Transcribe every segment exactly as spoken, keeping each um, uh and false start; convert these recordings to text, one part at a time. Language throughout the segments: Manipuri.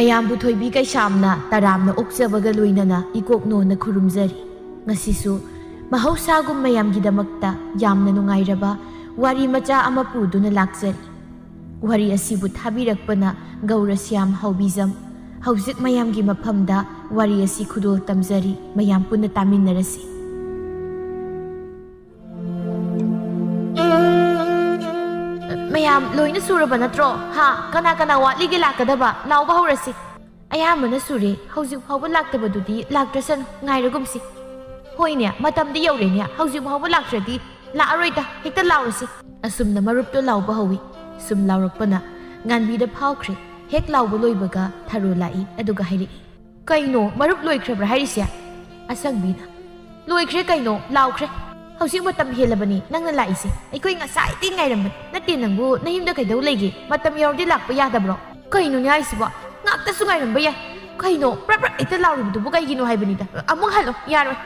ꯃꯌꯥꯝꯕꯨ ꯊꯣꯏꯕꯤ ꯀꯩꯁꯥꯝꯅ ꯇꯔꯥꯝꯅ ꯑꯣꯛꯆꯕꯒ ꯂꯣꯏꯅꯅ ꯏꯀꯣꯛ ꯅꯣꯟꯅ ꯈꯨꯔꯨꯝꯖꯔꯤ꯫ ꯉꯁꯤꯁꯨ ꯃꯍꯧꯁꯥꯒꯨꯝ ꯃꯌꯥꯝꯒꯤꯗꯃꯛꯇ ꯌꯥꯝꯅ ꯅꯨꯡꯉꯥꯏꯔꯕ ꯋꯥꯔꯤ ꯃꯆꯥ ꯑꯃ ꯄꯨꯗꯨꯅ ꯂꯥꯛꯆꯔꯤ꯫ ꯋꯥꯔꯤ ꯑꯁꯤꯕꯨ ꯊꯥꯕꯤꯔꯛꯄꯅ ꯒꯧꯔ ꯁ꯭ꯌꯥꯝ ꯍꯥꯎꯕꯤꯖꯝ꯫ ꯍꯧꯖꯤꯛ ꯃꯌꯥꯝꯒꯤ ꯃꯐꯝꯗ ꯋꯥꯔꯤ ꯑꯁꯤ ꯈꯨꯗꯣꯜ ꯇꯝꯖꯔꯤ, ꯃꯌꯥꯝ ꯄꯨꯟꯅ ꯇꯥꯃꯤꯟꯅꯔꯁꯤ꯫ ꯃꯌꯥꯝ ꯂꯣꯏꯅ ꯁꯨꯔꯕ ꯅꯠꯇ꯭ꯔꯣ? ꯍꯥ? ꯀꯅꯥ ꯀꯅꯥ ꯋꯥꯠꯂꯤꯒꯦ ꯂꯥꯛꯀꯗꯕ? ꯂꯥꯎꯕ ꯍꯧꯔꯁꯤ꯫ ꯑꯌꯥꯝꯕꯅ ꯁꯨꯔꯦ꯫ ꯍꯧꯖꯤꯛ ꯐꯥꯎꯕ ꯂꯥꯛꯇꯕꯗꯨꯗꯤ ꯂꯥꯛꯇ꯭ꯔꯁꯅꯨ, ꯉꯥꯏꯔꯒꯨꯝꯁꯤ꯫ ꯍꯣꯏꯅꯦ, ꯃꯇꯝꯗꯤ ꯌꯧꯔꯦꯅꯦ꯫ ꯍꯧꯖꯤꯛ ꯐꯥꯎꯕ ꯂꯥꯛꯇ꯭ꯔꯗꯤ ꯂꯥꯛꯑꯔꯣꯏꯗ꯫ ꯍꯦꯛꯇ ꯂꯥꯎꯔꯁꯤ꯫ ꯑꯁꯨꯝꯅ ꯃꯔꯨꯞꯇꯣ ꯂꯥꯎꯕ ꯍꯧꯏ꯫ ꯁꯨꯝ ꯂꯥꯎꯔꯛꯄꯅ ꯉꯥꯟꯕꯤꯗ ꯐꯥꯎꯈ꯭ꯔꯦ꯫ ꯍꯦꯛ ꯂꯥꯎꯕ ꯂꯣꯏꯕꯒ ꯊꯔꯣ ꯂꯥꯛꯏ, ꯑꯗꯨꯒ ꯍꯥꯏꯔꯛꯏ, "ꯀꯩꯅꯣ, ꯃꯔꯨꯞ ꯂꯣꯏꯈ꯭ꯔꯕ꯭ꯔꯥ ꯍꯥꯏꯔꯤꯁꯦ?" ꯑꯁꯪꯕꯤꯅ, "ꯂꯣꯏꯈ꯭ꯔꯦ ꯀꯩꯅꯣ, ꯂꯥꯎꯈ꯭ꯔꯦ꯫ ꯍꯧꯖꯤꯛ ꯃꯇꯝ ꯍꯦꯜꯂꯕꯅꯤ ꯅꯪꯅ ꯂꯥꯛꯏꯁꯦ꯫ ꯑꯩꯈꯣꯏ ꯉꯁꯥꯏꯗꯩ ꯉꯥꯏꯔꯝꯕꯅꯤ꯫ ꯅꯠꯇꯦ ꯅꯪꯕꯨ, ꯅꯌꯨꯝꯗ ꯀꯩꯗꯧ ꯂꯩꯒꯦ? ꯃꯇꯝ ꯌꯧꯔꯗꯤ ꯂꯥꯛꯄ ꯌꯥꯗꯕ꯭ꯔꯣ?" "ꯀꯩꯅꯣꯅꯦ ꯍꯥꯏꯁꯤꯕꯣ? ꯉꯥꯛꯇꯁꯨ ꯉꯥꯏꯔꯝꯕ ꯌꯥꯏ꯫ ꯀꯩꯅꯣ ꯄ꯭ꯔꯞ ꯄ꯭ꯔꯞ ꯍꯦꯛꯇ ꯂꯥꯎꯔꯤꯕꯗꯨꯕꯨ ꯀꯩꯒꯤꯅꯣ ꯍꯥꯏꯕꯅꯤꯗ꯫ ꯑꯃꯨꯛ ꯍꯜꯂꯣ, ꯌꯥꯔꯣꯏ꯫"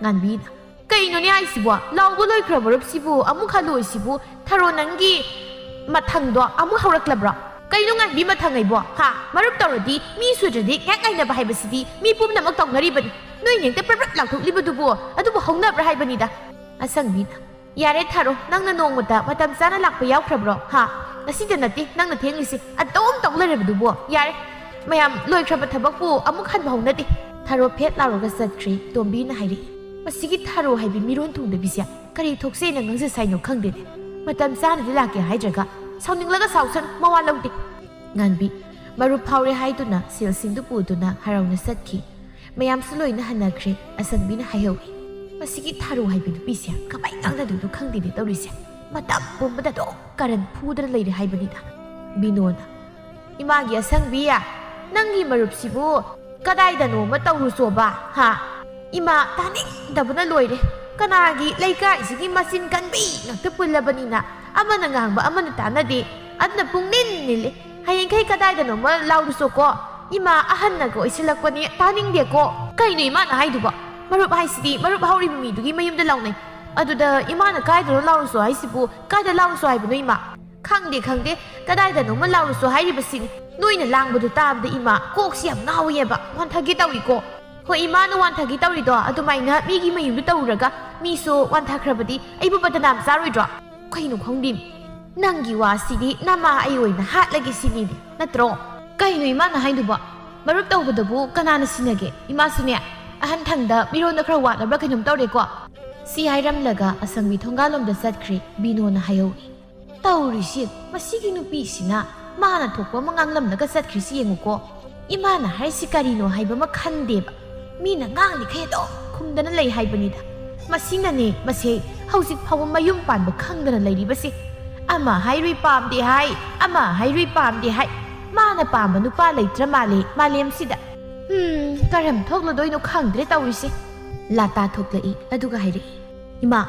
ꯉꯥꯟꯕꯤꯅ, "ꯀꯩꯅꯣꯅꯦ ꯍꯥꯏꯁꯤꯕꯣ? ꯂꯥꯎꯕ ꯂꯣꯏꯈ꯭ꯔꯕ ꯃꯔꯨꯞꯁꯤꯕꯨ ꯑꯃꯨꯛ ꯍꯜꯂꯣꯏꯁꯤꯕꯨ? ꯊꯔꯣ ꯅꯪꯒꯤ ꯃꯊꯪꯗꯣ ꯑꯃꯨꯛ ꯍꯧꯔꯛꯂꯕ꯭ꯔꯣ? ꯀꯩꯅꯣ ꯉꯥꯟꯕꯤ ꯃꯊꯪ ꯍꯥꯏꯕꯣ? ꯍꯥ? ꯃꯔꯨꯞ ꯇꯧꯔꯗꯤ ꯃꯤ ꯁꯨꯗ꯭ꯔꯗꯤ ꯉꯥꯏꯍꯥꯛ ꯉꯥꯏꯅꯕ ꯍꯥꯏꯕꯁꯤꯗꯤ ꯃꯤ ꯄꯨꯝꯅꯃꯛ ꯇꯧꯅꯔꯤꯕꯅꯤ꯫ ꯅꯣꯏꯅ ꯍꯦꯛꯇ ꯄ꯭ꯔꯞ ꯄ꯭ꯔꯞ ꯂꯥꯎꯊꯣꯛꯂꯤꯕꯗꯨꯕꯨ ꯑꯗꯨꯕꯨ ꯍꯧꯅꯕ꯭ꯔꯥ ꯍꯥꯏꯕꯅꯤꯗ꯫" ꯑꯁꯪꯕꯤꯅ, "ꯌꯥꯔꯦ ꯊꯥꯔꯣ, ꯅꯪꯅ ꯅꯣꯡꯃꯇ ꯃꯇꯝ ꯆꯥꯅ ꯂꯥꯛꯄ ꯌꯥꯎꯈ꯭ꯔꯕ꯭ꯔꯣ? ꯍꯥ? ꯉꯁꯤꯗ ꯅꯠꯇꯦ ꯅꯪꯅ ꯊꯦꯡꯂꯤꯁꯤ, ꯑꯗꯨꯝ ꯇꯧ ꯂꯩꯔꯕꯗꯨꯕꯨ꯫ ꯌꯥꯔꯦ, ꯃꯌꯥꯝ ꯂꯣꯏꯈ꯭ꯔꯕ ꯊꯕꯛꯄꯨ ꯑꯃꯨꯛ ꯍꯟꯕ ꯍꯧꯅꯗꯦ꯫" ꯊꯥꯔꯣ ꯐꯦꯠ ꯂꯥꯎꯔꯒ ꯆꯠꯈ꯭ꯔꯦ꯫ ꯇꯣꯝꯕꯤꯅ ꯍꯥꯏꯔꯛꯏ, "ꯃꯁꯤꯒꯤ ꯊꯥꯔꯣ ꯍꯥꯏꯕꯤ ꯃꯤꯔꯣꯟ ꯊꯨꯡꯗꯕꯤꯁꯦ ꯀꯔꯤ ꯊꯣꯛꯆꯩꯅ ꯉꯥꯡꯖꯁꯥꯏꯅꯣ ꯈꯪꯗꯦꯅꯦ꯫ ꯃꯇꯝ ꯆꯥꯅꯗꯤ ꯂꯥꯛꯀꯦ ꯍꯥꯏꯗ꯭ꯔꯒ ꯁꯥꯎꯅꯤꯡꯂꯒ ꯁꯥꯎꯁꯅꯨ, ꯃꯋꯥ ꯂꯧꯗꯦ꯫" ꯉꯥꯟꯕꯤ ꯃꯔꯨꯞ ꯐꯥꯎꯔꯦ ꯍꯥꯏꯗꯨꯅ ꯁꯦꯜꯁꯤꯡꯗꯨ ꯄꯨꯗꯨꯅ ꯍꯔꯥꯎꯅ ꯆꯠꯈꯤ꯫ ꯃꯌꯥꯝꯁꯨ ꯂꯣꯏꯅ ꯍꯟꯅꯈ꯭ꯔꯦ꯫ ꯑꯁꯪꯕꯤꯅ ꯍꯥꯏꯍꯧꯏ, "ꯃꯁꯤꯒꯤ ꯊꯥꯔꯣ ꯍꯥꯏꯕꯤ ꯅꯨꯄꯤꯁꯦ ꯀꯃꯥꯏ ꯉꯥꯡꯅꯗꯣꯏꯅꯣ ꯈꯪꯗꯦꯅꯦ ꯇꯧꯔꯤꯁꯦ꯫ ꯃꯇꯝ ꯄꯨꯝꯕꯗ ꯑꯗꯨꯝ ꯀꯔꯟ ꯐꯨꯗꯅ ꯂꯩꯔꯦ ꯍꯥꯏꯕꯅꯤꯗ꯫" ꯕꯤꯅꯣꯅ, "ꯏꯃꯥꯒꯤ ꯑꯁꯪꯕꯤ, ꯅꯪꯒꯤ ꯃꯔꯨꯞꯁꯤꯕꯨ ꯀꯗꯥꯏꯗꯅꯣꯃ ꯇꯧꯔꯨꯆꯣꯕ, ꯍꯥ? ꯏꯃꯥ ꯇꯥꯅꯤꯡꯗꯕꯅ ꯂꯣꯏꯔꯦ꯫ ꯀꯅꯥꯒꯤ ꯂꯩꯀꯥꯏꯁꯤꯒꯤ ꯃꯆꯤꯟ ꯀꯟꯕꯤ ꯉꯥꯛꯇ ꯄꯨꯜꯂꯕꯅꯤꯅ ꯑꯃꯅ ꯉꯥꯡꯕ ꯑꯃꯅ ꯇꯥꯅꯗꯦ꯫ ꯑꯗꯨꯅ ꯄꯨꯡꯅꯤꯟ ꯅꯤꯜꯂꯤ꯫ ꯍꯌꯦꯡꯈꯩ ꯀꯗꯥꯏꯗꯅꯣꯃ ꯂꯥꯎꯔꯨꯆꯣꯀꯣ꯫ ꯏꯃꯥ ꯑꯍꯟꯅꯒ ꯑꯣꯏꯁꯤꯜꯂꯛꯄꯅꯤ, ꯇꯥꯅꯤꯡꯗꯦꯀꯣ꯫" "ꯀꯩꯅꯣ ꯏꯃꯥꯅ ꯍꯥꯏꯗꯨꯕꯣ? ꯃꯔꯨꯞ ꯍꯥꯏꯁꯤꯗꯤ ꯃꯔꯨꯞ ꯍꯧꯔꯤꯕ ꯃꯤꯗꯨꯒꯤ ꯃꯌꯨꯝꯗ ꯂꯥꯎꯅꯩ꯫ ꯑꯗꯨꯗ ꯏꯃꯥꯅ ꯀꯥꯏꯗꯅꯣ ꯂꯥꯎꯔꯨꯆꯣ ꯍꯥꯏꯁꯤꯕꯨ ꯀꯥꯏꯗ ꯂꯥꯎꯔꯨꯆꯣ ꯍꯥꯏꯕꯅꯣ ꯏꯃꯥ?" "ꯈꯪꯗꯦ, ꯈꯪꯗꯦ, ꯀꯗꯥꯏꯗꯅꯣꯃ ꯂꯥꯎꯔꯨꯆꯣ ꯍꯥꯏꯔꯤꯕꯁꯤꯅꯤ꯫ ꯅꯣꯏꯅ ꯂꯥꯡꯕꯗꯨ ꯇꯥꯕꯗ ꯏꯃꯥ ꯀꯣꯛꯁꯤ ꯌꯥꯝ ꯉꯥꯎꯏꯌꯦꯕ, ꯋꯥꯟꯊꯒꯦ ꯇꯧꯏꯀꯣ꯫ ꯍꯣꯏ, ꯏꯃꯥꯅ ꯋꯥꯟꯊꯒꯦ ꯇꯧꯔꯤꯗꯣ ꯑꯗꯨꯃꯥꯏꯅ ꯃꯤꯒꯤ ꯃꯌꯨꯝꯗ ꯇꯧꯔꯨꯔꯒ ꯃꯤꯁꯨ ꯋꯥꯟꯊꯈ꯭ꯔꯕꯗꯤ ꯑꯩꯕꯨ ꯕꯗꯅꯥꯝ ꯆꯥꯔꯣꯏꯗ꯭ꯔꯣ? ꯀꯩꯅꯣ ꯈꯪꯗꯦ꯫ ꯅꯪꯒꯤ ꯋꯥꯁꯤꯗꯤ ꯅꯃꯥ ꯑꯩ ꯑꯣꯏꯅ ꯍꯥꯠꯂꯒꯦ ꯁꯤꯅꯤꯅꯦ, ꯅꯠꯇ꯭ꯔꯣ? ꯀꯩꯅꯣ ꯏꯃꯥꯅ ꯍꯥꯏꯗꯨꯕꯣ? ꯃꯔꯨꯞ ꯇꯧꯕꯗꯕꯨ ꯀꯅꯥꯅ ꯁꯤꯟꯅꯒꯦ? ꯏꯃꯥꯁꯨꯅꯦ, ꯑꯍꯟ ꯊꯪꯗ ꯃꯤꯔꯣꯟꯗ ꯈꯔ ꯋꯥꯠꯂꯕ꯭ꯔꯥ ꯀꯩꯅꯣꯝ ꯇꯧꯔꯦꯀꯣ꯫ ꯁꯤ ꯍꯥꯏꯔꯝꯂꯒ ꯑꯁꯪꯕꯤ ꯊꯣꯡꯒꯥꯜꯂꯣꯝꯗ ꯆꯠꯈ꯭ꯔꯦ꯫ ꯕꯤꯅꯣꯅ ꯍꯥꯏꯍꯧꯏ꯫ ꯇꯧꯔꯤꯁꯤ ꯃꯁꯤꯒꯤ ꯅꯨꯄꯤꯁꯤꯅ ꯃꯥꯅ ꯊꯣꯛꯄ ꯑꯃ ꯉꯥꯡꯂꯝꯂꯒ ꯆꯠꯈ꯭ꯔꯤꯁꯤ ꯌꯦꯡꯉꯨꯀꯣ꯫ ꯏꯃꯥꯅ ꯍꯥꯏꯔꯤꯁꯤ ꯀꯔꯤꯅꯣ ꯍꯥꯏꯕ ꯑꯃ ꯈꯟꯗꯦꯕ꯫ ꯃꯤꯅ ꯉꯥꯡꯂꯤꯈꯩ ꯑꯗꯨꯝ ꯈꯨꯝꯗꯅ ꯂꯩ ꯍꯥꯏꯕꯅꯤꯗ꯫ ꯃꯁꯤꯅꯅꯦ ꯃꯁꯦ ꯍꯧꯖꯤꯛ ꯐꯥꯎꯕ ꯃꯌꯨꯝ ꯄꯥꯟꯕ ꯈꯪꯗꯅ ꯂꯩꯔꯤꯕꯁꯦ꯫ ꯑꯃ ꯍꯥꯏꯔꯨꯏ ꯄꯥꯝꯗꯦ ꯍꯥꯏ, ꯑꯃ ꯍꯥꯏꯔꯨꯏ ꯄꯥꯝꯗꯦ ꯍꯥꯏ꯫ ꯃꯥꯅ ꯄꯥꯝꯕ ꯅꯨꯄꯥ ꯂꯩꯇ꯭ꯔ ꯃꯥꯜꯂꯦ ꯃꯥꯂꯦꯝꯁꯤꯗ꯫ ꯍꯝ, ꯀꯔꯝ ꯊꯣꯛꯂꯗꯣꯏꯅꯣ ꯈꯪꯗ꯭ꯔꯦ ꯇꯧꯔꯤꯁꯦ꯫ ꯂꯥꯇꯥ ꯊꯣꯛꯂꯛꯏ, ꯑꯗꯨꯒ ꯍꯥꯏꯔꯛꯏ, "ꯏꯃꯥ,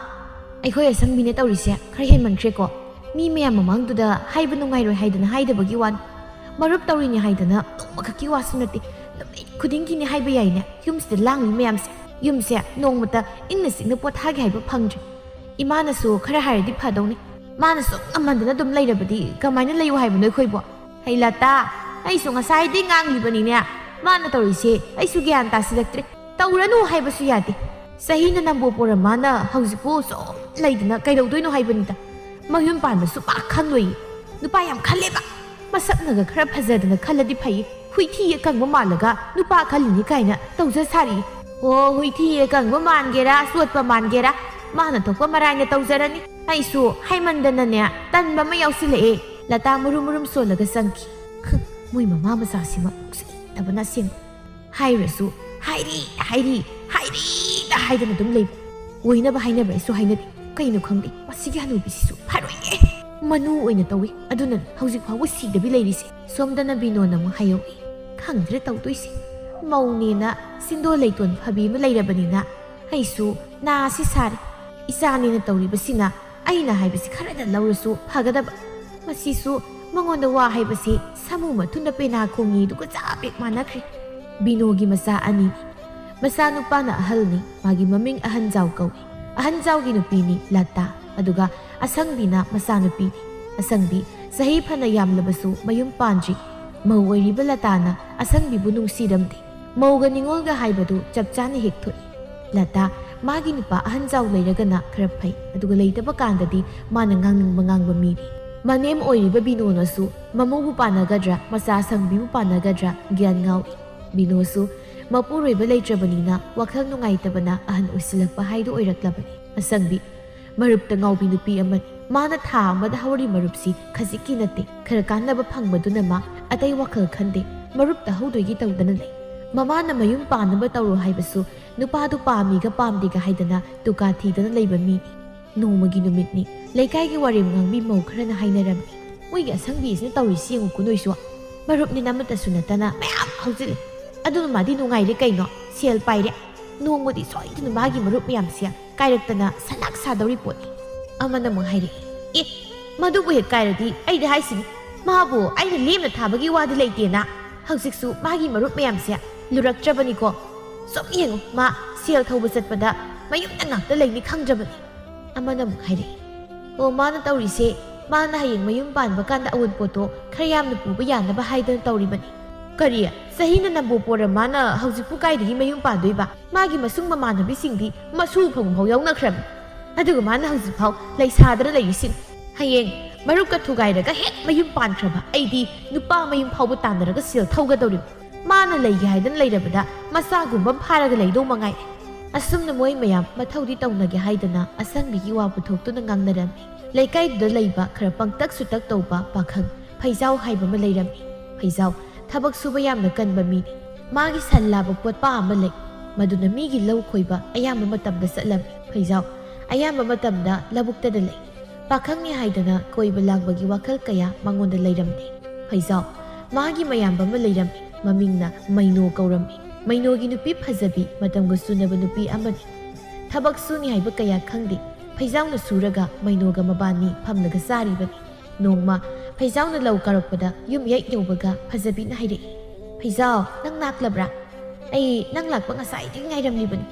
ꯑꯩꯈꯣꯏ ꯑꯁꯪꯕꯤꯅ ꯇꯧꯔꯤꯁꯦ ꯈꯔ ꯍꯦꯟꯃꯟꯈ꯭ꯔꯦꯀꯣ꯫ ꯃꯤ ꯃꯌꯥꯝ ꯃꯃꯥꯡꯗꯨꯗ ꯍꯥꯏꯕ ꯅꯨꯡꯉꯥꯏꯔꯣꯏ ꯍꯥꯏꯗꯅ ꯍꯥꯏꯗꯕꯒꯤ ꯋꯥꯅꯤ꯫ ꯃꯔꯨꯞ ꯇꯧꯔꯤꯅꯤ ꯍꯥꯏꯗꯅ ꯅꯣꯡꯃꯈꯛꯀꯤ ꯋꯥꯁꯨ ꯅꯠꯇꯦ, ꯅꯨꯃꯤꯠ ꯈꯨꯗꯤꯡꯒꯤꯅꯤ ꯍꯥꯏꯕ ꯌꯥꯏꯅꯦ ꯌꯨꯝꯁꯤꯗ ꯂꯥꯡꯂꯤ ꯃꯌꯥꯝꯁꯦ꯫ ꯌꯨꯝꯁꯦ ꯅꯣꯡꯃꯇ ꯏꯪꯅ ꯆꯤꯛꯅ ꯄꯣꯊꯥꯒꯦ ꯍꯥꯏꯕ ꯐꯪꯗ꯭ꯔꯦ꯫ ꯏꯃꯥꯅꯁꯨ ꯈꯔ ꯍꯥꯏꯔꯗꯤ ꯐꯗꯧꯅꯤ꯫ ꯃꯥꯅꯁꯨ ꯉꯝꯍꯟꯗꯅ ꯑꯗꯨꯝ ꯂꯩꯔꯕꯗꯤ ꯀꯃꯥꯏꯅ ꯂꯩꯌꯨ ꯍꯥꯏꯕꯅꯣ ꯑꯩꯈꯣꯏꯕꯣ?" "ꯍꯩ ꯂꯇꯥ, ꯑꯩꯁꯨ ꯉꯁꯥꯏꯗꯩ ꯉꯥꯡꯂꯤꯕꯅꯤꯅꯦ꯫ ꯃꯥꯅ ꯇꯧꯔꯤꯁꯦ ꯑꯩꯁꯨ ꯒ꯭ꯌꯥꯟ ꯇꯥꯁꯤꯜꯂꯛꯇ꯭ꯔꯦ꯫ ꯇꯧꯔꯅꯨ ꯍꯥꯏꯕꯁꯨ ꯌꯥꯗꯦ꯫ ꯆꯍꯤꯅ ꯅꯝꯕꯣ ꯄꯣꯔ ꯃꯥꯅ ꯍꯧꯖꯤꯛꯄꯨ ꯁꯨꯝ ꯂꯩꯗꯅ ꯀꯩꯗꯧꯗꯣꯏꯅꯣ ꯍꯥꯏꯕꯅꯤꯗ꯫ ꯃꯌꯨꯝ ꯄꯥꯟꯕꯁꯨ ꯄꯥꯛ ꯈꯪꯂꯣꯏꯌꯦ꯫ ꯅꯨꯄꯥ ꯌꯥꯝ ꯈꯜꯂꯦꯕ꯫ ꯃꯁꯛꯅꯒ ꯈꯔ ꯐꯖꯗꯅ ꯈꯜꯂꯗꯤ ꯐꯩꯌꯦ꯫ ꯍꯨꯏꯊꯤ ꯑꯀꯪꯕ ꯃꯥꯜꯂꯒ ꯅꯨꯄꯥ ꯈꯜꯂꯤꯅꯤ ꯀꯥꯏꯅ ꯇꯧꯖ ꯁꯥꯔꯤ꯫ ꯑꯣ, ꯍꯨꯏꯊꯤ ꯑꯀꯪꯕ ꯃꯥꯟꯒꯦꯔꯥ, ꯆꯣꯠꯄ ꯃꯥꯟꯒꯦꯔꯥ, ꯃꯥꯅ ꯊꯣꯛꯄ ꯃꯔꯥꯏꯅ ꯇꯧꯖꯔꯅꯤ꯫ ꯑꯩꯁꯨ ꯍꯥꯏꯃꯟꯗꯅꯅꯦ ꯇꯟꯕ ꯑꯃ ꯌꯥꯎꯁꯤꯜꯂꯛꯑꯦ꯫" ꯂꯇꯥ ꯃꯨꯔꯨꯝ ꯃꯨꯔꯨꯝ ꯁꯣꯜꯂꯒ ꯆꯪꯈꯤ꯫ "ꯍꯨꯝ, ꯃꯣꯏ ꯃꯃꯥ ꯃꯆꯥꯁꯤꯃ ꯎꯁꯤꯠꯇꯕꯅ ꯑꯁꯦꯡꯕ꯫ ꯍꯥꯏꯔꯁꯨ ꯍꯥꯏꯔꯤ, ꯍꯥꯏꯔꯤ, ꯍꯥꯏꯔꯤꯗ ꯍꯥꯏꯗꯅ ꯑꯗꯨꯝ ꯂꯩꯕ꯫ ꯑꯣꯏꯅꯕ ꯍꯥꯏꯅꯕ꯭ꯔꯥ ꯑꯩꯁꯨ ꯍꯥꯏꯅꯗꯦ꯫ ꯀꯩꯅꯣ ꯈꯪꯗꯦ, ꯃꯁꯤꯒꯤ ꯍꯅꯨꯕꯤꯁꯤꯁꯨ ꯐꯔꯣꯏꯌꯦ꯫ ꯃꯅꯨ ꯑꯣꯏꯅ ꯇꯧꯏ, ꯑꯗꯨꯅ ꯍꯧꯖꯤꯛ ꯐꯥꯎꯕ ꯁꯤꯗꯕꯤ ꯂꯩꯔꯤꯁꯦ꯫" ꯁꯣꯝꯗꯅ ꯕꯤꯅꯣꯅ ꯑꯃꯨꯛ ꯍꯥꯏꯍꯧꯏ, "ꯈꯪꯗ꯭ꯔꯦ ꯇꯧꯗꯣꯏꯁꯦ꯫ ꯃꯧꯅꯦꯅ ꯁꯤꯟꯗꯣ ꯂꯩꯇꯣꯟ ꯐꯕꯤ ꯑꯃ ꯂꯩꯔꯕꯅꯤꯅ ꯑꯩꯁꯨ ꯅꯥꯁꯤ ꯁꯥꯔꯦ꯫ ꯏꯆꯥꯅꯦꯅ ꯇꯧꯔꯤꯕꯁꯤꯅ ꯑꯩꯅ ꯍꯥꯏꯕꯁꯤ ꯈꯔꯗ ꯂꯧꯔꯁꯨ ꯐꯒꯗꯕ꯫ ꯃꯁꯤꯁꯨ ꯃꯉꯣꯟꯗ ꯋꯥ ꯍꯥꯏꯕꯁꯤ ꯁꯥꯃꯨ ꯃꯊꯨꯟꯗ ꯄꯦꯅꯥ ꯈꯣꯡꯉꯤꯗꯨꯒ ꯆꯞ ꯍꯦꯛ ꯃꯥꯟꯅꯈ꯭ꯔꯦ꯫" ꯕꯤꯅꯣꯒꯤ ꯃꯆꯥ ꯑꯅꯤꯅꯤ꯫ ꯃꯆꯥꯅꯨꯄꯥꯅ ꯑꯍꯜꯅꯤ, ꯃꯥꯒꯤ ꯃꯃꯤꯡ ꯑꯍꯟꯖꯥꯎ ꯀꯧꯏ꯫ ꯑꯍꯟꯖꯥꯎꯒꯤ ꯅꯨꯄꯤꯅꯤ ꯂꯇꯥ, ꯑꯗꯨꯒ ꯑꯁꯪꯕꯤꯅ ꯃꯆꯥꯅꯨꯄꯤꯅꯤ꯫ ꯑꯁꯪꯕꯤ ꯆꯍꯤ ꯐꯅ ꯌꯥꯝꯂꯕꯁꯨ ꯃꯌꯨꯝ ꯄꯥꯟꯗ꯭ꯔꯤ꯫ ꯃꯧ ꯑꯣꯏꯔꯤꯕ ꯂꯇꯥꯅ ꯑꯁꯪꯕꯤꯕꯨ ꯅꯨꯡꯁꯤꯔꯝꯗꯦ꯫ ꯃꯧꯒ ꯅꯤꯉꯣꯜꯒ ꯍꯥꯏꯕꯗꯨ ꯆꯞ ꯆꯥꯅ ꯍꯦꯛ ꯊꯣꯛꯏ꯫ ꯂꯇꯥ, ꯃꯥꯒꯤ ꯅꯨꯄꯥ ꯑꯍꯟ ꯖꯥꯎ ꯂꯩꯔꯒꯅ ꯈꯔ ꯐꯩ, ꯑꯗꯨꯒ ꯂꯩꯇꯕ ꯀꯥꯟꯗꯗꯤ ꯃꯥꯅ ꯉꯥꯡꯅꯤꯡꯕ ꯉꯥꯡꯕ ꯃꯤꯅꯤ꯫ ꯃꯅꯦꯝ ꯑꯣꯏꯔꯤꯕ ꯕꯤꯅꯣꯅꯁꯨ ꯃꯃꯧꯕꯨ ꯄꯥꯟꯅꯒꯗ꯭ꯔꯥ, ꯃꯆꯥ ꯑꯁꯪꯕꯤꯕꯨ ꯄꯥꯟꯅꯒꯗ꯭ꯔꯥ ꯒ꯭ꯌꯥꯟ ꯉꯥꯎꯏ꯫ ꯕꯤꯅꯣꯁꯨ ꯃꯄꯨꯔꯣꯏꯕ ꯂꯩꯇ꯭ꯔꯕꯅꯤꯅ ꯋꯥꯈꯜ ꯅꯨꯡꯉꯥꯏꯇꯕꯅ ꯑꯍꯟ ꯑꯣꯏꯁꯤꯜꯂꯛꯄ ꯍꯥꯏꯗꯨ ꯑꯣꯏꯔꯛꯂꯕꯅꯤ꯫ ꯑꯁꯪꯕꯤ, ꯃꯔꯨꯞꯇ ꯉꯥꯎꯕꯤ ꯅꯨꯄꯤ ꯑꯃꯅꯤ꯫ ꯃꯥꯅ ꯊꯥ ꯑꯃꯗ ꯍꯧꯔꯤ ꯃꯔꯨꯞꯁꯤ ꯈꯖꯤꯛꯀꯤ ꯅꯠꯇꯦ꯫ ꯈꯔ ꯀꯥꯟꯅꯕ ꯐꯪꯕꯗꯨꯅ ꯃꯥ ꯑꯇꯩ ꯋꯥꯈꯜ ꯈꯟꯗꯦ꯫ ꯃꯔꯨꯞꯇ ꯍꯧꯗꯣꯏꯒꯤ ꯇꯧꯗꯅ ꯂꯩ꯫ ꯃꯃꯥꯅ ꯃꯌꯨꯝ ꯄꯥꯟꯅꯕ ꯇꯧꯔꯣ ꯍꯥꯏꯕꯁꯨ ꯅꯨꯄꯥꯗꯨ ꯄꯥꯝꯃꯤꯒ ꯄꯥꯝꯗꯦꯒ ꯍꯥꯏꯗꯅ ꯗꯨꯀꯥ ꯊꯤꯗꯅ ꯂꯩꯕ ꯃꯤꯅꯤ꯫ ꯅꯣꯡꯃꯒꯤ ꯅꯨꯃꯤꯠꯅꯤ꯫ ꯂꯩꯀꯥꯏꯒꯤ ꯋꯥꯔꯦꯝ ꯉꯥꯡꯕꯤ ꯃꯧ ꯈꯔꯅ ꯍꯥꯏꯅꯔꯝꯃꯤ, "ꯃꯣꯏꯒꯤ ꯑꯁꯪꯕꯤꯁꯤꯅ ꯇꯧꯔꯤꯁꯤ ꯌꯦꯡꯉꯨꯀꯣ ꯅꯣꯏꯁꯨ꯫ ꯃꯔꯨꯞꯅꯤꯅ ꯑꯃꯠꯇꯁꯨ ꯅꯠꯇꯅ ꯃꯌꯥꯝ ꯍꯧꯖꯤꯜꯂꯤ꯫ ꯑꯗꯨꯅ ꯃꯥꯗꯤ ꯅꯨꯡꯉꯥꯏꯔꯦ ꯀꯩꯅꯣ, ꯁꯦꯜ ꯄꯥꯏꯔꯦ꯫ ꯅꯣꯡꯃꯗꯤ ꯁꯣꯏꯗꯅ ꯃꯥꯒꯤ ꯃꯔꯨꯞ ꯃꯌꯥꯝꯁꯦ ꯀꯥꯏꯔꯛꯇꯅ ꯁꯂꯥꯛ ꯁꯥꯗꯧꯔꯤ ꯄꯣꯠꯅꯤ"꯫ ꯑꯃꯅ ꯑꯃꯨꯛ ꯍꯥꯏꯔꯛꯏ, "ꯑꯦ, ꯃꯗꯨꯕꯨ ꯍꯦꯛ ꯀꯥꯏꯔꯗꯤ ꯑꯩꯗꯤ ꯍꯥꯏꯁꯤꯅꯤ, ꯃꯥꯕꯨ ꯑꯩꯅ ꯂꯦꯝꯅ ꯊꯥꯕꯒꯤ ꯋꯥꯗꯤ ꯂꯩꯇꯦꯅ꯫ ꯍꯧꯖꯤꯛꯁꯨ ꯃꯥꯒꯤ ꯃꯔꯨꯞ ꯃꯌꯥꯝꯁꯦ ꯂꯨꯔꯛꯇ꯭ꯔꯕꯅꯤꯀꯣ꯫ ꯁꯨꯝ ꯌꯦꯡꯉꯨ, ꯃꯥ ꯁꯦꯜ ꯊꯧꯕ ꯆꯠꯄꯗ ꯃꯌꯨꯝꯗ ꯉꯥꯛꯇ ꯂꯩꯅꯤ ꯈꯪꯗ꯭ꯔꯕꯅꯤ"꯫ ꯑꯃꯅ ꯑꯃꯨꯛ ꯍꯥꯏꯔꯛꯏ, "ꯑꯣ, ꯃꯥꯅ ꯇꯧꯔꯤꯁꯦ, ꯃꯥꯅ ꯍꯌꯦꯡ ꯃꯌꯨꯝ ꯄꯥꯟꯕ ꯀꯥꯟꯗ ꯑꯋꯨꯟꯄꯣꯠꯇꯣ ꯈꯔ ꯌꯥꯝꯅ ꯄꯨꯕ ꯌꯥꯅꯕ ꯍꯥꯏꯗꯅ ꯇꯧꯔꯤꯕꯅꯤ"꯫ "ꯀꯔꯤ? ꯆꯍꯤꯅ ꯅꯝꯕꯣ ꯄꯣꯔ ꯃꯥꯅ ꯍꯧꯖꯤꯛꯄꯨ ꯀꯥꯏꯗꯒꯤ ꯃꯌꯨꯝ ꯄꯥꯟꯗꯣꯏꯕ? ꯃꯥꯒꯤ ꯃꯁꯨꯡ ꯃꯃꯥꯟꯅꯕꯤꯁꯤꯡꯗꯤ ꯃꯁꯨ ꯐꯪꯐꯥꯎ ꯌꯥꯎꯅꯈ꯭ꯔꯕꯅꯤ꯫ ꯑꯗꯨꯒ ꯃꯥꯅ ꯍꯧꯖꯤꯛꯐꯥꯎ ꯂꯩꯁꯥꯗꯅ ꯂꯩꯔꯤꯁꯤꯅꯤ꯫ ꯍꯌꯦꯡ ꯃꯔꯨꯞꯀ ꯊꯨꯒꯥꯏꯔꯒ ꯍꯦꯛ ꯃꯌꯨꯝ ꯄꯥꯟꯈ꯭ꯔꯕ ꯑꯩꯗꯤ ꯅꯨꯄꯥ ꯃꯌꯨꯝ ꯐꯥꯎꯕ ꯇꯥꯟꯅꯔꯒ ꯁꯦꯜ ꯊꯧꯒꯗꯧꯔꯤꯕ꯫ ꯃꯥꯅ ꯂꯩꯒꯦ ꯍꯥꯏꯗꯅ ꯂꯩꯔꯕꯗ ꯃꯆꯥꯒꯨꯝꯕ ꯑꯃ ꯐꯥꯔꯒ ꯂꯩꯗꯧ ꯃꯉꯥꯏꯔꯦ"꯫ ꯑꯁꯨꯝꯅ ꯃꯣꯏ ꯃꯌꯥꯝ ꯃꯊꯧꯗꯤ ꯇꯧꯅꯒꯦ ꯍꯥꯏꯗꯅ ꯑꯁꯪꯕꯤꯒꯤ ꯋꯥ ꯄꯨꯊꯣꯛꯇꯨꯅ ꯉꯥꯡꯅꯔꯝꯃꯤ꯫ ꯂꯩꯀꯥꯏꯗꯨꯗ ꯂꯩꯕ ꯈꯔ ꯄꯪꯇꯛ ꯁꯨꯇꯛ ꯇꯧꯕ ꯄꯥꯈꯪ ꯐꯩꯖꯥꯎ ꯍꯥꯏꯕ ꯑꯃ ꯂꯩꯔꯝꯃꯤ꯫ ꯐꯩꯖꯥꯎ ꯊꯕꯛ ꯁꯨꯕ ꯌꯥꯝꯅ ꯀꯟꯕ ꯃꯤꯅꯤ꯫ ꯃꯥꯒꯤ ꯁꯟ ꯂꯥꯕ ꯀꯣꯠꯄ ꯑꯃ ꯂꯩ, ꯃꯗꯨꯅ ꯃꯤꯒꯤ ꯂꯧ ꯈꯣꯏꯕ ꯑꯌꯥꯝꯕ ꯃꯇꯝꯗ ꯆꯠꯂꯝꯃꯤ꯫ ꯐꯩꯖꯥꯎ ꯑꯌꯥꯝꯕ ꯃꯇꯝꯗ ꯂꯧꯕꯨꯛꯇꯗ ꯂꯩ꯫ ꯄꯥꯈꯪꯅꯤ ꯍꯥꯏꯗꯅ ꯀꯣꯏꯕ ꯂꯥꯡꯕꯒꯤ ꯋꯥꯈꯜ ꯀꯌꯥ ꯃꯉꯣꯟꯗ ꯂꯩꯔꯝꯗꯦ꯫ ꯐꯩꯖꯥꯎ ꯃꯥꯒꯤ ꯃꯌꯥꯝꯕ ꯑꯃ ꯂꯩꯔꯝꯃꯤ, ꯃꯃꯤꯡꯅ ꯃꯩꯅꯣ ꯀꯧꯔꯝꯃꯤ꯫ ꯃꯩꯅꯣꯒꯤ ꯅꯨꯄꯤ ꯐꯖꯕꯤ, ꯃꯇꯝꯒ ꯆꯨꯅꯕ ꯅꯨꯄꯤ ꯑꯃꯅꯤ꯫ ꯊꯕꯛ ꯁꯨꯅꯤ ꯍꯥꯏꯕ ꯀꯌꯥ ꯈꯪꯗꯦ꯫ ꯐꯩꯖꯥꯎꯅ ꯁꯨꯔꯒ ꯃꯩꯅꯣꯒ ꯃꯕꯥꯅꯤ ꯐꯝꯂꯒ ꯆꯥꯔꯤꯕꯅꯤ꯫ ꯅꯣꯡꯃ ꯐꯩꯖꯥꯎꯅ ꯂꯧ ꯀꯥꯔꯛꯄꯗ ꯌꯨꯝ ꯍꯦꯛ ꯌꯧꯕꯒ ꯐꯖꯕꯤꯅ ꯍꯥꯏꯔꯛꯏ, "ꯐꯩꯖꯥꯎ, ꯅꯪ ꯂꯥꯛꯂꯕ꯭ꯔꯥ? ꯑꯩ ꯅꯪ ꯂꯥꯛꯄ ꯉꯁꯥꯏꯗꯒꯤ ꯉꯥꯏꯔꯝꯂꯤꯕꯅꯤ"꯫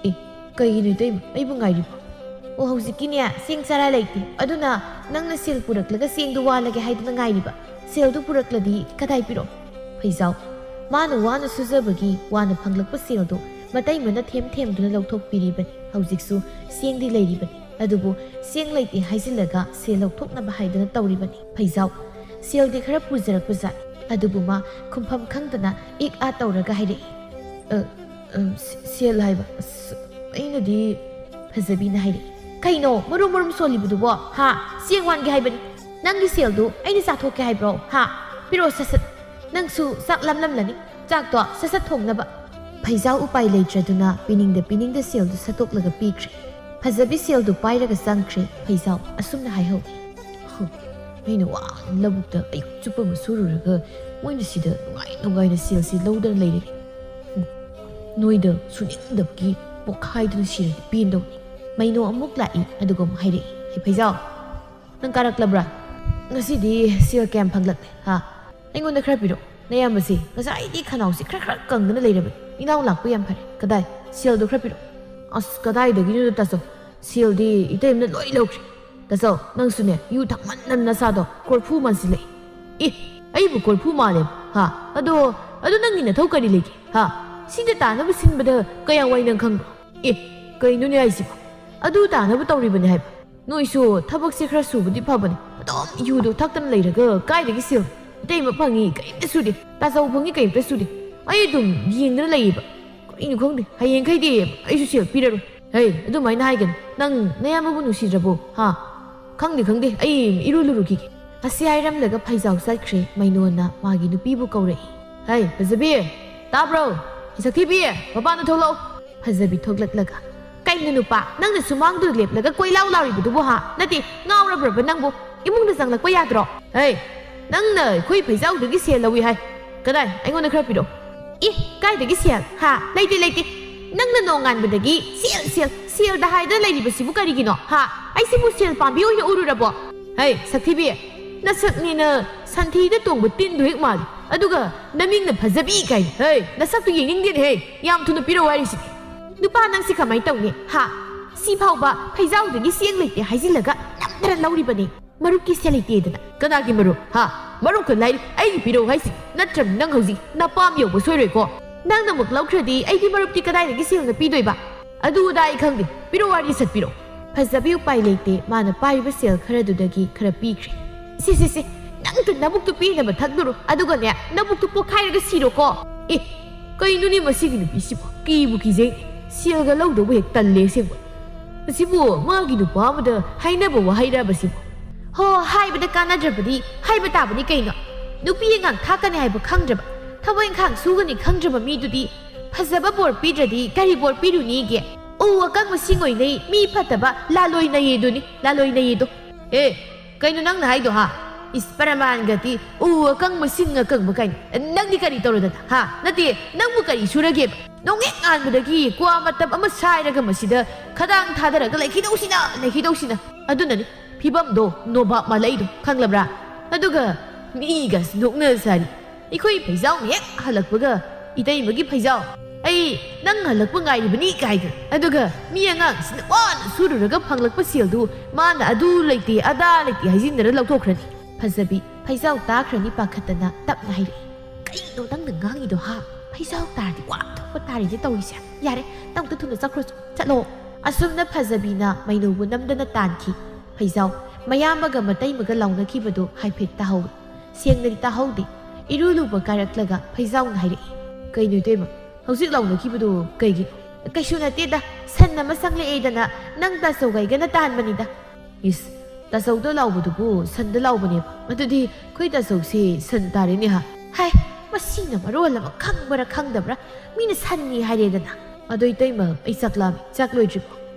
"ꯑꯦ, ꯀꯩꯒꯤꯅꯣ ꯏꯇꯩꯃ, ꯑꯩꯕꯨ ꯉꯥꯏꯔꯤꯕꯣ?" "ꯑꯣ, ꯍꯧꯖꯤꯛꯀꯤꯅꯦ, ꯆꯦꯡ ꯆꯔꯥ ꯂꯩꯇꯦ, ꯑꯗꯨꯅ ꯅꯪꯅ ꯁꯦꯜ ꯄꯨꯔꯛꯂꯒ ꯆꯦꯡꯗꯨ ꯋꯥꯜꯂꯒꯦ ꯍꯥꯏꯗꯨꯅ ꯉꯥꯏꯔꯤꯕ꯫ ꯁꯦꯜꯗꯨ ꯄꯨꯔꯛꯂꯗꯤ ꯀꯗꯥꯏ ꯄꯤꯔꯛꯑꯣ? ꯐꯩꯖꯥꯎ, ꯃꯥꯅ ꯋꯥꯅ ꯁꯨꯖꯕꯒꯤ ꯋꯥꯅ ꯐꯪꯂꯛꯄ ꯁꯦꯜꯗꯨ ꯃꯇꯩ ꯃꯅ ꯊꯦꯝ ꯊꯦꯝꯗꯨꯅ ꯂꯧꯊꯣꯛꯄꯤꯔꯤꯕꯅꯤ꯫ ꯍꯧꯖꯤꯛꯁꯨ ꯆꯦꯡꯗꯤ ꯂꯩꯔꯤꯕꯅꯤ, ꯑꯗꯨꯕꯨ ꯆꯦꯡ ꯂꯩꯇꯦ ꯍꯥꯏꯖꯤꯜꯂꯒ ꯁꯦꯜ ꯂꯧꯊꯣꯛꯅꯕ ꯍꯥꯏꯗꯨꯅ ꯇꯧꯔꯤꯕꯅꯤ꯫ ꯐꯩꯖꯥꯎ, ꯁꯦꯜꯗꯤ ꯈꯔ ꯄꯨꯖꯔꯛꯄꯖꯥꯠꯅꯤ, ꯑꯗꯨꯕꯨ ꯃꯥ ꯈꯨꯝꯐꯝ ꯈꯪꯗꯅ ꯏꯛ ꯑꯥ ꯇꯧꯔꯒ ꯍꯥꯏꯔꯛꯏ꯫ "ꯑ, ꯑ, ꯁꯦ-, ꯁꯦꯜ ꯍꯥꯏꯕ? ꯑꯁ, ꯑꯩꯅꯗꯤ" ꯐꯖꯕꯤꯅ ꯍꯥꯏꯔꯛꯏ꯫ "ꯀꯩꯅꯣ ꯃꯔꯨꯝ ꯃꯔꯨꯝ ꯁꯣꯜꯂꯤꯕꯗꯨꯕꯣ? ꯍꯥ? ꯆꯦꯡ ꯋꯥꯟꯒꯦ ꯍꯥꯏꯕꯅꯤ꯫ ꯅꯪꯒꯤ ꯁꯦꯜꯗꯨ ꯑꯩꯅ ꯆꯥꯊꯣꯛꯀꯦ ꯍꯥꯏꯕ꯭ꯔꯣ? ꯍꯥ? ꯄꯤꯔꯛꯑꯣ ꯁꯠ ꯁꯠ꯫ ꯅꯪꯁꯨ ꯆꯥꯛ ꯂꯥꯝꯂꯝꯂꯅꯤ꯫ ꯆꯥꯛꯇꯣ ꯁꯠ ꯁꯠ ꯊꯣꯡꯅꯕ꯫" ꯐꯩꯖꯥꯎ ꯎꯄꯥꯏ ꯂꯩꯇ꯭ꯔꯗꯨꯅ ꯄꯤꯅꯤꯡꯗ ꯄꯤꯅꯤꯡꯗ ꯁꯦꯜꯗꯨ ꯁꯠꯇꯣꯛꯂꯒ ꯄꯤꯈ꯭ꯔꯦ꯫ ꯐꯖꯕꯤ ꯁꯦꯜꯗꯨ ꯄꯥꯏꯔꯒ ꯆꯪꯈ꯭ꯔꯦ꯫ ꯐꯩꯖꯥꯎ ꯑꯁꯨꯝꯅ ꯍꯥꯏꯍꯧꯏ꯫ "ꯍꯨꯝ, ꯑꯩꯅ ꯋꯥꯅ ꯂꯧꯕꯨꯛꯇ ꯑꯌꯨꯛ ꯆꯨꯞꯄ ꯑꯃ ꯁꯨꯔꯨꯔꯒ ꯃꯣꯏꯅ ꯁꯤꯗ ꯅꯨꯡꯉꯥꯏ ꯅꯨꯡꯉꯥꯏꯅ ꯁꯦꯜꯁꯤ ꯂꯧꯗꯅ ꯂꯩꯔꯦ꯫ ꯍꯨꯝ, ꯅꯣꯏꯗ ꯁꯨꯅꯤꯡꯗꯕꯒꯤ ꯄꯣꯛꯈꯥꯏꯗꯨꯅ ꯁꯤꯔꯗꯤ ꯄꯦꯟꯗꯧꯅꯤ꯫" ꯃꯩꯅꯣ ꯑꯃꯨꯛ ꯂꯥꯛꯏ, ꯑꯗꯨꯒ ꯑꯃꯨꯛ ꯍꯥꯏꯔꯛꯏ꯫ "ꯍꯦ ꯐꯩꯖꯥꯎ, ꯅꯪ ꯀꯥꯔꯛꯂꯕ꯭ꯔꯥ? ꯉꯁꯤꯗꯤ ꯁꯦꯜ ꯀꯌꯥꯝ ꯐꯪꯂꯛꯂꯦ? ꯍꯥ? ꯑꯩꯉꯣꯟꯗ ꯈꯔ ꯄꯤꯔꯛꯑꯣ꯫ ꯅꯌꯥꯝꯕꯁꯤ ꯉꯁꯥꯏꯗꯤ ꯈꯅꯥꯎꯁꯤ ꯈꯔ ꯈꯔ ꯀꯪꯗꯅ ꯂꯩꯔꯕꯅꯤ꯫ ꯏꯅꯥꯎ ꯂꯥꯛꯄ ꯌꯥꯝ ꯐꯔꯦ꯫ ꯀꯗꯥꯏ? ꯁꯦꯜꯗꯣ ꯈꯔ ꯄꯤꯔꯛꯑꯣ꯫" "ꯑꯁ, ꯀꯗꯥꯏꯗꯒꯤꯅꯣꯗ ꯇꯥꯆꯧ? ꯁꯦꯜꯗꯤ ꯏꯇꯩꯃꯅ ꯂꯣꯏ ꯂꯧꯈ꯭ꯔꯦ꯫" "ꯇꯥꯆꯧ, ꯅꯪꯁꯨꯅꯦ, ꯌꯨ ꯊꯛꯃꯟꯗꯅ ꯅꯁꯥꯗꯣ ꯀꯣꯔꯐꯨ ꯃꯥꯟꯁꯤꯜꯂꯛꯏ꯫" "ꯑꯦ, ꯑꯩꯕꯨ ꯀꯣꯔꯐꯨ ꯃꯥꯜꯂꯦꯕ? ꯍꯥ? ꯑꯗꯣ, ꯑꯗꯣ ꯅꯪꯒꯤ ꯅꯊꯧ ꯀꯔꯤ ꯂꯩꯒꯦ? ꯍꯥ? ꯁꯤꯗ ꯇꯥꯅꯕ ꯁꯤꯟꯕꯗ ꯀꯌꯥꯝ ꯋꯥꯏ ꯅꯪ ꯈꯪꯕ꯭ꯔꯣ?" "ꯑꯦ, ꯀꯩꯅꯣꯅꯦ ꯍꯥꯏꯁꯤꯕꯣ? ꯑꯗꯨ ꯇꯥꯅꯕ ꯇꯧꯔꯤꯕꯅꯦ ꯍꯥꯏꯕ꯫ ꯅꯣꯏꯁꯨ ꯊꯕꯛꯁꯦ ꯈꯔ ꯁꯨꯕꯗꯤ ꯐꯕꯅꯦ꯫ ꯑꯗꯨꯝ ꯌꯨꯗꯣ ꯊꯛꯇꯅ ꯂꯩꯔꯒ ꯀꯥꯏꯗꯒꯤ ꯁꯦꯜ? ꯏꯇꯩꯃ ꯐꯪꯉꯤ ꯀꯔꯤꯝꯇ ꯁꯨꯗꯦ, ꯇꯥꯆꯧ ꯐꯪꯉꯤ ꯀꯔꯤꯝꯇ ꯁꯨꯗꯦ꯫ ꯑꯩ ꯑꯗꯨꯝ ꯌꯦꯡꯗꯅ ꯂꯩꯌꯦꯕ꯫ ꯀꯔꯤꯅꯣ ꯈꯪꯗꯦ, ꯍꯌꯦꯡꯈꯩꯗꯤ ꯑꯩꯁꯨ ꯁꯦꯜ ꯄꯤꯔꯔꯣꯏ꯫" "ꯍꯩ, ꯑꯗꯨꯃꯥꯏꯅ ꯍꯥꯏꯒꯅꯨ꯫ ꯅꯪ ꯅꯌꯥꯝꯕꯕꯨ ꯅꯨꯡꯁꯤꯗ꯭ꯔꯕꯣ? ꯍꯥ? ꯈꯪꯗꯦ, ꯈꯪꯗꯦ, ꯑꯩ ꯏꯔꯨ ꯂꯨꯔꯨꯈꯤꯒꯦ꯫" ꯑꯁꯤ ꯍꯥꯏꯔꯝꯂꯒ ꯐꯩꯖꯥꯎ ꯆꯠꯈ꯭ꯔꯦ꯫ ꯃꯩꯅꯣꯅ ꯃꯥꯒꯤ ꯅꯨꯄꯤꯕꯨ ꯀꯧꯔꯛꯏ꯫ "ꯍꯩ, ꯐꯖꯕꯤ! ꯇꯥꯕ꯭ꯔꯣ? ꯁꯛꯊꯤꯕꯤ, ꯃꯄꯥꯟꯗ ꯊꯣꯛꯂꯛꯑꯣ꯫" ꯐꯖꯕꯤ ꯊꯣꯛꯂꯛꯂꯒ, "ꯀꯩꯅꯣ ꯅꯨꯄꯥ, ꯅꯪꯅ ꯁꯨꯃꯥꯡꯗꯨꯗ ꯂꯦꯞꯂꯒ ꯀꯣꯏꯂꯥꯎ ꯂꯥꯎꯔꯤꯕꯗꯨꯕꯨ, ꯍꯥ? ꯅꯠꯇꯦ, ꯉꯥꯎꯔꯕ꯭ꯔꯕ ꯅꯪꯕꯨ? ꯏꯃꯨꯡꯗ ꯆꯪꯂꯛꯄ ꯌꯥꯗ꯭ꯔꯣ?" "ꯍꯩ, ꯅꯪꯅ ꯑꯩꯈꯣꯏ ꯐꯩꯖꯥꯎꯗꯒꯤ ꯁꯦꯜ ꯂꯧꯏ ꯍꯥꯏ꯫ ꯀꯗꯥꯏ? ꯑꯩꯉꯣꯟꯗ ꯈꯔ ꯄꯤꯔꯛꯑꯣ꯫" "ꯑꯦ, ꯀꯥꯏꯗꯒꯤ ꯁꯦꯜ? ꯍꯥ? ꯂꯩꯇꯦ, ꯂꯩꯇꯦ꯫ ꯅꯪꯅ ꯅꯣꯡꯉꯥꯟꯕꯗꯒꯤ ꯁꯦꯜ, ꯁꯦꯜ, ꯁꯦꯜꯗ ꯍꯥꯏꯗꯅ ꯂꯩꯔꯤꯕꯁꯤꯕꯨ ꯀꯔꯤꯒꯤꯅꯣ? ꯍꯥ? ꯑꯩꯁꯤꯕꯨ ꯁꯦꯜ ꯄꯥꯝꯕꯤ ꯑꯣꯏꯅ ꯎꯔꯨꯔꯕꯣ?" "ꯍꯩ, ꯁꯛꯊꯤꯕꯤ, ꯅꯁꯛꯅꯦꯅ ꯁꯟꯊꯤꯗ ꯇꯣꯡꯕ ꯇꯤꯟꯗꯣ ꯍꯦꯛ ꯃꯥꯜꯂꯤ꯫ ꯑꯗꯨꯒ ꯅꯃꯤꯡꯅ ꯐꯖꯕꯤ ꯀꯥꯏꯅ꯫ ꯍꯩ, ꯅꯁꯛꯇꯨ ꯌꯦꯡꯅꯤꯡꯗꯦꯅꯦ ꯍꯦ꯫ ꯌꯥꯝ ꯊꯨꯅ ꯄꯤꯔꯛꯑꯣ ꯍꯥꯏꯔꯤꯁꯤꯗꯤ꯫" "ꯅꯨꯄꯥ ꯅꯪꯁꯤ ꯀꯃꯥꯏꯅ ꯇꯧꯅꯤ? ꯍꯥ? ꯁꯤ ꯐꯥꯎꯕ ꯐꯩꯖꯥꯎꯗꯒꯤ ꯆꯦꯡ ꯂꯩꯇꯦ ꯍꯥꯏꯖꯤꯜꯂꯒ ꯅꯝꯗꯅ ꯂꯧꯔꯤꯕꯅꯤ꯫ ꯃꯔꯨꯞꯀꯤ ꯁꯦꯜ ꯂꯩꯇꯦꯗꯅ꯫" "ꯀꯅꯥꯒꯤ ꯃꯔꯨꯞ? ꯍꯥ? ꯃꯔꯨꯞꯀ ꯂꯥꯏꯔꯤ ꯑꯩꯒꯤ ꯄꯤꯔꯛꯎ ꯍꯥꯏꯁꯤ꯫ ꯅꯠꯇ꯭ꯔꯕꯗꯤ ꯅꯪ ꯍꯧꯖꯤꯛ ꯅꯄꯥꯝ ꯌꯧꯕ ꯁꯣꯏꯔꯣꯏꯀꯣ꯫ ꯅꯪꯅ ꯑꯃꯨꯛ ꯂꯧꯈ꯭ꯔꯗꯤ ꯑꯩꯒꯤ ꯃꯔꯨꯞꯇꯤ ꯀꯗꯥꯏꯗꯒꯤ ꯁꯦꯜꯅ ꯄꯤꯗꯣꯏꯕ? ꯑꯗꯨ ꯑꯗꯥ ꯑꯩ ꯈꯪꯗꯦ, ꯄꯤꯔꯛꯑꯣ ꯍꯥꯏꯔꯗꯤ ꯁꯠ ꯄꯤꯔꯛꯑꯣ꯫ ꯐꯖꯕꯤ ꯎꯄꯥꯏ ꯂꯩꯇꯦ, ꯃꯥꯅ ꯄꯥꯏꯔꯤꯕ ꯁꯦꯜ ꯈꯔꯗꯨꯗꯒꯤ ꯈꯔ ꯄꯤꯈ꯭ꯔꯦ꯫ ꯁꯦ ꯁꯦ ꯁꯦ, ꯅꯪꯗ ꯅꯕꯨꯛꯇꯨ ꯄꯦꯟꯅꯕ ꯊꯛꯂꯨꯔꯣ, ꯑꯗꯨꯒꯅꯦ ꯅꯕꯨꯛꯇꯨ ꯄꯣꯛꯈꯥꯏꯔꯒ ꯁꯤꯔꯣꯀꯣ꯫ ꯑꯦ, ꯀꯩꯅꯣꯅꯦ ꯃꯁꯤꯒꯤ ꯅꯨꯄꯤꯁꯤꯕꯨ, ꯀꯤꯕꯨ ꯀꯤꯖꯩ꯫ ꯁꯦꯜꯒ ꯂꯧꯗꯧꯕ ꯍꯦꯛ ꯇꯜꯂꯦ ꯑꯁꯦꯡꯕ꯫ ꯃꯁꯤꯕꯨ ꯃꯥꯒꯤ ꯅꯨꯄꯥ ꯑꯃꯗ ꯍꯥꯏꯅꯕ ꯋꯥꯍꯩꯔꯕ ꯁꯤꯕꯨ? ꯍꯣ, ꯍꯥꯏꯕꯗ ꯀꯥꯟꯅꯗ꯭ꯔꯕꯗꯤ ꯍꯥꯏꯕ ꯇꯥꯕꯅꯤ ꯀꯩꯅꯣ꯫ ꯅꯨꯄꯤ ꯑꯉꯥꯡ ꯊꯥꯛꯀꯅꯤ ꯍꯥꯏꯕ ꯈꯪꯗ꯭ꯔꯕ, ꯊꯕꯛ ꯏꯪꯈꯥꯡ ꯁꯨꯒꯅꯤ ꯈꯪꯗ꯭ꯔꯕ ꯃꯤꯗꯨꯗꯤ ꯐꯖꯕ ꯕꯣꯔ ꯄꯤꯗ꯭ꯔꯗꯤ ꯀꯔꯤ ꯕꯣꯔ ꯄꯤꯔꯨꯅꯤꯒꯦ? ꯎ ꯑꯀꯪꯕꯁꯤꯡ ꯑꯣꯏꯅꯩ, ꯃꯤ ꯐꯠꯇꯕ ꯂꯥꯂꯣꯏꯅꯩꯌꯦꯗꯨꯅꯤ, ꯂꯥꯂꯣꯏꯅꯩꯌꯦꯗꯣ꯫ ꯑꯦ, ꯀꯩꯅꯣ ꯅꯪꯅ ꯍꯥꯏꯗꯣ ꯍꯥ? ꯏꯁ, ꯄ꯭ꯔꯃꯥꯟꯒꯗꯤ ꯎ ꯑꯀꯪꯕꯁꯤꯡ ꯑꯀꯪꯕ ꯀꯥꯏꯅ꯫ ꯅꯪꯗꯤ ꯀꯔꯤ ꯇꯧꯔꯗꯅ ꯍꯥ? ꯅꯠꯇꯦ, ꯅꯪꯕꯨ ꯀꯔꯤ ꯁꯨꯔꯒꯦꯕ? ꯅꯣꯡꯍꯦꯛ ꯉꯥꯟꯕꯗꯒꯤ ꯀ꯭ꯋꯥ ꯃꯇꯞ ꯑꯃ ꯁꯥꯏꯔꯒ ꯃꯁꯤꯗ ꯈꯗꯥꯡ ꯊꯥꯗꯔꯒ ꯂꯩꯈꯤꯗꯧꯁꯤꯅ, ꯂꯩꯈꯤꯗꯧꯁꯤꯅ꯫ ꯑꯗꯨꯅꯅꯤ ꯐꯤꯕꯝꯗꯣ ꯅꯣꯕꯥꯞ ꯃꯥꯜꯂꯛꯏꯗꯣ, ꯈꯪꯂꯕ꯭ꯔꯥ? ꯑꯗꯨꯒ ꯃꯤꯒ ꯅꯣꯛꯅ ꯁꯥꯔꯤ꯫ ꯑꯩꯈꯣꯏ ꯐꯩꯖꯥꯎꯅ ꯍꯦꯛ ꯍꯜꯂꯛꯄꯒ, "ꯏꯇꯩꯃꯒꯤ ꯐꯩꯖꯥꯎ, ꯑꯩ ꯅꯪ ꯍꯜꯂꯛꯄ ꯉꯥꯏꯔꯤꯕꯅꯤ" ꯀꯥꯏꯗꯅ꯫ ꯑꯗꯨꯒ ꯃꯤ ꯑꯉꯥꯡꯁꯤꯅ ꯋꯥꯅ ꯁꯨꯔꯨꯔꯒ ꯐꯪꯂꯛꯄ ꯁꯦꯜꯗꯨ ꯃꯥꯅ ꯑꯗꯨ ꯂꯩꯇꯦ ꯑꯗꯥ ꯂꯩꯇꯦ ꯍꯥꯏꯖꯤꯟꯗꯅ ꯂꯧꯊꯣꯛꯈ꯭ꯔꯅꯤ꯫ ꯐꯖꯕꯤ ꯐꯩꯖꯥꯎ ꯇꯥꯈ꯭ꯔꯅꯤ ꯄꯥꯈꯠꯇꯅ ꯇꯞꯅ ꯍꯥꯏꯔꯛꯏ, "ꯀꯩꯅꯣ ꯅꯪꯅ ꯉꯥꯡꯉꯤꯗꯣ ꯍꯥ? ꯐꯩꯖꯥꯎ ꯇꯥꯔꯗꯤ ꯋꯥ ꯊꯣꯛꯄ ꯇꯥꯔꯤꯅꯦ ꯇꯧꯔꯤꯁꯦ꯫ ꯌꯥꯔꯦ, ꯅꯪ ꯑꯝꯇ ꯊꯨꯅ ꯆꯠꯈ꯭ꯔꯣ, ꯆꯠꯂꯣ"꯫ ꯑꯁꯨꯝꯅ ꯐꯖꯕꯤꯅ ꯃꯩꯅꯨꯕꯨ ꯅꯝꯗꯅ ꯇꯥꯟꯈꯤ꯫ ꯐꯩꯖꯥꯎ ꯃꯌꯥꯝꯕꯒ ꯃꯇꯩꯃꯒ ꯂꯥꯎꯅꯈꯤꯕꯗꯨ ꯍꯥꯏꯐꯦꯠ ꯇꯥꯍꯧꯏ꯫ ꯁꯦꯡꯅꯗꯤ ꯇꯥꯍꯧꯗꯦ꯫ ꯏꯔꯨ ꯂꯨꯕ ꯀꯥꯔꯛꯂꯒ ꯐꯩꯖꯥꯎꯅ ꯍꯥꯏꯔꯛꯏ, "ꯀꯩꯅꯣ ꯏꯇꯩꯃ, ꯍꯧꯖꯤꯛ ꯂꯥꯎꯅꯈꯤꯕꯗꯣ ꯀꯩꯒꯤꯅꯣ?" "ꯀꯩꯁꯨ ꯅꯠꯇꯦꯗ, ꯁꯟ ꯑꯃ ꯆꯪꯂꯛꯑꯦꯗꯅ ꯅꯪ ꯇꯥꯆꯧꯒ ꯑꯩꯒꯅ ꯇꯥꯟꯕꯅꯤꯗ"꯫ "ꯏꯁ, ꯇꯥꯆꯧꯗ ꯂꯥꯎꯕꯗꯨꯕꯨ ꯁꯟꯗ ꯂꯥꯎꯕꯅꯦꯕ? ꯑꯗꯨꯗꯤ ꯑꯩꯈꯣꯏ ꯇꯥꯆꯧꯁꯦ ꯁꯟ ꯇꯥꯔꯦꯅꯦ ꯍꯥ?" "ꯍꯥꯏ, ꯃꯁꯤꯅ ꯃꯔꯣꯜ ꯑꯃ ꯈꯪꯕ꯭ꯔꯥ ꯈꯪꯗꯕ꯭ꯔꯥ, ꯃꯤꯅ ꯁꯟꯅꯤ ꯍꯥꯏꯔꯦꯗꯅ"꯫ "ꯑꯗꯣ ꯏꯇꯩꯃ, ꯑꯩ ꯆꯥꯛ ꯂꯥꯝꯃꯤ, ꯆꯥꯛ ꯂꯣꯏꯗ꯭ꯔꯤꯕꯣ?"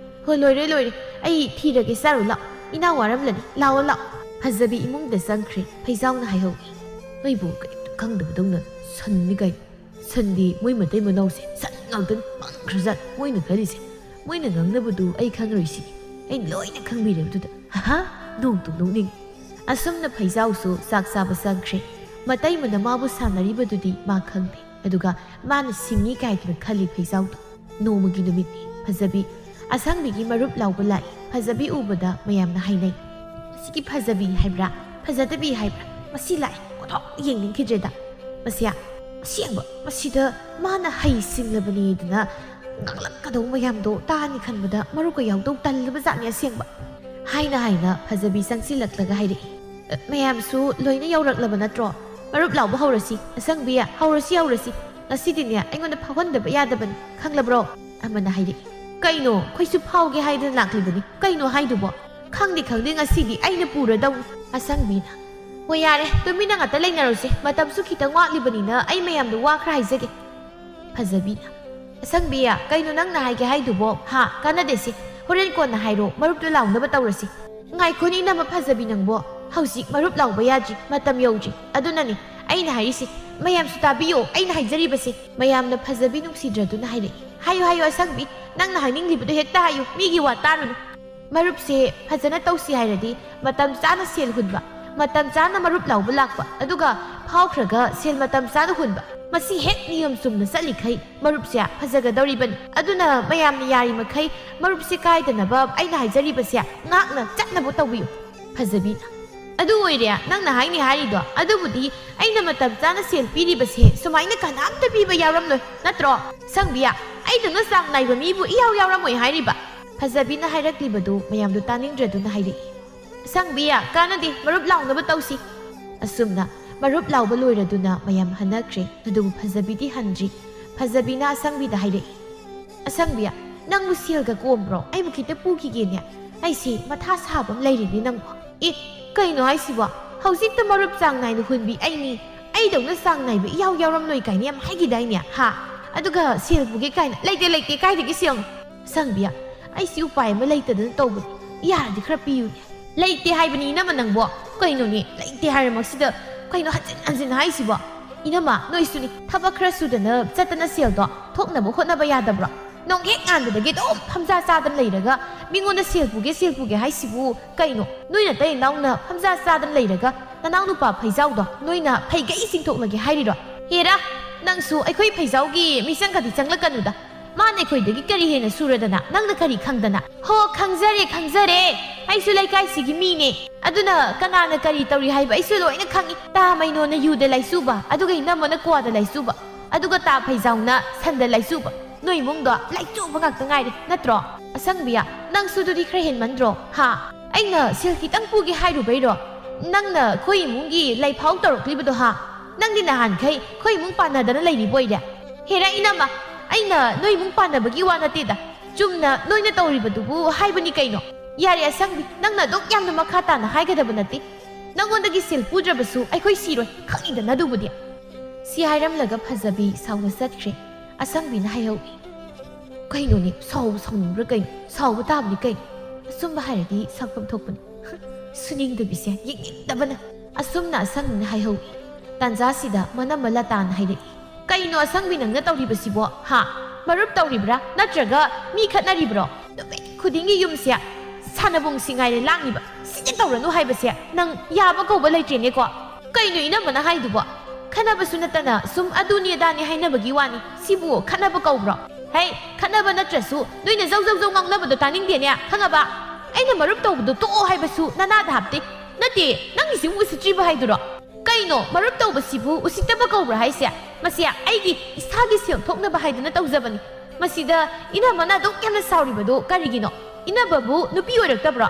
"ꯍꯣ, ꯂꯣꯏꯔꯦ ꯂꯣꯏꯔꯦ, ꯑꯩ ꯊꯤꯔꯒꯦ, ꯆꯥꯔꯨ ꯂꯥꯛꯑꯣ, ꯏꯅꯥꯎ ꯋꯥꯔꯝꯂꯅꯤ, ꯂꯥꯛꯑꯣ ꯂꯥꯛꯑꯣ"꯫ ꯐꯖꯕꯤ ꯏꯃꯨꯡꯗ ꯆꯪꯈ꯭ꯔꯦ꯫ ꯐꯩꯖꯥꯎꯅ ꯍꯥꯏꯍꯧꯏ, "ꯑꯩꯕꯨ ꯀꯔꯤꯝꯇ ꯈꯪꯗꯕꯗꯧꯅ ꯁꯟꯅꯤ ꯀꯥꯏꯅ꯫ ꯁꯟꯗꯤ ꯃꯣꯏ ꯃꯇꯩ ꯃꯅꯥꯎꯁꯦ ꯁꯟ ꯉꯥꯛꯇꯅꯤ, ꯄꯪꯈ꯭ꯔꯖꯥꯠ ꯃꯣꯏꯅ ꯈꯜꯂꯤꯁꯦ꯫ ꯃꯣꯏꯅ ꯉꯥꯡꯅꯕꯗꯨ ꯑꯩ ꯈꯪꯉꯔꯣꯏ ꯁꯤꯅꯤ, ꯑꯩꯅ ꯂꯣꯏꯅ ꯈꯪꯕꯤꯔꯦ ꯑꯗꯨꯗ"꯫ ꯍꯥ, ꯅꯣꯡꯇꯨ ꯅꯣꯛꯅꯤꯡ꯫ ꯑꯁꯨꯝꯅ ꯐꯩꯖꯥꯎꯁꯨ ꯆꯥꯛ ꯆꯥꯕ ꯆꯪꯈ꯭ꯔꯦ꯫ ꯃꯇꯩ ꯃꯅꯥꯎ ꯃꯥꯕꯨ ꯁꯥꯟꯅꯔꯤꯕꯗꯨꯗꯤ ꯃꯥ ꯈꯪꯗꯦ꯫ ꯑꯗꯨꯒ ꯃꯥꯅ ꯁꯤꯡꯉꯤ ꯀꯥꯏꯗꯨꯅ ꯈꯜꯂꯤ ꯐꯩꯖꯥꯎꯗꯣ꯫ ꯅꯣꯡꯃꯒꯤ ꯅꯨꯃꯤꯠꯅꯤ꯫ ꯐꯖꯕꯤ ꯑꯁꯪꯕꯤꯒꯤ ꯃꯔꯨꯞ ꯂꯥꯎꯕ ꯂꯥꯛꯏ꯫ ꯐꯖꯕꯤ ꯎꯕꯗ ꯃꯌꯥꯝꯅ ꯍꯥꯏꯅꯩ, "ꯃꯁꯤꯒꯤ ꯐꯖꯕꯤ ꯍꯥꯏꯕ꯭ꯔꯥ, ꯐꯖꯗꯕꯤ ꯍꯥꯏꯕ꯭ꯔꯥ, ꯃꯁꯤ ꯂꯥꯛꯑꯦ, ꯑꯣꯟꯊꯣꯛ ꯌꯦꯡꯅꯤꯡꯈꯤꯗ꯭ꯔꯦꯗ꯫ ꯃꯁꯤ ꯑꯁꯦꯡꯕ, ꯃꯁꯤꯗ ꯃꯥꯅ ꯍꯩꯁꯤꯡꯂꯕꯅꯦꯗꯅ ꯉꯥꯡꯂꯛꯀꯗꯧ ꯃꯌꯥꯝꯗꯣ ꯇꯥꯅꯤ ꯈꯟꯕꯗ ꯃꯔꯨꯞꯀ ꯌꯥꯎꯗꯧ ꯇꯜꯂꯕ ꯖꯥꯠꯅꯤ ꯑꯁꯦꯡꯕ꯫ ꯍꯥꯏꯅ ꯍꯥꯏꯅ ꯐꯖꯕꯤ ꯆꯪꯁꯤꯜꯂꯛꯂꯒ ꯍꯥꯏꯔꯛꯏ, "ꯑ, ꯃꯌꯥꯝꯁꯨ ꯂꯣꯏꯅ ꯌꯧꯔꯛꯂꯕ ꯅꯠꯇ꯭ꯔꯣ? ꯃꯔꯨꯞ ꯂꯥꯎꯕ ꯍꯧꯔꯁꯤ, ꯑꯁꯪꯕꯤ, ꯍꯧꯔꯁꯤ, ꯍꯧꯔꯁꯤ꯫ ꯉꯁꯤꯗꯤꯅꯦ ꯑꯩꯉꯣꯟꯗ ꯐꯥꯎꯍꯟꯗꯕ ꯌꯥꯗꯕꯅꯤ, ꯈꯪꯂꯕ꯭ꯔꯣ?" ꯑꯃꯅ ꯍꯥꯏꯔꯛꯏ, "ꯀꯩꯅꯣ? ꯑꯩꯈꯣꯏꯁꯨ ꯐꯥꯎꯒꯦ ꯍꯥꯏꯗꯅ ꯂꯥꯛꯂꯤꯕꯅꯤ꯫ ꯀꯩꯅꯣ ꯍꯥꯏꯗꯨꯕꯣ?" "ꯈꯪꯗꯦ, ꯈꯪꯗꯦ, ꯉꯁꯤꯗꯤ ꯑꯩꯅ ꯄꯨꯔꯗꯧꯅꯤ꯫" ꯑꯁꯪꯕꯤꯅ, "ꯍꯣꯏ, ꯌꯥꯔꯦ, ꯇꯨꯃꯤꯟꯅ ꯉꯥꯛꯇ ꯂꯩꯅꯔꯨꯁꯦ, ꯃꯇꯝꯁꯨ ꯈꯤꯇꯪ ꯋꯥꯠꯂꯤꯕꯅꯤꯅ ꯑꯩ ꯃꯌꯥꯝꯗ ꯋꯥ ꯈꯔ ꯍꯥꯏꯖꯒꯦ꯫" ꯐꯖꯕꯤꯅ, "ꯑꯁꯪꯕꯤ, ꯀꯩꯅꯣ ꯅꯪꯅ ꯍꯥꯏꯒꯦ ꯍꯥꯏꯗꯨꯕꯣ? ꯍꯥ? ꯀꯥꯟꯅꯗꯦꯁꯦ, ꯍꯣꯔꯦꯟ ꯀꯣꯟꯅ ꯍꯥꯏꯔꯣ, ꯃꯔꯨꯞꯇꯨ ꯂꯥꯎꯅꯕ ꯇꯧꯔꯁꯤ꯫" "ꯉꯥꯏꯈꯣꯅꯦ, ꯏꯅꯝꯃ ꯐꯖꯕꯤ ꯅꯪꯕꯣ, ꯍꯧꯖꯤꯛ ꯃꯔꯨꯞ ꯂꯥꯎꯕ ꯌꯥꯗ꯭ꯔꯤ, ꯃꯇꯝ ꯌꯧꯗ꯭ꯔꯤ꯫ ꯑꯗꯨꯅꯅꯦ ꯑꯩꯅ ꯍꯥꯏꯔꯤꯁꯦ, ꯃꯌꯥꯝꯁꯨ ꯇꯥꯕꯤꯌꯣ ꯑꯩꯅ ꯍꯥꯏꯖꯔꯤꯕꯁꯦ꯫ ꯃꯌꯥꯝꯅ ꯐꯖꯕꯤ ꯅꯨꯡꯁꯤꯗ꯭ꯔꯗꯨꯅ ꯍꯥꯏꯔꯛꯏ꯫" "ꯍꯥꯏꯌꯨ, ꯍꯥꯏꯌꯨ ꯑꯁꯪꯕꯤ, ꯅꯪꯅ ꯍꯥꯏꯅꯤꯡꯂꯤꯕꯗꯨ ꯍꯦꯛꯇ ꯍꯥꯏꯌꯨ, ꯃꯤꯒꯤ ꯋꯥ ꯇꯥꯔꯨꯅꯨ꯫ ꯃꯔꯨꯞꯁꯦ ꯐꯖꯅ ꯇꯧꯁꯤ ꯍꯥꯏꯔꯗꯤ ꯃꯇꯝ ꯆꯥꯅ ꯁꯦꯜ ꯍꯨꯟꯕ, ꯃꯇꯝ ꯆꯥꯅ ꯃꯔꯨꯞ ꯂꯥꯎꯕ ꯂꯥꯛꯄ, ꯑꯗꯨꯒ ꯐꯥꯎꯈ꯭ꯔꯒ ꯁꯦꯜ ꯃꯇꯝ ꯆꯥꯅ ꯍꯨꯟꯕ, ꯃꯁꯤ ꯍꯦꯛ ꯅꯤꯌꯣꯝ ꯆꯨꯝꯅ ꯆꯠꯂꯤꯈꯩ ꯃꯔꯨꯞꯁꯦ ꯐꯖꯒꯗꯧꯔꯤꯕꯅꯤ꯫ ꯑꯗꯨꯅ ꯃꯌꯥꯝꯅ ꯌꯥꯔꯤꯃꯈꯩ ꯃꯔꯨꯞꯁꯦ ꯀꯥꯏꯗꯅꯕ ꯑꯩꯅ ꯍꯥꯏꯖꯔꯤꯕꯁꯦ ꯉꯥꯛꯅ ꯆꯠꯅꯕ ꯇꯧꯕꯤꯌꯨ꯫" ꯐꯖꯕꯤꯅ, "ꯑꯗꯨ ꯑꯣꯏꯔꯦ ꯅꯪꯅ ꯍꯥꯏꯅꯤ ꯍꯥꯏꯔꯤꯗꯣ, ꯑꯗꯨꯕꯨꯗꯤ ꯑꯩꯅ ꯃꯇꯝ ꯆꯥꯅ ꯁꯦꯜ ꯄꯤꯔꯤꯕꯁꯦ ꯁꯨꯃꯥꯏꯅ ꯀꯅꯥꯝꯇ ꯄꯤꯕ ꯌꯥꯎꯔꯝꯂꯣꯏ, ꯅꯠꯇ꯭ꯔꯣ? ꯁꯪꯕꯤ, ꯑꯩꯗꯧꯅ ꯆꯥꯡ ꯅꯥꯏꯕ ꯃꯤꯕꯨ ꯏꯌꯥꯎ ꯌꯥꯎꯔꯝꯃꯣꯏ ꯍꯥꯏꯔꯤꯕ꯫" ꯐꯖꯕꯤꯅ ꯍꯥꯏꯔꯛꯂꯤꯕꯗꯨ ꯃꯌꯥꯝꯗꯨ ꯇꯥꯅꯤꯡꯗ꯭ꯔꯗꯨꯅ ꯍꯥꯏꯔꯛꯏ, "ꯁꯪꯕꯤ, ꯀꯥꯟꯅꯗꯦ, ꯃꯔꯨꯞ ꯂꯥꯎꯅꯕ ꯇꯧꯁꯤ꯫" ꯑꯁꯨꯝꯅ ꯃꯔꯨꯞ ꯂꯥꯎꯕ ꯂꯣꯏꯔꯗꯨꯅ ꯃꯌꯥꯝ ꯍꯟꯅꯈ꯭ꯔꯦ꯫ ꯑꯗꯨꯕꯨ ꯐꯖꯕꯤꯗꯤ ꯍꯟꯗ꯭ꯔꯤ꯫ ꯐꯖꯕꯤꯅ ꯑꯁꯪꯕꯤꯗ ꯍꯥꯏꯔꯛꯏ, "ꯑꯁꯪꯕꯤ, ꯅꯪꯕꯨ ꯁꯦꯜꯒ ꯀꯣꯝꯕ꯭ꯔꯣ? ꯑꯩꯕꯨ ꯈꯤꯇ ꯄꯨꯈꯤꯒꯦꯅꯦ꯫ ꯑꯩꯁꯦ ꯃꯊꯥ ꯁꯥꯕ ꯑꯃ ꯂꯩꯔꯦꯅꯦ ꯅꯪꯕꯨ꯫" "ꯑꯦ, ꯀꯩꯅꯣ ꯍꯥꯏꯁꯤꯕꯣ? ꯍꯧꯖꯤꯛꯇ ꯃꯔꯨꯞ ꯆꯥꯡ ꯅꯥꯏꯅ ꯍꯨꯟꯕꯤ ꯑꯩꯅꯤ, ꯑꯩꯗꯧꯅ ꯆꯥꯡ ꯅꯥꯏꯕ ꯏꯌꯥꯎ ꯌꯥꯎꯔꯝꯂꯣꯏ ꯀꯥꯏꯅ ꯌꯥꯝ ꯍꯥꯏꯈꯤꯗꯥꯏꯅꯦ? ꯍꯥ? ꯑꯗꯨꯒ ꯁꯦꯜ ꯄꯨꯒꯦ ꯀꯥꯏꯅ ꯂꯩꯇꯦ, ꯂꯩꯇꯦ, ꯀꯥꯏꯗꯒꯤ ꯁꯦꯜꯅꯣ?" "ꯁꯪꯕꯤ, ꯑꯩꯁꯤ ꯎꯄꯥꯏ ꯑꯃ ꯂꯩꯇꯗꯅ ꯇꯧꯕꯅꯤ, ꯌꯥꯔꯗꯤ ꯈꯔ ꯄꯤꯌꯨꯅꯦ꯫" "ꯂꯩꯇꯦ ꯍꯥꯏꯕꯅꯤ ꯏꯅꯝꯃ ꯅꯪꯕꯣ꯫ ꯀꯩꯅꯣꯅꯦ, ꯂꯩꯇꯦ ꯍꯥꯏꯔꯃꯛꯁꯤꯗ ꯀꯩꯅꯣ ꯍꯟꯖꯤꯟ ꯍꯟꯖꯤꯟ ꯍꯥꯏꯁꯤꯕꯣ? ꯏꯅꯝꯃ, ꯅꯣꯏꯁꯨꯅꯤ, ꯊꯕꯛ ꯈꯔ ꯁꯨꯗꯅ ꯆꯠꯇꯅ ꯁꯦꯜꯗꯣ ꯊꯣꯛꯅꯕ ꯍꯣꯠꯅꯕ ꯌꯥꯗꯕ꯭ꯔꯣ? ꯅꯣꯡ ꯍꯦꯛ ꯉꯥꯟꯕꯗꯒꯤ ꯑꯗꯨꯝ ꯐꯝꯖꯥ ꯆꯥꯗꯅ ꯂꯩꯔꯒ ꯃꯤꯉꯣꯟꯗ ꯁꯦꯜ ꯄꯨꯒꯦ, ꯁꯦꯜ ꯄꯨꯒꯦ ꯍꯥꯏꯁꯤꯕꯨ ꯀꯩꯅꯣ? ꯅꯣꯏ ꯅꯇꯩ ꯅꯅꯥꯎꯅ ꯐꯝꯖꯥ ꯆꯥꯗꯅ ꯂꯩꯔꯒ ꯅꯅꯥꯎ ꯅꯨꯄꯥ ꯐꯩꯖꯥꯎꯗꯣ ꯅꯣꯏꯅ ꯐꯩꯒꯩ ꯆꯤꯡꯊꯣꯛꯂꯒꯦ ꯍꯥꯏꯔꯤꯔꯣ? ꯍꯦꯔꯥ, ꯅꯪꯁꯨ ꯑꯩꯈꯣꯏ ꯐꯩꯖꯥꯎꯒꯤ ꯃꯤꯆꯪꯒꯗꯤ ꯆꯪꯂꯛꯀꯅꯨꯗ꯫ ꯃꯥꯅ ꯑꯩꯈꯣꯏꯗꯒꯤ ꯀꯔꯤ ꯍꯦꯟꯅ ꯁꯨꯔꯗꯅ? ꯅꯪꯅ ꯀꯔꯤ ꯈꯪꯗꯅ? ꯍꯣ, ꯈꯪꯖꯔꯦ, ꯈꯪꯖꯔꯦ꯫ ꯑꯩꯁꯨ ꯂꯩꯀꯥꯏꯁꯤꯒꯤ ꯃꯤꯅꯦ꯫ ꯑꯗꯨꯅ ꯀꯅꯥꯅ ꯀꯔꯤ ꯇꯧꯔꯤ ꯍꯥꯏꯕ ꯑꯩꯁꯨ ꯂꯣꯏꯅ ꯈꯪꯏ꯫ ꯇꯥ ꯃꯩꯅꯣꯅ ꯌꯨꯗ ꯂꯥꯏꯆꯨꯕ, ꯑꯗꯨꯒ ꯏꯅꯝꯃꯅ ꯀ꯭ꯋꯥꯗ ꯂꯥꯏꯆꯨꯕ, ꯑꯗꯨꯒ ꯇꯥ ꯐꯩꯖꯥꯎꯅ ꯁꯟꯗ ꯂꯥꯏꯆꯨꯕ꯫ ꯅꯣꯏ ꯏꯃꯨꯡꯗꯣ ꯂꯥꯏꯆꯨꯕ ꯉꯥꯛꯇ ꯉꯥꯏꯔꯦ, ꯅꯠꯇ꯭ꯔꯣ? ꯑꯁꯪꯕꯤꯌꯥ, ꯅꯪꯁꯨ ꯑꯗꯨꯗꯤ ꯈꯔ ꯍꯦꯟꯃꯟꯗ꯭ꯔꯣ? ꯍꯥ? ꯑꯩꯅ ꯁꯦꯜ ꯈꯤꯇꯪ ꯄꯨꯒꯦ ꯍꯥꯏꯔꯨꯕꯩꯔꯣ ꯅꯪꯅ ꯑꯩꯈꯣꯏ ꯏꯃꯨꯡꯒꯤ ꯂꯩꯐꯥꯎ ꯇꯧꯔꯛꯂꯤꯕꯗꯣ, ꯍꯥ? ꯅꯪꯗꯤ ꯅꯍꯥꯟꯈꯩ ꯑꯩꯈꯣꯏ ꯏꯃꯨꯡ ꯄꯥꯟꯅꯗꯅ ꯂꯩꯔꯤꯕ ꯑꯣꯏꯔꯦ꯫ ꯍꯦꯔꯥ ꯏꯅꯝꯃ, ꯑꯩꯅ ꯅꯣꯏ ꯏꯃꯨꯡ ꯄꯥꯟꯅꯕꯒꯤ ꯋꯥ ꯅꯠꯇꯦꯗ꯫ ꯆꯨꯝꯅ ꯅꯣꯏꯅ ꯇꯧꯔꯤꯕꯗꯨꯕꯨ ꯍꯥꯏꯕꯅꯤ ꯀꯩꯅꯣ꯫ ꯌꯥꯔꯦ ꯑꯁꯪꯕꯤ, ꯅꯪꯅ ꯑꯗꯨꯛ ꯌꯥꯝꯅ ꯃꯈꯥ ꯇꯥꯅ ꯍꯥꯏꯒꯗꯕ ꯅꯠꯇꯦ꯫ ꯅꯪꯉꯣꯟꯗꯒꯤ ꯁꯦꯜ ꯄꯨꯗ꯭ꯔꯕꯁꯨ ꯑꯩꯈꯣꯏ ꯁꯤꯔꯣꯏ, ꯈꯪꯉꯤꯗꯅ ꯑꯗꯨꯕꯨꯗꯤ꯫ ꯁꯤ ꯍꯥꯏꯔꯝꯂꯒ ꯐꯖꯕꯤ ꯁꯥꯎꯅ ꯆꯠꯈ꯭ꯔꯦ꯫ ꯑꯁꯪꯕꯤꯅ ꯍꯥꯏꯍꯧꯏ꯫ ꯀꯩꯅꯣꯅꯦ, ꯁꯥꯎꯕ ꯁꯥꯎꯅꯤꯡꯕ꯭ꯔꯥ ꯀꯩꯅꯣ? ꯁꯥꯎꯕ ꯇꯥꯕꯅꯤ ꯀꯩꯅꯣ? ꯑꯆꯨꯝꯕ ꯍꯥꯏꯔꯗꯤ ꯁꯥꯎꯐꯝ ꯊꯣꯛꯄꯅꯤ꯫ ꯁꯨꯅꯤꯡꯗꯕꯤꯁꯦ, ꯌꯦꯡꯅꯤꯡꯗꯕꯅ꯫ ꯑꯁꯨꯝꯅ ꯑꯁꯪꯕꯤꯅ ꯍꯥꯏꯍꯧꯏ꯫ ꯇꯥꯟꯖꯥꯁꯤꯗ ꯃꯅꯝꯃ ꯂꯇꯥꯅ ꯍꯥꯏꯔꯛꯏ꯫ ꯀꯩꯅꯣ ꯑꯁꯪꯕꯤ ꯅꯪꯅ ꯇꯧꯔꯤꯕꯁꯤꯕꯣ? ꯍꯥ? ꯃꯔꯨꯞ ꯇꯧꯔꯤꯕ꯭ꯔꯥ? ꯅꯠꯇ꯭ꯔꯒ ꯃꯤ ꯈꯠꯅꯔꯤꯕ꯭ꯔꯣ? ꯅꯨꯃꯤꯠ ꯈꯨꯗꯤꯡꯒꯤ ꯌꯨꯝꯁꯦ ꯁꯥꯟꯅꯕꯨꯡꯁꯤ ꯉꯥꯏꯔꯦ ꯂꯥꯡꯉꯤꯕ꯫ ꯁꯤꯗꯤ ꯇꯧꯔꯅꯨ ꯍꯥꯏꯕꯁꯦ ꯅꯪ ꯌꯥꯕ ꯀꯧꯕ ꯂꯩꯇ꯭ꯔꯦꯅꯦꯀꯣ꯫ ꯀꯩꯅꯣ ꯏꯅꯝꯃꯅ ꯍꯥꯏꯗꯨꯕꯣ? ꯈꯠꯅꯕꯁꯨ ꯅꯠꯇꯅ ꯁꯨꯝ ꯑꯗꯨꯅꯤ ꯑꯗꯥꯅꯤ ꯍꯥꯏꯅꯕꯒꯤ ꯋꯥꯅꯤ꯫ ꯁꯤꯕꯨ ꯈꯠꯅꯕ ꯀꯧꯕ꯭ꯔꯣ? ꯍꯩ, ꯈꯠꯅꯕ ꯅꯠꯇ꯭ꯔꯁꯨ ꯅꯣꯏꯅ ꯖꯧ ꯖꯧ ꯖꯧ ꯉꯥꯡꯅꯕꯗꯣ ꯇꯥꯅꯤꯡꯗꯦꯅꯦ, ꯈꯪꯉꯕ? ꯑꯩꯅ ꯃꯔꯨꯞ ꯇꯧꯕꯗꯣ ꯇꯣꯛꯑꯣ ꯍꯥꯏꯕꯁꯨ ꯅꯅꯥꯗ ꯍꯥꯞꯇꯦ꯫ ꯅꯠꯇꯦ, ꯅꯪꯒꯤꯁꯤꯕꯨ ꯎꯁꯤꯠꯇ꯭ꯔꯤꯕ ꯍꯥꯏꯗꯨꯔꯣ? ꯀꯩꯅꯣ, ꯃꯔꯨꯞ ꯇꯧꯕꯁꯤꯕꯨ ꯎꯁꯤꯠꯇꯕ ꯀꯧꯕ꯭ꯔꯥ ꯍꯥꯏꯁꯦ? ꯃꯁꯤ ꯑꯩꯒꯤ ꯏꯁꯥꯒꯤ ꯁꯦꯜ ꯊꯣꯛꯅꯕ ꯍꯥꯏꯗꯨꯅ ꯇꯧꯖꯕꯅꯤ꯫ ꯃꯁꯤꯗ ꯏꯅꯝꯃꯅ ꯑꯗꯨꯛ ꯌꯥꯝꯅ ꯁꯥꯎꯔꯤꯕꯗꯨ ꯀꯔꯤꯒꯤꯅꯣ? ꯏꯅꯝꯃꯕꯨ ꯅꯨꯄꯤ ꯑꯣꯏꯔꯛꯇꯕ꯭ꯔꯣ?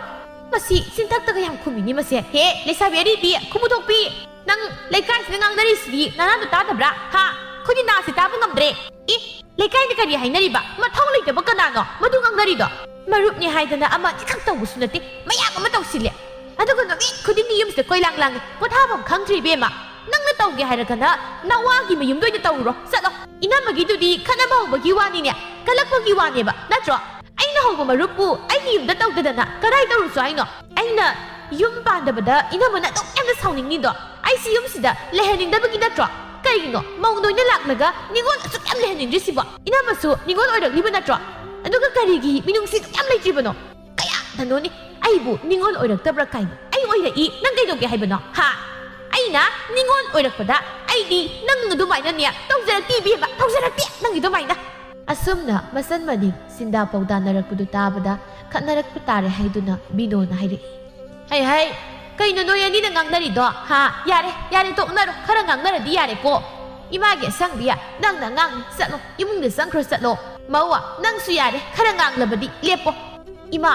ꯃꯁꯤ ꯆꯤꯟꯊꯛꯇꯒ ꯌꯥꯝ ꯈꯨꯝꯃꯤꯅꯤ ꯃꯁꯦ꯫ ꯍꯦ, ꯂꯩꯁꯥꯕꯤ ꯑꯔꯤꯕꯤ, ꯈꯨꯃꯨ ꯊꯣꯛꯄꯤ! ꯅꯪ ꯂꯩꯀꯥꯏꯁꯤꯗ ꯉꯥꯡꯅꯔꯤꯁꯤꯗꯤ ꯅꯅꯥꯗꯣ ꯇꯥꯗꯕ꯭ꯔꯥ? ꯍꯥ? ꯑꯩꯈꯣꯏꯗꯤ ꯅꯥꯁꯦ ꯇꯥꯕ ꯉꯝꯗ꯭ꯔꯦ꯫ ꯏ, ꯂꯩꯀꯥꯏꯗ ꯀꯔꯤ ꯍꯥꯏꯅꯔꯤꯕ? ꯃꯊꯧ ꯂꯩꯇꯕ ꯀꯅꯥꯅꯣ ꯃꯗꯨ ꯉꯥꯡꯅꯔꯤꯗꯣ? ꯃꯔꯨꯞꯅꯤ ꯍꯥꯏꯗꯅ ꯑꯃ ꯑꯅꯤꯈꯛ ꯇꯧꯕꯁꯨ ꯅꯠꯇꯦ, ꯃꯌꯥꯝ ꯑꯃ ꯇꯧꯁꯤꯜꯂꯦ꯫ ꯑꯗꯨꯒ ꯅꯨꯃꯤꯠ ꯈꯨꯗꯤꯡꯒꯤ ꯌꯨꯝꯁꯤꯗ ꯀꯣꯏꯂꯥꯡ ꯂꯥꯡꯉꯦ, ꯄꯣꯊꯥꯐꯝ ꯈꯪꯗ꯭ꯔꯦ ꯏꯕꯦꯝꯃ꯫ ꯅꯪꯅ ꯇꯧꯒꯦ ꯍꯥꯏꯔꯒꯅ ꯅꯋꯥꯒꯤ ꯃꯌꯨꯝꯗ ꯑꯣꯏꯅ ꯇꯧꯔꯨꯔꯣ, ꯆꯠꯂꯣ꯫ ꯏꯅꯝꯃꯒꯤꯗꯨꯗꯤ ꯈꯠꯅꯕ ꯍꯧꯕꯒꯤ ꯋꯥꯅꯤꯅꯦ, ꯀꯜꯂꯛꯄꯒꯤ ꯋꯥꯅꯦꯕ, ꯅꯠꯇ꯭ꯔꯣ? ꯑꯩꯅ ꯍꯧꯕ ꯃꯔꯨꯞꯄꯨ ꯑꯩꯒꯤ ꯌꯨꯝꯗ ꯇꯧꯗꯗꯅ ꯀꯗꯥꯏ ꯇꯧꯔꯨꯁꯨ ꯍꯥꯏꯅꯣ? ꯑꯩꯅ ꯌꯨꯝ ꯄꯥꯟꯗꯕꯗ ꯏꯅꯝꯃꯅ ꯑꯗꯨꯛ ꯌꯥꯝꯅ ꯁꯥꯎꯅꯤꯡꯉꯤꯗꯣ, ꯑꯩꯁꯤ ꯌꯨꯝꯁꯤꯗ ꯂꯩꯍꯟꯅꯤꯡꯗꯕꯒꯤ ꯅꯠꯇ꯭ꯔꯣ? ꯀꯔꯤꯒꯤꯅꯣ ꯃꯧ ꯅꯣꯏꯅ ꯂꯥꯛꯂꯒ ꯅꯤꯉꯣꯜ ꯑꯁꯨꯛ ꯌꯥꯝ ꯂꯩꯍꯟꯅꯤꯡꯗ꯭ꯔꯤꯁꯤꯕꯣ? ꯏꯅꯝꯃꯁꯨ ꯅꯤꯉꯣꯜ ꯑꯣꯏꯔꯛꯂꯤꯕ ꯅꯠꯇ꯭ꯔꯣ? ꯑꯗꯨꯒ ꯀꯔꯤꯒꯤ ꯃꯤꯅꯨꯡꯁꯤ ꯑꯗꯨꯛ ꯌꯥꯝ ꯂꯩꯇ꯭ꯔꯤꯕꯅꯣ? ꯀꯌꯥꯗꯅꯣꯅꯦ ꯑꯩꯕꯨ ꯅꯤꯉꯣꯜ ꯑꯣꯏꯔꯛꯇꯕ꯭ꯔꯥ ꯀꯥꯏꯅ꯫ ꯑꯩ ꯑꯣꯏꯔꯛꯏ, ꯅꯪ ꯀꯩꯗꯧꯒꯦ ꯍꯥꯏꯕꯅꯣ? ꯍꯥ? ꯑꯩꯅ ꯅꯤꯉꯣꯜ ꯑꯣꯏꯔꯛꯄꯗ ꯑꯩꯗꯤ ꯅꯪ ꯑꯗꯨꯃꯥꯏꯅꯅꯦ ꯇꯧꯖꯔꯛꯇꯦ ꯏꯕꯦꯝꯃ, ꯇꯧꯖꯔꯛꯇꯦ ꯅꯪꯒꯤ ꯑꯗꯨꯃꯥꯏꯅ꯫ ꯑꯁꯨꯝꯅ ꯃꯆꯟ ꯃꯅꯤꯡ ꯁꯤꯟꯗꯥ ꯄꯥꯎꯗꯥꯅꯔꯛꯄꯗꯨ ꯇꯥꯕꯗ ꯈꯠꯅꯔꯛꯄ ꯇꯥꯔꯦ ꯍꯥꯏꯗꯨꯅ ꯕꯤꯅꯣꯅ ꯍꯥꯏꯔꯛꯏ꯫ "ꯍꯩ ꯍꯩ, ꯀꯩꯅꯣ ꯅꯣꯏ ꯑꯅꯤꯅ ꯉꯥꯡꯅꯔꯤꯗꯣ? ꯍꯥ? ꯌꯥꯔꯦ, ꯌꯥꯔꯦ, ꯇꯣꯛꯅꯔꯣ꯫ ꯈꯔ ꯉꯥꯡꯅꯔꯗꯤ ꯌꯥꯔꯦꯀꯣ꯫ ꯏꯃꯥꯒꯤ ꯑꯁꯪꯕꯤ, ꯅꯪꯅ ꯉꯥꯡꯅꯤ꯫ ꯆꯠꯂꯣ, ꯏꯃꯨꯡꯗ ꯆꯪꯈ꯭ꯔꯣ, ꯆꯠꯂꯣ꯫ ꯃꯧ, ꯅꯪꯁꯨ ꯌꯥꯔꯦ, ꯈꯔ ꯉꯥꯡꯂꯕꯗꯤ ꯂꯦꯞꯄꯣ꯫" "ꯏꯃꯥ,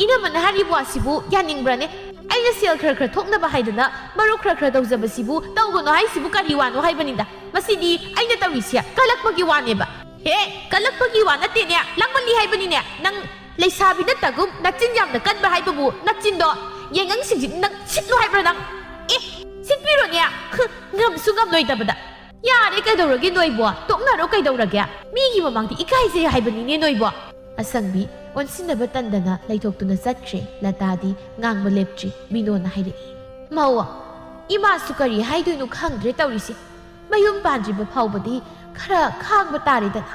ꯏꯅꯝꯃꯅ ꯍꯥꯏꯔꯤꯕ ꯋꯥꯁꯤꯕꯨ ꯌꯥꯅꯤꯡꯕ꯭ꯔꯅꯦ? ꯑꯩꯅ ꯁꯦꯜ ꯈꯔ ꯈꯔ ꯊꯣꯛꯅꯕ ꯍꯥꯏꯗꯅ ꯃꯔꯨꯞ ꯈꯔ ꯈꯔ ꯇꯧꯖꯕꯁꯤꯕꯨ ꯇꯧꯒꯅꯨ ꯍꯥꯏꯁꯤꯕꯨ ꯀꯔꯤ ꯋꯥꯅꯣ ꯍꯥꯏꯕꯅꯤꯗ꯫ ꯃꯁꯤꯗꯤ ꯑꯩꯅ ꯇꯧꯔꯤꯁꯦ ꯀꯜꯂꯛꯄꯒꯤ ꯋꯥꯅꯦꯕ꯫" "ꯍꯦ, ꯀꯜꯂꯛꯄꯒꯤ ꯋꯥ ꯅꯠꯇꯦꯅꯦ, ꯂꯥꯡꯃꯜꯂꯤ ꯍꯥꯏꯕꯅꯤꯅꯦ꯫ ꯅꯪ ꯂꯩꯁꯥꯕꯤ ꯅꯠꯇꯒꯨꯝ ꯅꯆꯤꯟ ꯌꯥꯝꯅ ꯀꯟꯕ ꯍꯥꯏꯕꯕꯨ ꯅꯆꯤꯟꯗꯣ ꯌꯦꯡꯉꯪꯁꯤꯡꯁꯤ ꯅꯪ ꯁꯤꯠꯂꯨ ꯍꯥꯏꯕ꯭ꯔꯥ ꯅꯪ? ꯑꯦ, ꯁꯤꯠꯄꯤꯔꯣꯅꯦ꯫ ꯍꯨ, ꯉꯝꯁꯨ ꯉꯝꯂꯣꯏꯗꯕꯗ꯫ ꯌꯥꯔꯦ, ꯀꯩꯗꯧꯔꯒꯦ ꯅꯣꯏꯕꯣ? ꯇꯣꯛꯅꯔꯣ, ꯀꯩꯗꯧꯔꯒꯦ? ꯃꯤꯒꯤ ꯃꯃꯥꯡꯗ ꯏꯀꯥꯏꯖꯩ ꯍꯥꯏꯕꯅꯤꯅꯦ ꯅꯣꯏꯕꯣ꯫" ꯑꯁꯪꯕꯤ ꯑꯣꯟꯁꯤꯟꯅꯕ ꯇꯟꯗꯅ ꯂꯩꯊꯣꯛꯇꯨꯅ ꯆꯠꯈ꯭ꯔꯦ꯫ ꯂꯇꯥꯗꯤ ꯉꯥꯡꯕ ꯂꯦꯞꯇ꯭ꯔꯤ꯫ ꯕꯤꯅꯣꯅ ꯍꯥꯏꯔꯛꯏ, "ꯃꯧ, ꯏꯃꯥꯁꯨ ꯀꯔꯤ ꯍꯥꯏꯗꯣꯏꯅꯣ ꯈꯪꯗ꯭ꯔꯦ ꯇꯧꯔꯤꯁꯦ꯫ ꯃꯌꯨꯝ ꯄꯥꯟꯗ꯭ꯔꯤꯕ ꯐꯥꯎꯕꯗꯤ ꯈꯔ ꯈꯥꯡꯕ ꯇꯥꯔꯦꯗꯅ꯫"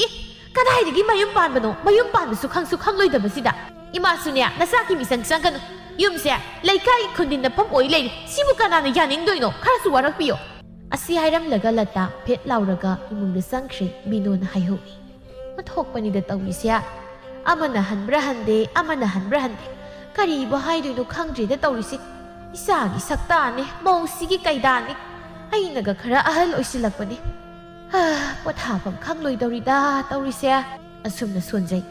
"ꯑꯦ, ꯀꯗꯥꯏꯗꯒꯤ ꯃꯌꯨꯝ ꯄꯥꯟꯕꯅꯣ? ꯃꯌꯨꯝ ꯄꯥꯟꯕꯁꯨ ꯈꯪꯁꯨ ꯈꯪꯂꯣꯏꯗꯕꯁꯤꯗ꯫ ꯏꯃꯥꯁꯨꯅꯦ, ꯅꯆꯥꯒꯤ ꯃꯤꯁꯪ ꯆꯪꯒꯅꯨ꯫ ꯌꯨꯝꯁꯦ ꯂꯩꯀꯥꯏ ꯈꯨꯟꯗꯤꯟꯅꯐꯝ ꯑꯣꯏ ꯂꯩꯔꯦ꯫ ꯁꯤꯕꯨ ꯀꯅꯥꯅ ꯌꯥꯅꯤꯡꯗꯣꯏꯅꯣ? ꯈꯔꯁꯨ ꯋꯥꯔꯛꯄꯤꯌꯣ꯫" ꯑꯁꯤ ꯍꯥꯏꯔꯝꯂꯒ ꯂꯇꯥ ꯐꯦꯠ ꯂꯥꯎꯔꯒ ꯏꯃꯨꯡꯗ ꯆꯪꯈ꯭ꯔꯦ꯫ ꯕꯤꯅꯣꯅ ꯍꯥꯏꯍꯧꯏ, "ꯑꯣꯟꯊꯣꯛꯄꯅꯤꯗ ꯇꯧꯔꯤꯁꯦ꯫ ꯑꯃꯅ ꯍꯟꯕ꯭ꯔꯥ ꯍꯟꯗꯦ, ꯑꯃꯅ ꯍꯟꯕ꯭ꯔꯥ ꯍꯟꯗꯦ꯫ ꯀꯔꯤꯕꯨ ꯍꯥꯏꯗꯣꯏꯅꯣ ꯈꯪꯗ꯭ꯔꯦꯗ ꯇꯧꯔꯤꯁꯦ꯫ ꯏꯆꯥꯒꯤ ꯁꯛꯇꯥꯅꯦ, ꯃꯧꯁꯤꯒꯤ ꯀꯩꯗꯥꯅꯦ꯫ ꯑꯩꯅꯒ ꯈꯔ ꯑꯍꯜ ꯑꯣꯏꯁꯤꯜꯂꯛꯄꯅꯦ꯫ ꯍꯥ, ꯄꯣꯊꯥꯐꯝ ꯈꯪꯂꯣꯏꯗꯧꯔꯤꯗ ꯇꯧꯔꯤꯁꯦ꯫" ꯑꯁꯨꯝꯅ ꯁꯣꯟꯖꯩ꯫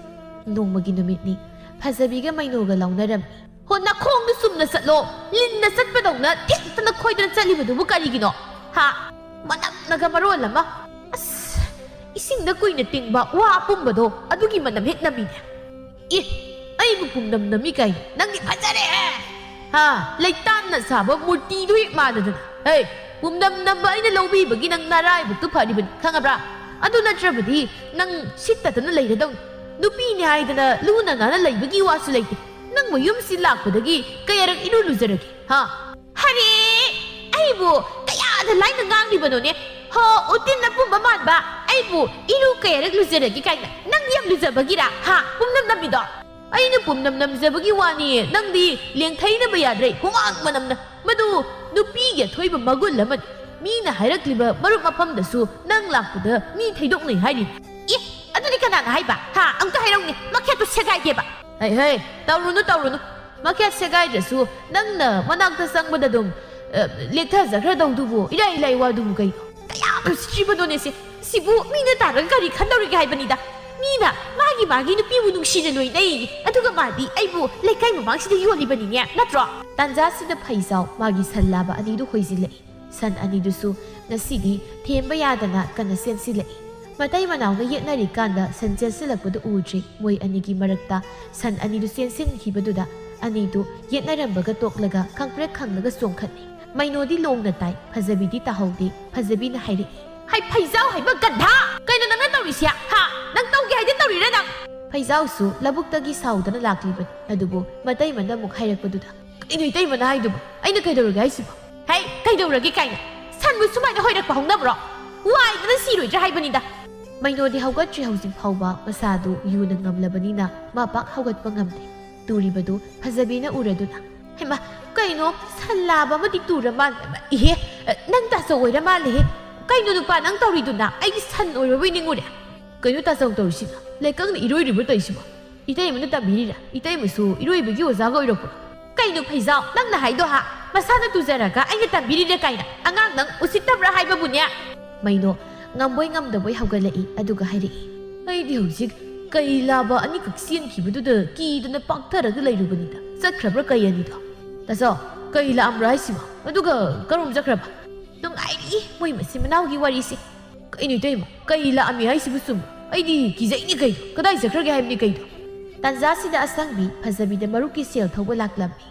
ꯅꯣꯡꯃꯒꯤ ꯅꯨꯃꯤꯠꯅꯤ꯫ ꯐꯖꯕꯤꯒ ꯃꯩꯅꯣꯒ ꯂꯧꯅꯔꯝꯃꯤ꯫ "ꯍꯣ, ꯅꯈꯣꯡꯗꯨ ꯆꯨꯝꯅ ꯆꯠꯂꯣ꯫ ꯂꯤꯟꯅ ꯆꯠꯄꯗꯧꯅ ꯊꯦꯛꯇꯅ ꯈꯣꯏꯗꯅ ꯆꯠꯂꯤꯕꯗꯨꯕꯨ ꯀꯔꯤꯒꯤꯅꯣ? ꯍꯥ? ꯃꯅꯝꯅꯒ ꯃꯔꯣꯜ ꯑꯃ꯫ ꯑꯁ, ꯏꯁꯤꯡꯗ ꯀꯨꯏꯅ ꯇꯤꯡꯕ ꯋꯥ ꯑꯄꯨꯝꯕꯗꯣ ꯑꯗꯨꯒꯤ ꯃꯅꯝ ꯍꯦꯛ ꯅꯝꯃꯤꯅꯦ꯫ ꯑꯦ, ꯑꯩꯕꯨ ꯄꯨꯝꯅꯝ ꯅꯝꯃꯤ ꯀꯥꯏꯅ? ꯅꯪꯗꯤ ꯐꯖꯔꯦꯍꯦ! ꯍꯥ, ꯂꯩꯇꯥꯟꯅ ꯁꯥꯕ ꯃꯨꯔꯇꯤꯗꯨ ꯍꯦꯛ ꯃꯥꯟꯅꯗꯅ꯫ ꯍꯦ, ꯄꯨꯝꯅꯝ ꯅꯝꯕ ꯑꯩꯅ ꯂꯧꯕꯤꯕꯒꯤ ꯅꯪ ꯅꯔꯥꯏꯕꯛꯇꯨ ꯐꯔꯤꯕꯅꯤ, ꯈꯪꯉꯕ꯭ꯔꯥ? ꯑꯗꯨ ꯅꯠꯇ꯭ꯔꯕꯗꯤ ꯅꯪ ꯁꯤꯠꯇꯗꯅ ꯂꯩꯔꯗꯧꯅꯤ꯫ ꯅꯨꯄꯤꯅꯤ ꯍꯥꯏꯗꯅ ꯂꯨꯅ ꯅꯥꯟꯅ ꯂꯩꯕꯒꯤ ꯋꯥꯁꯨ ꯂꯩꯇꯦ꯫ ꯅꯪꯕꯨ ꯌꯨꯝꯁꯤ ꯂꯥꯛꯄꯗꯒꯤ ꯀꯌꯥꯔꯛ ꯏꯔꯨ ꯂꯨꯖꯔꯒꯦ, ꯍꯥ? ꯍꯔꯦ! ꯑꯩꯕꯨ ꯀꯌꯥꯗ ꯂꯥꯏꯅ ꯉꯥꯡꯂꯤꯕꯅꯣꯅꯦ? ꯍꯣ, ꯎꯇꯤꯟ ꯑꯄꯨꯝꯕ ꯃꯥꯟꯕ! ꯑꯩꯕꯨ ꯏꯔꯨ ꯀꯌꯥꯔꯛ ꯂꯨꯖꯔꯒꯦ ꯀꯥꯏꯅ? ꯅꯪꯗꯤ ꯌꯥꯝ ꯂꯨꯖꯕꯒꯤꯔꯥ, ꯍꯥ? ꯄꯨꯝꯅꯝ ꯅꯝꯃꯤꯗꯣ? ꯑꯩꯅ ꯄꯨꯝꯅꯝ ꯅꯝꯖꯕꯒꯤ ꯋꯥꯅꯤ, ꯅꯪꯗꯤ ꯂꯦꯡꯊꯩꯅꯕ ꯌꯥꯗ꯭ꯔꯦ, ꯍꯨꯃꯥꯡ ꯃꯅꯝꯅ꯫ ꯃꯗꯨ ꯅꯨꯄꯤꯒꯤ ꯑꯊꯣꯏꯕ ꯃꯒꯨꯟ ꯑꯃꯅꯤ꯫ ꯃꯤꯅ ꯍꯥꯏꯔꯛꯂꯤꯕ ꯃꯔꯨꯞ ꯃꯐꯝꯗꯁꯨ ꯅꯪ ꯂꯥꯛꯄꯗ ꯃꯤ ꯊꯩꯗꯣꯛꯅꯩ ꯍꯥꯏꯔꯤ꯫ ꯑꯦ, ꯀꯅꯥꯅ ꯍꯥꯏꯕ? ꯍꯥ? ꯑꯃꯨꯛꯇ ꯍꯥꯏꯔꯛꯎꯅꯦ, ꯃꯈꯦꯠꯇꯨ ꯁꯦꯒꯥꯏꯒꯦꯕ꯫ ꯍꯩ, ꯍꯩ, ꯇꯧꯔꯨꯅꯨ, ꯇꯧꯔꯨꯅꯨ꯫ ꯃꯈꯦꯠ ꯁꯦꯒꯥꯏꯗ꯭ꯔꯁꯨ ꯅꯪꯅ ꯃꯅꯥꯛꯇ ꯆꯪꯕꯗ ꯑꯗꯨꯝ, ꯑ, ꯂꯦꯛꯊꯖꯈ꯭ꯔꯗꯧꯗꯨꯕꯨ, ꯏꯔꯥꯏ ꯂꯥꯏ ꯋꯥꯗꯨꯕꯨ ꯀꯩꯅꯣ? ꯀꯌꯥꯝ ꯅꯨꯡꯁꯤꯕꯅꯣꯅꯦ ꯁꯤ꯫ ꯁꯤꯕꯨ ꯃꯤꯅ ꯇꯥꯔꯒ ꯀꯔꯤ ꯈꯟꯗꯧꯔꯤꯒꯦ ꯍꯥꯏꯕꯅꯤꯗ꯫ ꯃꯤꯅ ꯃꯥꯒꯤ ꯃꯥꯒꯤ ꯅꯨꯄꯤꯕꯨ ꯅꯨꯡꯁꯤꯅ ꯂꯣꯏꯅꯩ, ꯑꯗꯨꯒ ꯃꯥꯗꯤ ꯑꯩꯕꯨ ꯂꯩꯀꯥꯏ ꯃꯃꯥꯡꯁꯤꯗ ꯌꯣꯜꯂꯤꯕꯅꯤꯅꯦ, ꯅꯠꯇ꯭ꯔꯣ? ꯇꯥꯟꯖꯥꯁꯤꯗ ꯐꯩꯖꯥꯎ ꯃꯥꯒꯤ ꯁꯟ ꯂꯥꯕ ꯑꯅꯤꯗꯨ ꯍꯣꯏꯖꯤꯜꯂꯛꯏ꯫ ꯁꯟ ꯑꯅꯤꯗꯨꯁꯨ ꯉꯁꯤꯗꯤ ꯊꯦꯝꯕ ꯌꯥꯗꯅ ꯀꯟꯅ ꯆꯦꯟꯁꯤꯜꯂꯛꯏ꯫ ꯃꯇꯩ ꯃꯅꯥꯎꯅ ꯌꯦꯠꯅꯔꯤꯀꯥꯟꯗ ꯁꯟ ꯆꯦꯟꯁꯤꯜꯂꯛꯄꯗꯨ ꯎꯗ꯭ꯔꯤ꯫ ꯃꯣꯏ ꯑꯅꯤꯒꯤ ꯃꯔꯛꯇ ꯁꯟ ꯑꯅꯤꯗꯨ ꯆꯦꯟꯁꯤꯟꯈꯤꯕꯗꯨꯗ ꯑꯅꯤꯗꯨ ꯌꯦꯠꯅꯔꯝꯕꯒ ꯇꯣꯛꯂꯒ ꯈꯪꯄ꯭ꯔꯦꯛ ꯈꯪꯂꯒ ꯆꯣꯡꯈꯠꯂꯤ꯫ ꯃꯩꯅꯣꯗꯤ ꯂꯣꯡꯅ ꯇꯥꯏ, ꯐꯖꯕꯤꯗꯤ ꯇꯥꯍꯧꯗꯦ꯫ ꯐꯖꯕꯤꯅ ꯍꯥꯏꯔꯛꯏ, "ꯍꯩ, ꯐꯩꯖꯥꯎ ꯍꯥꯏꯕ ꯒꯟꯙꯥ! ꯀꯩꯅꯣ ꯅꯪꯅ ꯇꯧꯔꯤꯁꯦ? ꯍꯥ? ꯅꯪ ꯇꯧꯒꯦ ꯍꯥꯏꯗꯤ ꯇꯧꯔꯤꯔꯥ ꯅꯪ?" ꯐꯩꯖꯥꯎꯁꯨ ꯂꯧꯕꯨꯛꯇꯒꯤ ꯁꯥꯎꯗꯅ ꯂꯥꯛꯂꯤꯕꯅꯤ꯫ ꯑꯗꯨꯕꯨ ꯃꯇꯩꯃꯅ ꯑꯃꯨꯛ ꯍꯥꯏꯔꯛꯄꯗꯨꯗ, "ꯀꯩꯅꯣ ꯏꯇꯩꯃꯅ ꯍꯥꯏꯗꯨꯕꯨ? ꯑꯩꯅ ꯀꯩꯗꯧꯔꯒꯦ ꯍꯥꯏꯁꯤꯕꯣ?" "ꯍꯩ, ꯀꯩꯗꯧꯔꯒꯦ ꯀꯥꯏꯅ? ꯁꯟꯕꯨ ꯁꯨꯃꯥꯏꯅ ꯍꯣꯏꯔꯛꯄ ꯍꯧꯅꯕ꯭ꯔꯣ? ꯋꯥꯏꯗꯅ ꯁꯤꯔꯣꯏꯗ꯭ꯔꯥ ꯍꯥꯏꯕꯅꯤꯗ!" ꯃꯩꯅꯣꯗꯤ ꯍꯧꯒꯠꯇ꯭ꯔꯤ ꯍꯧꯖꯤꯛ ꯐꯥꯎꯕ꯫ ꯃꯁꯥꯗꯨ ꯌꯨꯅ ꯉꯝꯂꯕꯅꯤꯅ ꯃꯥ ꯄꯥꯛ ꯍꯧꯒꯠꯄ ꯉꯝꯗꯦ꯫ ꯇꯨꯔꯤꯕꯗꯨ ꯐꯖꯕꯤꯅ ꯎꯔꯗꯨꯅ, "ꯍꯩꯃꯥ, ꯀꯩꯅꯣ, ꯁꯟ ꯂꯥꯕ ꯑꯃꯗꯤ ꯇꯨꯔ ꯃꯥꯜꯂꯦ꯫ ꯏꯍꯦ, ꯅꯪ ꯇꯥꯆꯧ ꯑꯣꯏꯔ ꯃꯥꯜꯂꯦꯍꯦ꯫ ꯀꯩꯅꯣ ꯅꯨꯄꯥ, ꯅꯪ ꯇꯧꯔꯤꯗꯨꯅ? ꯑꯩꯗꯤ ꯁꯟ ꯑꯣꯏꯔꯕꯣꯏ ꯅꯤꯡꯉꯨꯔꯦ꯫ ꯀꯩꯅꯣ ꯇꯥꯆꯧ ꯇꯧꯔꯤꯁꯤꯅ? ꯂꯩꯀꯪꯅ ꯏꯔꯣꯏꯔꯤꯕꯣ ꯇꯧꯔꯤꯁꯤꯕꯣ? ꯏꯇꯩꯃꯅ ꯇꯝꯕꯤꯔꯤꯔꯥ? ꯏꯇꯩꯃꯁꯨ ꯏꯔꯣꯏꯕꯒꯤ ꯑꯣꯖꯥꯒ ꯑꯣꯏꯔꯛꯄ꯭ꯔꯣ?" "ꯀꯩꯅꯣ ꯐꯩꯖꯥꯎ, ꯅꯪꯅ ꯍꯥꯏꯗꯣ ꯍꯥ? ꯃꯁꯥꯅ ꯇꯨꯖꯔꯒ ꯑꯩꯅ ꯇꯝꯕꯤꯔꯤꯅꯦ ꯀꯥꯏꯅ? ꯑꯉꯥꯡ ꯅꯪ ꯎꯁꯤꯠꯇꯕ꯭ꯔꯥ ꯍꯥꯏꯕꯕꯨꯅꯦ?" ꯃꯩꯅꯣ ꯉꯝꯕꯣꯏ ꯉꯝꯗꯕꯣꯏ ꯍꯧꯒꯠꯂꯛꯏ, ꯑꯗꯨꯒ ꯍꯥꯏꯔꯛꯏ, "ꯑꯩꯗꯤ ꯍꯧꯖꯤꯛ ꯀꯩ ꯂꯥꯕ ꯑꯅꯤꯈꯛ ꯆꯦꯟꯈꯤꯕꯗꯨꯗ ꯀꯤꯗꯅ ꯄꯥꯛꯊꯔꯒ ꯂꯩꯔꯨꯕꯅꯤꯗ꯫ ꯆꯠꯈ꯭ꯔꯕ꯭ꯔꯥ ꯀꯩ ꯑꯅꯤꯗꯣ?" "ꯇꯥꯆꯧ, ꯀꯩ ꯂꯥꯛꯑꯝꯕ꯭ꯔꯥ ꯍꯥꯏꯁꯤꯕꯣ? ꯑꯗꯨꯒ ꯀꯔꯣꯝ ꯆꯠꯈ꯭ꯔꯕ?" "ꯅꯨꯡꯉꯥꯏꯔꯤ ꯃꯣꯏ ꯃꯆꯤꯟ ꯃꯅꯥꯎꯒꯤ ꯋꯥꯔꯤꯁꯦ꯫ ꯀꯩꯅꯣ ꯏꯇꯩꯃ, ꯀꯩ ꯂꯥꯛꯑꯝꯃꯤ ꯍꯥꯏꯁꯤꯕꯨ ꯆꯨꯝꯕ꯭ꯔꯣ? ꯑꯩꯗꯤ ꯀꯤꯖꯩꯅꯦ ꯀꯩꯅꯣ꯫ ꯀꯗꯥꯏ ꯆꯠꯈ꯭ꯔꯒꯦ ꯍꯥꯏꯕꯅꯤ ꯀꯩꯅꯣ?" ꯇꯥꯟꯖꯥꯁꯤꯗ ꯑꯁꯪꯕꯤ ꯐꯖꯕꯤꯗ ꯃꯔꯨꯞꯀꯤ ꯁꯦꯜ ꯊꯧꯕ ꯂꯥꯛꯂꯝꯃꯤ꯫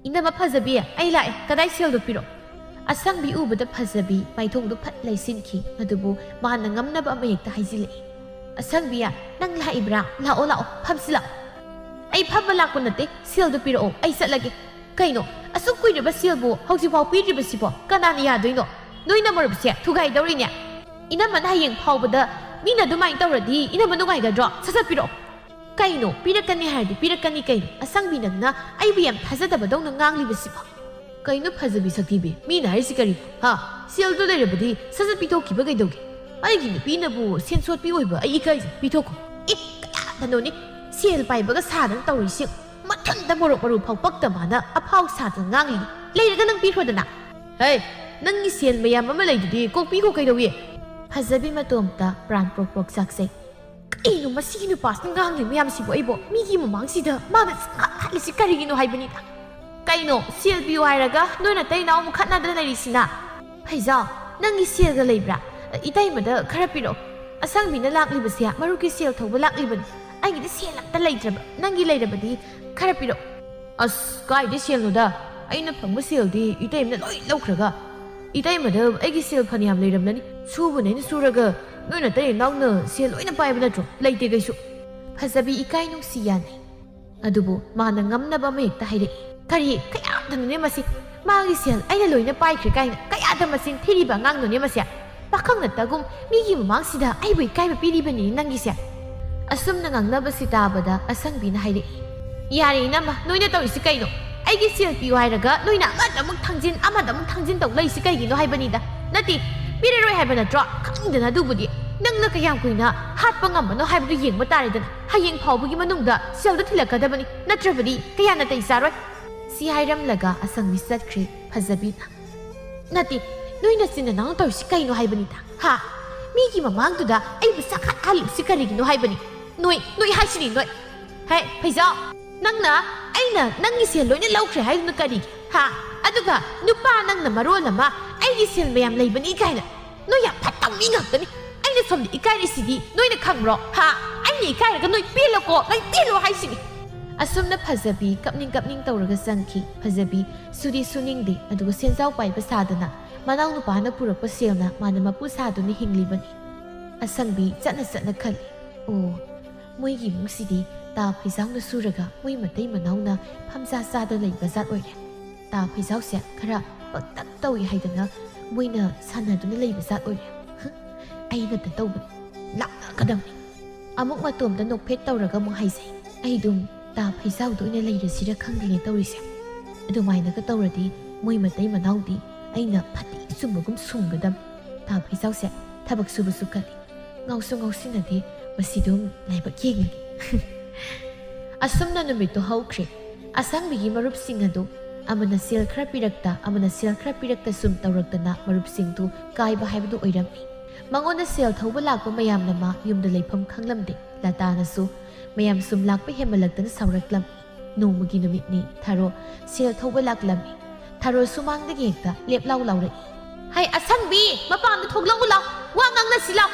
"ꯏꯅꯝꯃ ꯐꯖꯕꯤ, ꯑꯩ ꯂꯥꯛꯑꯦ꯫ ꯀꯗꯥꯏ ꯁꯦꯜꯗꯣ ꯄꯤꯔꯛꯑꯣ?" ꯑꯁꯪꯕꯤ ꯎꯕꯗ ꯐꯖꯕꯤ ꯃꯥꯏꯊꯣꯡꯗꯨ ꯐꯠ ꯂꯩꯁꯤꯟꯈꯤ꯫ ꯑꯗꯨꯕꯨ ꯃꯥꯅ ꯉꯝꯅꯕ ꯑꯃ ꯍꯦꯛꯇ ꯍꯥꯏꯖꯤꯜꯂꯛꯏ, "ꯑꯁꯪꯕꯤ, ꯅꯪ ꯂꯥꯛꯏꯕ꯭ꯔꯥ? ꯂꯥꯛꯑꯣ, ꯂꯥꯛꯑꯣ, ꯐꯝꯁꯤ ꯂꯥꯛꯑꯣ꯫" "ꯑꯩ ꯐꯝꯕ ꯂꯥꯛꯄ ꯅꯠꯇꯦ, ꯁꯦꯜꯗꯣ ꯄꯤꯔꯛꯑꯣ, ꯑꯩ ꯆꯠꯂꯒꯦ꯫" "ꯀꯩꯅꯣ, ꯑꯁꯨꯛ ꯀꯨꯏꯔꯕ ꯁꯦꯜꯕꯨ ꯍꯧꯖꯤꯛꯐꯥꯎ ꯄꯤꯗ꯭ꯔꯤꯕꯁꯤꯕꯣ? ꯀꯅꯥꯅ ꯌꯥꯗꯣꯏꯅꯣ? ꯅꯣꯏꯅ ꯃꯔꯨꯞꯁꯦ ꯊꯨꯒꯥꯏꯗꯧꯔꯤꯅꯦ꯫ ꯏꯅꯝꯃꯅ ꯍꯌꯦꯡ ꯐꯥꯎꯕꯗ ꯃꯤꯅ ꯑꯗꯨꯃꯥꯏꯅ ꯇꯧꯔꯗꯤ ꯏꯅꯝꯃ ꯅꯨꯡꯉꯥꯏꯒꯗ꯭ꯔꯣ? ꯁꯠ ꯁꯠ ꯄꯤꯔꯛꯑꯣ꯫" "ꯀꯩꯅꯣ, ꯄꯤꯔꯛꯀꯅꯤ ꯍꯥꯏꯔꯗꯤ ꯄꯤꯔꯛꯀꯅꯤ ꯀꯩꯅꯣ? ꯑꯁꯪꯕꯤ, ꯅꯪꯅ ꯑꯩꯕꯨ ꯌꯥꯝ ꯊꯥꯖꯗꯕꯗꯧꯅ ꯉꯥꯡꯂꯤꯕꯁꯤꯕꯣ?" "ꯀꯩꯅꯣ ꯐꯖꯕꯤ ꯁꯛꯊꯤꯕꯤ, ꯃꯤꯅ ꯍꯥꯏꯔꯤꯁꯤ ꯀꯔꯤꯅꯣ? ꯍꯥ? ꯁꯦꯜꯗꯣ ꯂꯩꯔꯕꯗꯤ ꯁꯠ ꯁꯠ ꯄꯤꯊꯣꯛꯈꯤꯕ ꯀꯩꯗꯧꯒꯦ?" ꯑꯩꯒꯤ ꯅꯨꯄꯤꯅꯕꯨ ꯁꯦꯟ ꯁꯣꯠꯄꯤ ꯑꯣꯏꯕ ꯑꯩ ꯏꯀꯥꯏꯖꯩ꯫ ꯄꯤꯊꯣꯛꯈꯣ꯫ ꯑꯦ, ꯀꯌꯥꯗꯅꯣꯅꯦ? ꯁꯦꯜ ꯄꯥꯏꯕꯒ ꯁꯥꯗꯅ ꯇꯧꯔꯤꯁꯤ꯫ ꯃꯊꯟꯇ ꯃꯣꯔꯣꯛ ꯃꯔꯨ ꯐꯥꯎ ꯄꯛꯇ ꯃꯥꯅ ꯑꯐꯥꯎ ꯁꯥꯗꯅ ꯉꯥꯡꯂꯤ꯫ ꯂꯩꯔꯒ ꯅꯪ ꯄꯤꯈ꯭ꯔꯣꯗꯅ꯫ ꯍꯦ, ꯅꯪꯒꯤ ꯁꯦꯜ ꯃꯌꯥꯝ ꯑꯃ ꯂꯩꯗꯨꯗꯤ ꯀꯣꯛ ꯄꯤꯈꯣ ꯀꯩꯗꯧꯏ? ꯐꯖꯕꯤ ꯃꯇꯣꯝꯇ ꯄ꯭ꯔꯥꯟ ꯄ꯭ꯔꯣꯛ ꯄ꯭ꯔꯣꯛ ꯆꯥꯛꯆꯩ꯫ ꯀꯩꯅꯣ ꯃꯁꯤꯒꯤ ꯅꯨꯄꯥꯁꯤꯅ ꯉꯥꯡꯂꯤ ꯃꯌꯥꯝꯁꯤꯕꯨ? ꯑꯩꯕꯨ ꯃꯤꯒꯤ ꯃꯃꯥꯡꯁꯤꯗ ꯃꯥꯅ ꯁꯨꯡꯍꯥꯏ ꯍꯥꯏꯔꯤꯁꯤ ꯀꯔꯤꯒꯤꯅꯣ ꯍꯥꯏꯕꯅꯤꯗ꯫ ꯀꯩꯅꯣ, ꯁꯦꯜ ꯄꯤꯌꯨ ꯍꯥꯏꯔꯒ ꯅꯣꯏ ꯅꯇꯩ ꯅꯥꯎ ꯑꯃꯨꯛ ꯈꯠꯅꯗꯅ ꯂꯩꯔꯤꯁꯤꯅ? ꯐꯩꯖꯥꯎ, ꯅꯪꯒꯤ ꯁꯦꯜꯒ ꯂꯩꯕ꯭ꯔꯥ? ꯏꯇꯩꯃꯗ ꯈꯔ ꯄꯤꯔꯛꯑꯣ꯫ ꯑꯁꯪꯕꯤꯅ ꯂꯥꯛꯂꯤꯕꯁꯦ ꯃꯔꯨꯞꯀꯤ ꯁꯦꯜ ꯊꯧꯕ ꯂꯥꯛꯂꯤꯕꯅꯤ꯫ ꯑꯩꯒꯤꯗꯤ ꯁꯦꯜ ꯑꯝꯇ ꯂꯩꯇ꯭ꯔꯕ꯫ ꯅꯪꯒꯤ ꯂꯩꯔꯕꯗꯤ ꯈꯔ ꯄꯤꯔꯛꯑꯣ꯫ ꯑꯁ, ꯀꯥꯏꯗꯩ ꯁꯦꯜꯅꯣꯗ? ꯑꯩꯅ ꯐꯪꯕ ꯁꯦꯜꯗꯤ ꯏꯇꯩꯃꯅ ꯂꯣꯏ ꯂꯧꯈ꯭ꯔꯒ꯫ ꯏꯇꯩꯃꯗ ꯑꯩꯒꯤ ꯁꯦꯜ ꯐꯅꯌꯥꯝ ꯂꯩꯔꯝꯂꯅꯤ꯫ ꯁꯨꯕꯅ ꯑꯩꯅ ꯁꯨꯔꯒ ꯅꯣꯏ ꯅꯇꯩ ꯅꯅꯥꯎꯅ ꯁꯦꯜ ꯂꯣꯏꯅ ꯄꯥꯏꯕ ꯅꯠꯇ꯭ꯔꯣ? ꯂꯩꯇꯦ ꯀꯩꯁꯨ꯫ ꯐꯖꯕꯤ ꯏꯀꯥꯏ ꯅꯨꯡꯁꯤ ꯌꯥꯅꯩ꯫ ꯑꯗꯨꯕꯨ ꯃꯥꯅ ꯉꯝꯅꯕ ꯑꯃ ꯍꯦꯛꯇ ꯍꯥꯏꯔꯛꯏ꯫ ꯀꯔꯤ? ꯀꯌꯥꯗꯅꯣꯅꯦ ꯃꯁꯤ? ꯃꯥꯒꯤ ꯁꯦꯜ ꯑꯩꯅ ꯂꯣꯏꯅ ꯄꯥꯏꯈ꯭ꯔꯦ ꯀꯥꯏꯅ ꯀꯌꯥꯗ ꯃꯆꯤꯟ ꯊꯤꯔꯤꯕ ꯑꯉꯥꯡꯅꯣꯅꯦ ꯃꯁꯦ? ꯄꯥꯈꯪ ꯅꯠꯇꯒꯨꯝ ꯃꯤꯒꯤ ꯃꯃꯥꯡꯁꯤꯗ ꯑꯩꯕꯨ ꯏꯀꯥꯏꯕ ꯄꯤꯔꯤꯕꯅꯤꯅꯦ ꯅꯪꯒꯤꯁꯦ꯫ ꯑꯁꯨꯝꯅ ꯉꯥꯡꯅꯕꯁꯤ ꯇꯥꯕꯗ ꯑꯁꯪꯕꯤꯅ ꯍꯥꯏꯔꯛꯏ꯫ ꯌꯥꯔꯦ ꯏꯅꯝꯃ, ꯅꯣꯏꯅ ꯇꯧꯔꯤꯁꯤ ꯀꯩꯅꯣ? ꯑꯩꯒꯤ ꯁꯦꯜ ꯄꯤꯌꯨ ꯍꯥꯏꯔꯒ ꯅꯣꯏꯅ ꯑꯃꯗ ꯑꯃꯨꯛ ꯊꯥꯡꯖꯤꯟ, ꯑꯃꯗ ꯑꯃꯨꯛ ꯊꯥꯡꯖꯤꯟ ꯇꯧ ꯂꯩꯁꯤ ꯀꯩꯒꯤꯅꯣ ꯍꯥꯏꯕꯅꯤꯗ꯫ ꯅꯠꯇꯦ, ꯄꯤꯔꯔꯣꯏ ꯍꯥꯏꯕ ꯅꯠꯇ꯭ꯔꯣ? ꯈꯪꯗꯅ ꯑꯗꯨꯕꯨꯗꯤ ꯅꯪꯅ ꯀꯌꯥꯝ ꯀꯨꯏꯅ ꯍꯥꯠꯄ ꯉꯝꯕꯅꯣ ꯍꯥꯏꯕꯗꯨ ꯌꯦꯡꯕ ꯇꯥꯔꯦꯗꯅ꯫ ꯍꯌꯦꯡ ꯐꯥꯎꯕꯒꯤ ꯃꯅꯨꯡꯗ ꯁꯦꯜꯗꯨ ꯊꯤꯜꯂꯛꯀꯗꯕꯅꯤ, ꯅꯠꯇ꯭ꯔꯕꯗꯤ ꯀꯌꯥ ꯅꯥꯇꯩ ꯆꯥꯔꯣꯏ꯫ ꯁꯤ ꯍꯥꯏꯔꯝꯂꯒ ꯑꯁꯪꯕꯤ ꯆꯠꯈ꯭ꯔꯦ꯫ ꯐꯖꯕꯤꯅ, "ꯅꯠꯇꯦ, ꯅꯣꯏ ꯅꯆꯤꯟ ꯅꯅꯥꯎ ꯇꯧꯔꯤꯁꯤ ꯀꯩꯅꯣ ꯍꯥꯏꯕꯅꯤꯗ? ꯍꯥ? ꯃꯤꯒꯤ ꯃꯃꯥꯡꯗꯨꯗ ꯑꯩꯕꯨ ꯆꯥꯛꯈꯠꯍꯜꯂꯤꯕꯁꯤ ꯀꯔꯤꯒꯤꯅꯣ ꯍꯥꯏꯕꯅꯤ? ꯅꯣꯏ, ꯅꯣꯏ ꯍꯥꯏꯁꯤꯅꯤ ꯅꯣꯏ꯫ ꯍꯦ, ꯐꯩꯖꯥꯎ, ꯅꯪꯅ ꯑꯩꯅ ꯅꯪꯒꯤ ꯁꯦꯜ ꯂꯣꯏꯅ ꯂꯧꯈ꯭ꯔꯦ ꯍꯥꯏꯗꯨꯅ ꯀꯔꯤꯒꯤ? ꯍꯥ? ꯑꯗꯨꯒ ꯅꯨꯄꯥ ꯅꯪꯅ ꯃꯔꯣꯜ ꯑꯃ ꯑꯩꯒꯤ ꯁꯦꯜ ꯃꯌꯥꯝ ꯂꯩꯕꯅꯤ ꯀꯥꯏꯅ꯫ ꯅꯣꯏ ꯌꯥꯝ ꯐꯠꯇꯕ ꯃꯤ ꯉꯥꯛꯇꯅꯤ꯫ ꯑꯩꯅ ꯁꯣꯝꯗ ꯏꯀꯥꯏꯔꯤꯁꯤꯗꯤ ꯅꯣꯏꯅ ꯈꯪꯕ꯭ꯔꯣ? ꯍꯥ? ꯑꯩꯅ ꯏꯀꯥꯏꯔꯒ ꯅꯣꯏ ꯄꯦꯜꯂꯣꯀꯣ, ꯅꯣꯏ ꯄꯦꯜꯂꯣ ꯍꯥꯏꯁꯤꯅꯤ꯫" ꯑꯁꯨꯝꯅ ꯐꯖꯕꯤ ꯀꯞꯅꯤꯡ ꯀꯞꯅꯤꯡ ꯇꯧꯔꯒ ꯆꯪꯈꯤ꯫ ꯐꯖꯕꯤ ꯁꯨꯗꯤ ꯁꯨꯅꯤꯡꯗꯦ, ꯑꯗꯨꯒ ꯁꯦꯟꯖꯥꯎ ꯄꯥꯏꯕ ꯁꯥꯗꯅ ꯃꯅꯥꯎꯅꯨꯄꯥꯅ ꯄꯨꯔꯛꯄ ꯁꯦꯜꯅ ꯃꯥꯅ ꯃꯄꯨ ꯁꯥꯗꯨꯅ ꯍꯤꯡꯂꯤꯕꯅꯤ꯫ ꯑꯁꯪꯕꯤ ꯆꯠꯅ ꯆꯠꯅ ꯈꯜꯂꯤ, "ꯑꯣ, ꯃꯣꯏꯒꯤ ꯏꯃꯨꯡꯁꯤꯗꯤ ꯇꯥ ꯐꯩꯖꯥꯎꯅ ꯁꯨꯔꯒ ꯃꯣꯏ ꯃꯇꯩ ꯃꯅꯥꯎꯅ ꯐꯝꯖꯥ ꯆꯥꯗ ꯂꯩꯕ ꯖꯥꯠ ꯑꯣꯏꯔꯦ꯫ ꯇꯥ ꯐꯩꯖꯥꯎꯁꯦ ꯈꯔ ꯄꯪꯇꯛ ꯇꯧꯏ ꯍꯥꯏꯗꯅ ꯃꯣꯏꯅ ꯁꯥꯟꯅꯗꯨꯅ ꯂꯩꯕ ꯖꯥꯠ ꯑꯣꯏꯔꯦ꯫ ꯍ, ꯑꯩꯅ ꯇꯧꯕꯅꯤ, ꯂꯥꯛꯅꯒꯗꯕꯅꯤ꯫" ꯑꯃꯨꯛ ꯃꯇꯣꯝꯇ ꯅꯣꯛꯐꯦꯠ ꯇꯧꯔꯒ ꯑꯃꯨꯛ ꯍꯥꯏꯖꯩ, "ꯑꯩ ꯑꯗꯨꯝ ꯇꯥ ꯐꯩꯖꯥꯎꯗ ꯑꯣꯏꯅ ꯂꯩꯔꯁꯤꯔ ꯈꯪꯗꯦꯅꯦ ꯇꯧꯔꯤꯁꯦ꯫ ꯑꯗꯨꯃꯥꯏꯅꯒ ꯇꯧꯔꯗꯤ ꯃꯣꯏ ꯃꯇꯩ ꯃꯅꯥꯎꯗꯤ ꯑꯩꯅ ꯐꯇꯦꯛ ꯆꯨꯝꯕꯒꯨꯝ ꯁꯨꯝꯒꯗꯕꯅꯤ꯫ ꯇꯥ ꯐꯩꯖꯥꯎꯁꯦ ꯊꯕꯛ ꯁꯨꯕꯁꯨ ꯀꯜꯂꯤ꯫ ꯉꯥꯎꯁꯨ ꯉꯥꯎꯁꯤꯟꯅꯗꯦ, ꯃꯁꯤꯗꯨꯝ ꯂꯥꯏꯕꯛ ꯌꯦꯡꯂꯒꯦ꯫ ꯑꯁꯨꯝꯅ ꯅꯨꯃꯤꯠꯇꯨ ꯍꯧꯈ꯭ꯔꯦ꯫ ꯑꯁꯪꯕꯤꯒꯤ ꯃꯔꯨꯞꯁꯤꯡ ꯑꯗꯨ ꯑꯃꯅ ꯁꯦꯜ ꯈꯔ ꯄꯤꯔꯛꯇ, ꯑꯃꯅ ꯁꯦꯜ ꯈꯔ ꯄꯤꯔꯛꯇ ꯁꯨꯝ ꯇꯧꯔꯛꯇꯅ ꯃꯔꯨꯞꯁꯤꯡꯗꯨ ꯀꯥꯏꯕ ꯍꯥꯏꯕꯗꯨ ꯑꯣꯏꯔꯝꯃꯤ꯫ ꯃꯉꯣꯟꯗ ꯁꯦꯜ ꯊꯧꯕ ꯂꯥꯛꯄ ꯃꯌꯥꯝꯅ ꯃꯥ ꯌꯨꯝꯗ ꯂꯩꯐꯝ ꯈꯪꯂꯝꯗꯦ꯫ ꯂꯇꯥꯅꯁꯨ ꯃꯌꯥꯝ ꯁꯨꯝ ꯂꯥꯛꯄ ꯍꯦꯟꯃꯜꯂꯛꯇꯅ ꯁꯥꯎꯔꯛꯂꯝꯃꯤ꯫ ꯅꯣꯡꯃꯒꯤ ꯅꯨꯃꯤꯠꯅꯤ, ꯊꯥꯔꯣ ꯁꯦꯜ ꯊꯧꯕ ꯂꯥꯛꯂꯝꯃꯤ꯫ ꯊꯥꯔꯣ ꯁꯨꯃꯥꯡꯗꯒꯤ ꯍꯦꯛꯇ ꯂꯦꯞ ꯂꯥꯎ ꯂꯥꯎꯔꯛꯏ꯫ "ꯍꯩ ꯑꯁꯪꯕꯤ, ꯃꯄꯥꯟꯗ ꯊꯣꯛꯂꯛꯎ ꯂꯥꯎ, ꯋꯥ ꯉꯥꯡꯅꯁꯤ ꯂꯥꯎ꯫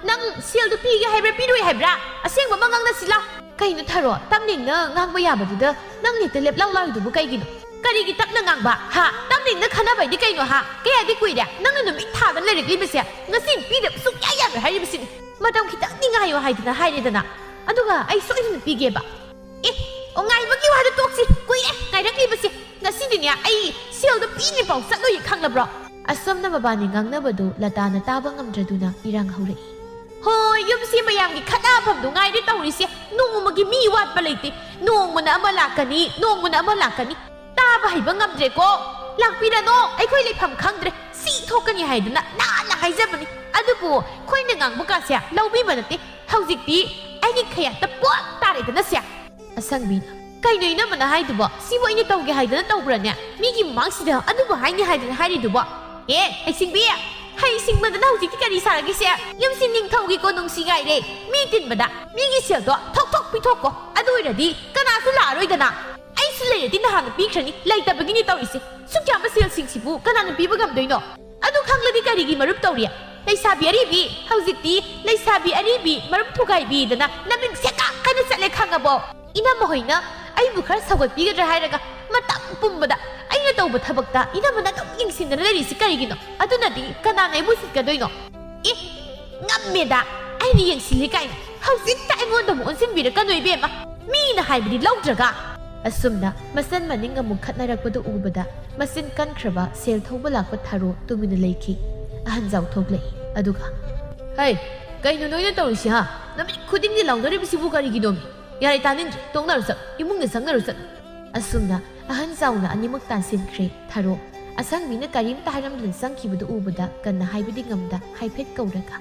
ꯅꯪ ꯁꯦꯜꯗꯨ ꯄꯤꯒꯦ ꯍꯥꯏꯕ꯭ꯔꯥ ꯄꯤꯔꯣꯏ ꯍꯥꯏꯕ꯭ꯔꯥ? ꯑꯁꯦꯡꯕ ꯑꯃ ꯉꯥꯡꯅꯁꯤ ꯂꯥꯎ꯫" "ꯀꯩꯅꯣ ꯊꯥꯔꯣ, ꯇꯞꯅ ꯏꯪꯅ ꯉꯥꯡꯕ ꯌꯥꯕꯗꯨꯗ ꯅꯪ ꯍꯦꯛꯇ ꯂꯦꯞ ꯂꯥꯎ ꯂꯥꯎꯔꯤꯗꯨꯕꯨ ꯀꯩꯒꯤꯅꯣ?" "ꯀꯔꯤꯒꯤ ꯇꯞꯅ ꯉꯥꯡꯕ ꯍꯥ? ꯇꯞꯅ ꯏꯪꯅ ꯈꯟꯅꯕ ꯍꯥꯏꯗꯤ ꯀꯩꯅꯣ ꯍꯥ? ꯀꯌꯥꯗꯤ ꯀꯨꯏꯔꯦ ꯅꯪꯅ ꯅꯨꯃꯤꯠ ꯊꯥꯗꯅ ꯂꯩꯔꯛꯂꯤꯕꯁꯦ? ꯉꯁꯤ ꯄꯤꯗꯕ ꯁꯨꯡꯌꯥ ꯌꯥꯔꯣꯏ ꯍꯥꯏꯔꯤꯕꯁꯤꯅꯤ꯫ ꯃꯇꯝ ꯈꯤꯇꯪꯗꯤ ꯉꯥꯏꯌꯣ ꯍꯥꯏꯗꯅ ꯍꯥꯏꯔꯦꯗꯅ, ꯑꯗꯨꯒ ꯑꯩ ꯁꯣꯏꯗꯅ ꯄꯤꯒꯦꯕ꯫" "ꯑꯦ, ꯑꯣ, ꯉꯥꯏꯕꯒꯤ ꯋꯥꯗꯣ ꯇꯣꯛꯁꯤ꯫ ꯀꯨꯏꯔꯦ ꯉꯥꯏꯔꯛꯂꯤꯕꯁꯦ꯫ ꯉꯁꯤꯗꯤꯅꯦ ꯑꯩ ꯁꯦꯜꯗꯣ ꯄꯤꯗ꯭ꯔꯤꯐꯥꯎ ꯆꯠꯂꯣꯏ, ꯈꯪꯂꯕ꯭ꯔꯣ?" ꯑꯁꯣꯝꯅ ꯃꯕꯥꯅꯤ ꯉꯥꯡꯅꯕꯗꯨ ꯂꯇꯥꯅ ꯇꯥꯕ ꯉꯝꯗ꯭ꯔꯗꯨꯅ ꯏꯔꯥꯡ ꯍꯧꯔꯛꯏ꯫ "ꯍꯣꯏ, ꯌꯨꯝꯁꯤ ꯃꯌꯥꯝꯒꯤ ꯈꯠꯅꯐꯝꯗꯨ ꯉꯥꯏꯔꯦ ꯇꯧꯔꯤꯁꯦ꯫ ꯅꯣꯡꯃꯒꯤ ꯃꯤ ꯋꯥꯠꯄ ꯂꯩꯇꯦ꯫ ꯅꯣꯡꯃꯅ ꯑꯃ ꯂꯥꯛꯀꯅꯤ, ꯅꯣꯡꯃꯅ ꯑꯃ ꯂꯥꯛꯀꯅꯤ꯫ ꯇꯥꯕ ꯍꯩꯕ ꯉꯝꯗ꯭ꯔꯦꯀꯣ꯫ ꯂꯥꯛꯄꯤꯔꯅꯣ, ꯑꯩꯈꯣꯏ ꯂꯩꯐꯝ ꯈꯪꯗ꯭ꯔꯦ꯫ ꯁꯤ ꯊꯣꯛꯀꯅꯤ ꯍꯥꯏꯗꯅ ꯅꯥꯟꯅ ꯍꯥꯏꯖꯕꯅꯤ꯫ ꯑꯗꯨꯕꯨ ꯑꯩꯈꯣꯏꯅ ꯉꯥꯡꯕ ꯀꯥꯁꯦ ꯂꯧꯕꯤꯕ ꯅꯠꯇꯦ꯫ ꯍꯧꯖꯤꯛꯇꯤ ꯑꯩꯒꯤ ꯈꯌꯥꯠꯇ ꯄꯣꯠ ꯇꯥꯔꯦꯗꯅ ꯁꯦ꯫" ꯑꯁꯪꯕꯤꯅ, "ꯀꯩꯅꯣ ꯏꯅꯝꯃꯅ ꯍꯥꯏꯗꯨꯕꯣ? ꯁꯤꯕꯨ ꯑꯩꯅ ꯇꯧꯒꯦ ꯍꯥꯏꯗꯅ ꯇꯧꯕ꯭ꯔꯅꯦ? ꯃꯤꯒꯤ ꯃꯃꯥꯡꯁꯤꯗ ꯑꯗꯨꯕꯨ ꯍꯥꯏꯅꯤ ꯍꯥꯏꯗꯅ ꯍꯥꯏꯔꯤꯗꯨꯕꯣ? ꯑꯦ, ꯍꯩꯁꯤꯡꯕꯤ, ꯍꯩꯁꯤꯡꯕꯗꯅ ꯍꯧꯖꯤꯛꯇꯤ ꯀꯔꯤ ꯁꯥꯔꯒꯦꯁꯦ? ꯌꯨꯝꯁꯤ ꯅꯤꯡꯊꯧꯒꯤ ꯀꯣꯅꯨꯡꯁꯤ ꯉꯥꯏꯔꯦ꯫ ꯃꯤ ꯇꯤꯟꯕꯗ ꯃꯤꯒꯤ ꯁꯦꯜꯗꯣ ꯊꯣꯛ ꯊꯣꯛ ꯄꯤꯊꯣꯛꯀꯣ꯫ ꯑꯗꯨ ꯑꯣꯏꯔꯗꯤ ꯀꯅꯥꯁꯨ ꯂꯥꯛꯑꯔꯣꯏꯗꯅ꯫ ꯑꯩꯁꯨ ꯂꯩꯔꯗꯤ ꯅꯍꯥꯟꯅ ꯄꯤꯈ꯭ꯔꯅꯤ, ꯂꯩꯇꯕꯒꯤꯅꯤ ꯇꯧꯔꯤꯁꯦ꯫ ꯁꯨꯛ ꯌꯥꯝꯕ ꯁꯦꯜꯁꯤꯡꯁꯤꯕꯨ ꯀꯅꯥꯅ ꯄꯤꯕ ꯉꯝꯗꯣꯏꯅꯣ? ꯑꯗꯨ ꯈꯪꯂꯗꯤ ꯀꯔꯤꯒꯤ ꯃꯔꯨꯞ ꯇꯧꯔꯤ? ꯂꯩꯁꯥꯕꯤ ꯑꯔꯤꯕꯤ, ꯍꯧꯖꯤꯛꯇꯤ ꯂꯩꯁꯥꯕꯤ ꯑꯔꯤꯕꯤ ꯃꯔꯨꯞ ꯊꯨꯒꯥꯏꯕꯤꯗꯅ ꯅꯃꯤꯡ ꯁꯦꯀꯥ ꯍꯥꯏꯅ ꯆꯠꯂꯦ, ꯈꯪꯉꯕꯣ?" ꯏꯅꯝꯃ ꯍꯣꯏꯅ ꯑꯩꯕꯨ ꯈꯔ ꯁꯧꯒꯠꯄꯤꯒꯗ꯭ꯔꯥ ꯍꯥꯏꯔꯒ ꯃꯇꯝ ꯄꯨꯝꯕꯗ ꯑꯩꯅ ꯇꯧꯕ ꯊꯕꯛꯇ ꯏꯅꯝꯃꯅ ꯑꯗꯨꯝ ꯌꯦꯡꯁꯤꯟꯗꯅ ꯂꯩꯔꯤꯁꯤ ꯀꯔꯤꯒꯤꯅꯣ? ꯑꯗꯨꯅꯗꯤ ꯀꯅꯥꯅ ꯑꯩꯕꯨ ꯎꯁꯤꯠꯀꯗꯣꯏꯅꯣ? ꯑꯦ, ꯉꯝꯃꯦꯗ, ꯑꯩꯅ ꯌꯦꯡꯁꯤꯜꯂꯤ ꯀꯥꯏꯅ ꯍꯧꯖꯤꯛꯇ ꯑꯩꯉꯣꯟꯗ ꯑꯃꯨꯛ ꯑꯣꯟꯁꯤꯟꯕꯤꯔꯛꯀꯅꯨ ꯏꯕꯦꯝꯃ꯫ ꯃꯤꯅ ꯍꯥꯏꯕꯗꯤ ꯂꯧꯗ꯭ꯔꯒ꯫ ꯑꯁꯨꯝꯅ ꯃꯆꯟ ꯃꯅꯤꯡ ꯑꯃꯨꯛ ꯈꯠꯅꯔꯛꯄꯗꯨ ꯎꯕꯗ ꯃꯆꯤꯟ ꯀꯟꯈ꯭ꯔꯕ ꯁꯦꯜ ꯊꯧꯕ ꯂꯥꯛꯄ ꯊꯥꯔꯣ ꯇꯨꯃꯤꯟꯅ ꯂꯩꯈꯤ꯫ ꯑꯍꯟꯖꯥꯎ ꯊꯣꯛꯂꯛꯏ꯫ ꯑꯗꯨꯒ, "ꯍꯩ, ꯀꯩꯅꯣ ꯅꯣꯏꯅ ꯇꯧꯔꯤꯁꯤ ꯍꯥ? ꯅꯨꯃꯤꯠ ꯈꯨꯗꯤꯡꯒꯤ ꯂꯥꯎꯅꯔꯤꯕꯁꯤꯕꯨ ꯀꯔꯤꯒꯤꯅꯣꯃꯤ? ꯌꯥꯔꯦ, ꯇꯥꯅꯤꯡꯗ꯭ꯔꯦ꯫ ꯇꯣꯛꯅꯔꯨ ꯆꯠꯂꯨ꯫ ꯏꯃꯨꯡꯗ ꯆꯪꯅꯔꯨ ꯆꯠꯂꯨ꯫" ꯑꯁꯨꯝꯅ ꯑꯍꯟ ꯆꯥꯎꯅ ꯑꯅꯤꯃꯛ ꯇꯥꯟꯁꯤꯟꯈ꯭ꯔꯦ꯫ ꯊꯥꯔꯣ ꯑꯁꯪꯕꯤꯅ ꯀꯔꯤꯝꯇ ꯍꯥꯏꯔꯝꯗꯅ ꯆꯪꯈꯤꯕꯗꯨ ꯎꯕꯗ ꯀꯟꯅ ꯍꯥꯏꯕꯗꯤ ꯉꯝꯗ ꯍꯥꯏꯐꯦꯠ ꯀꯧꯔꯒ,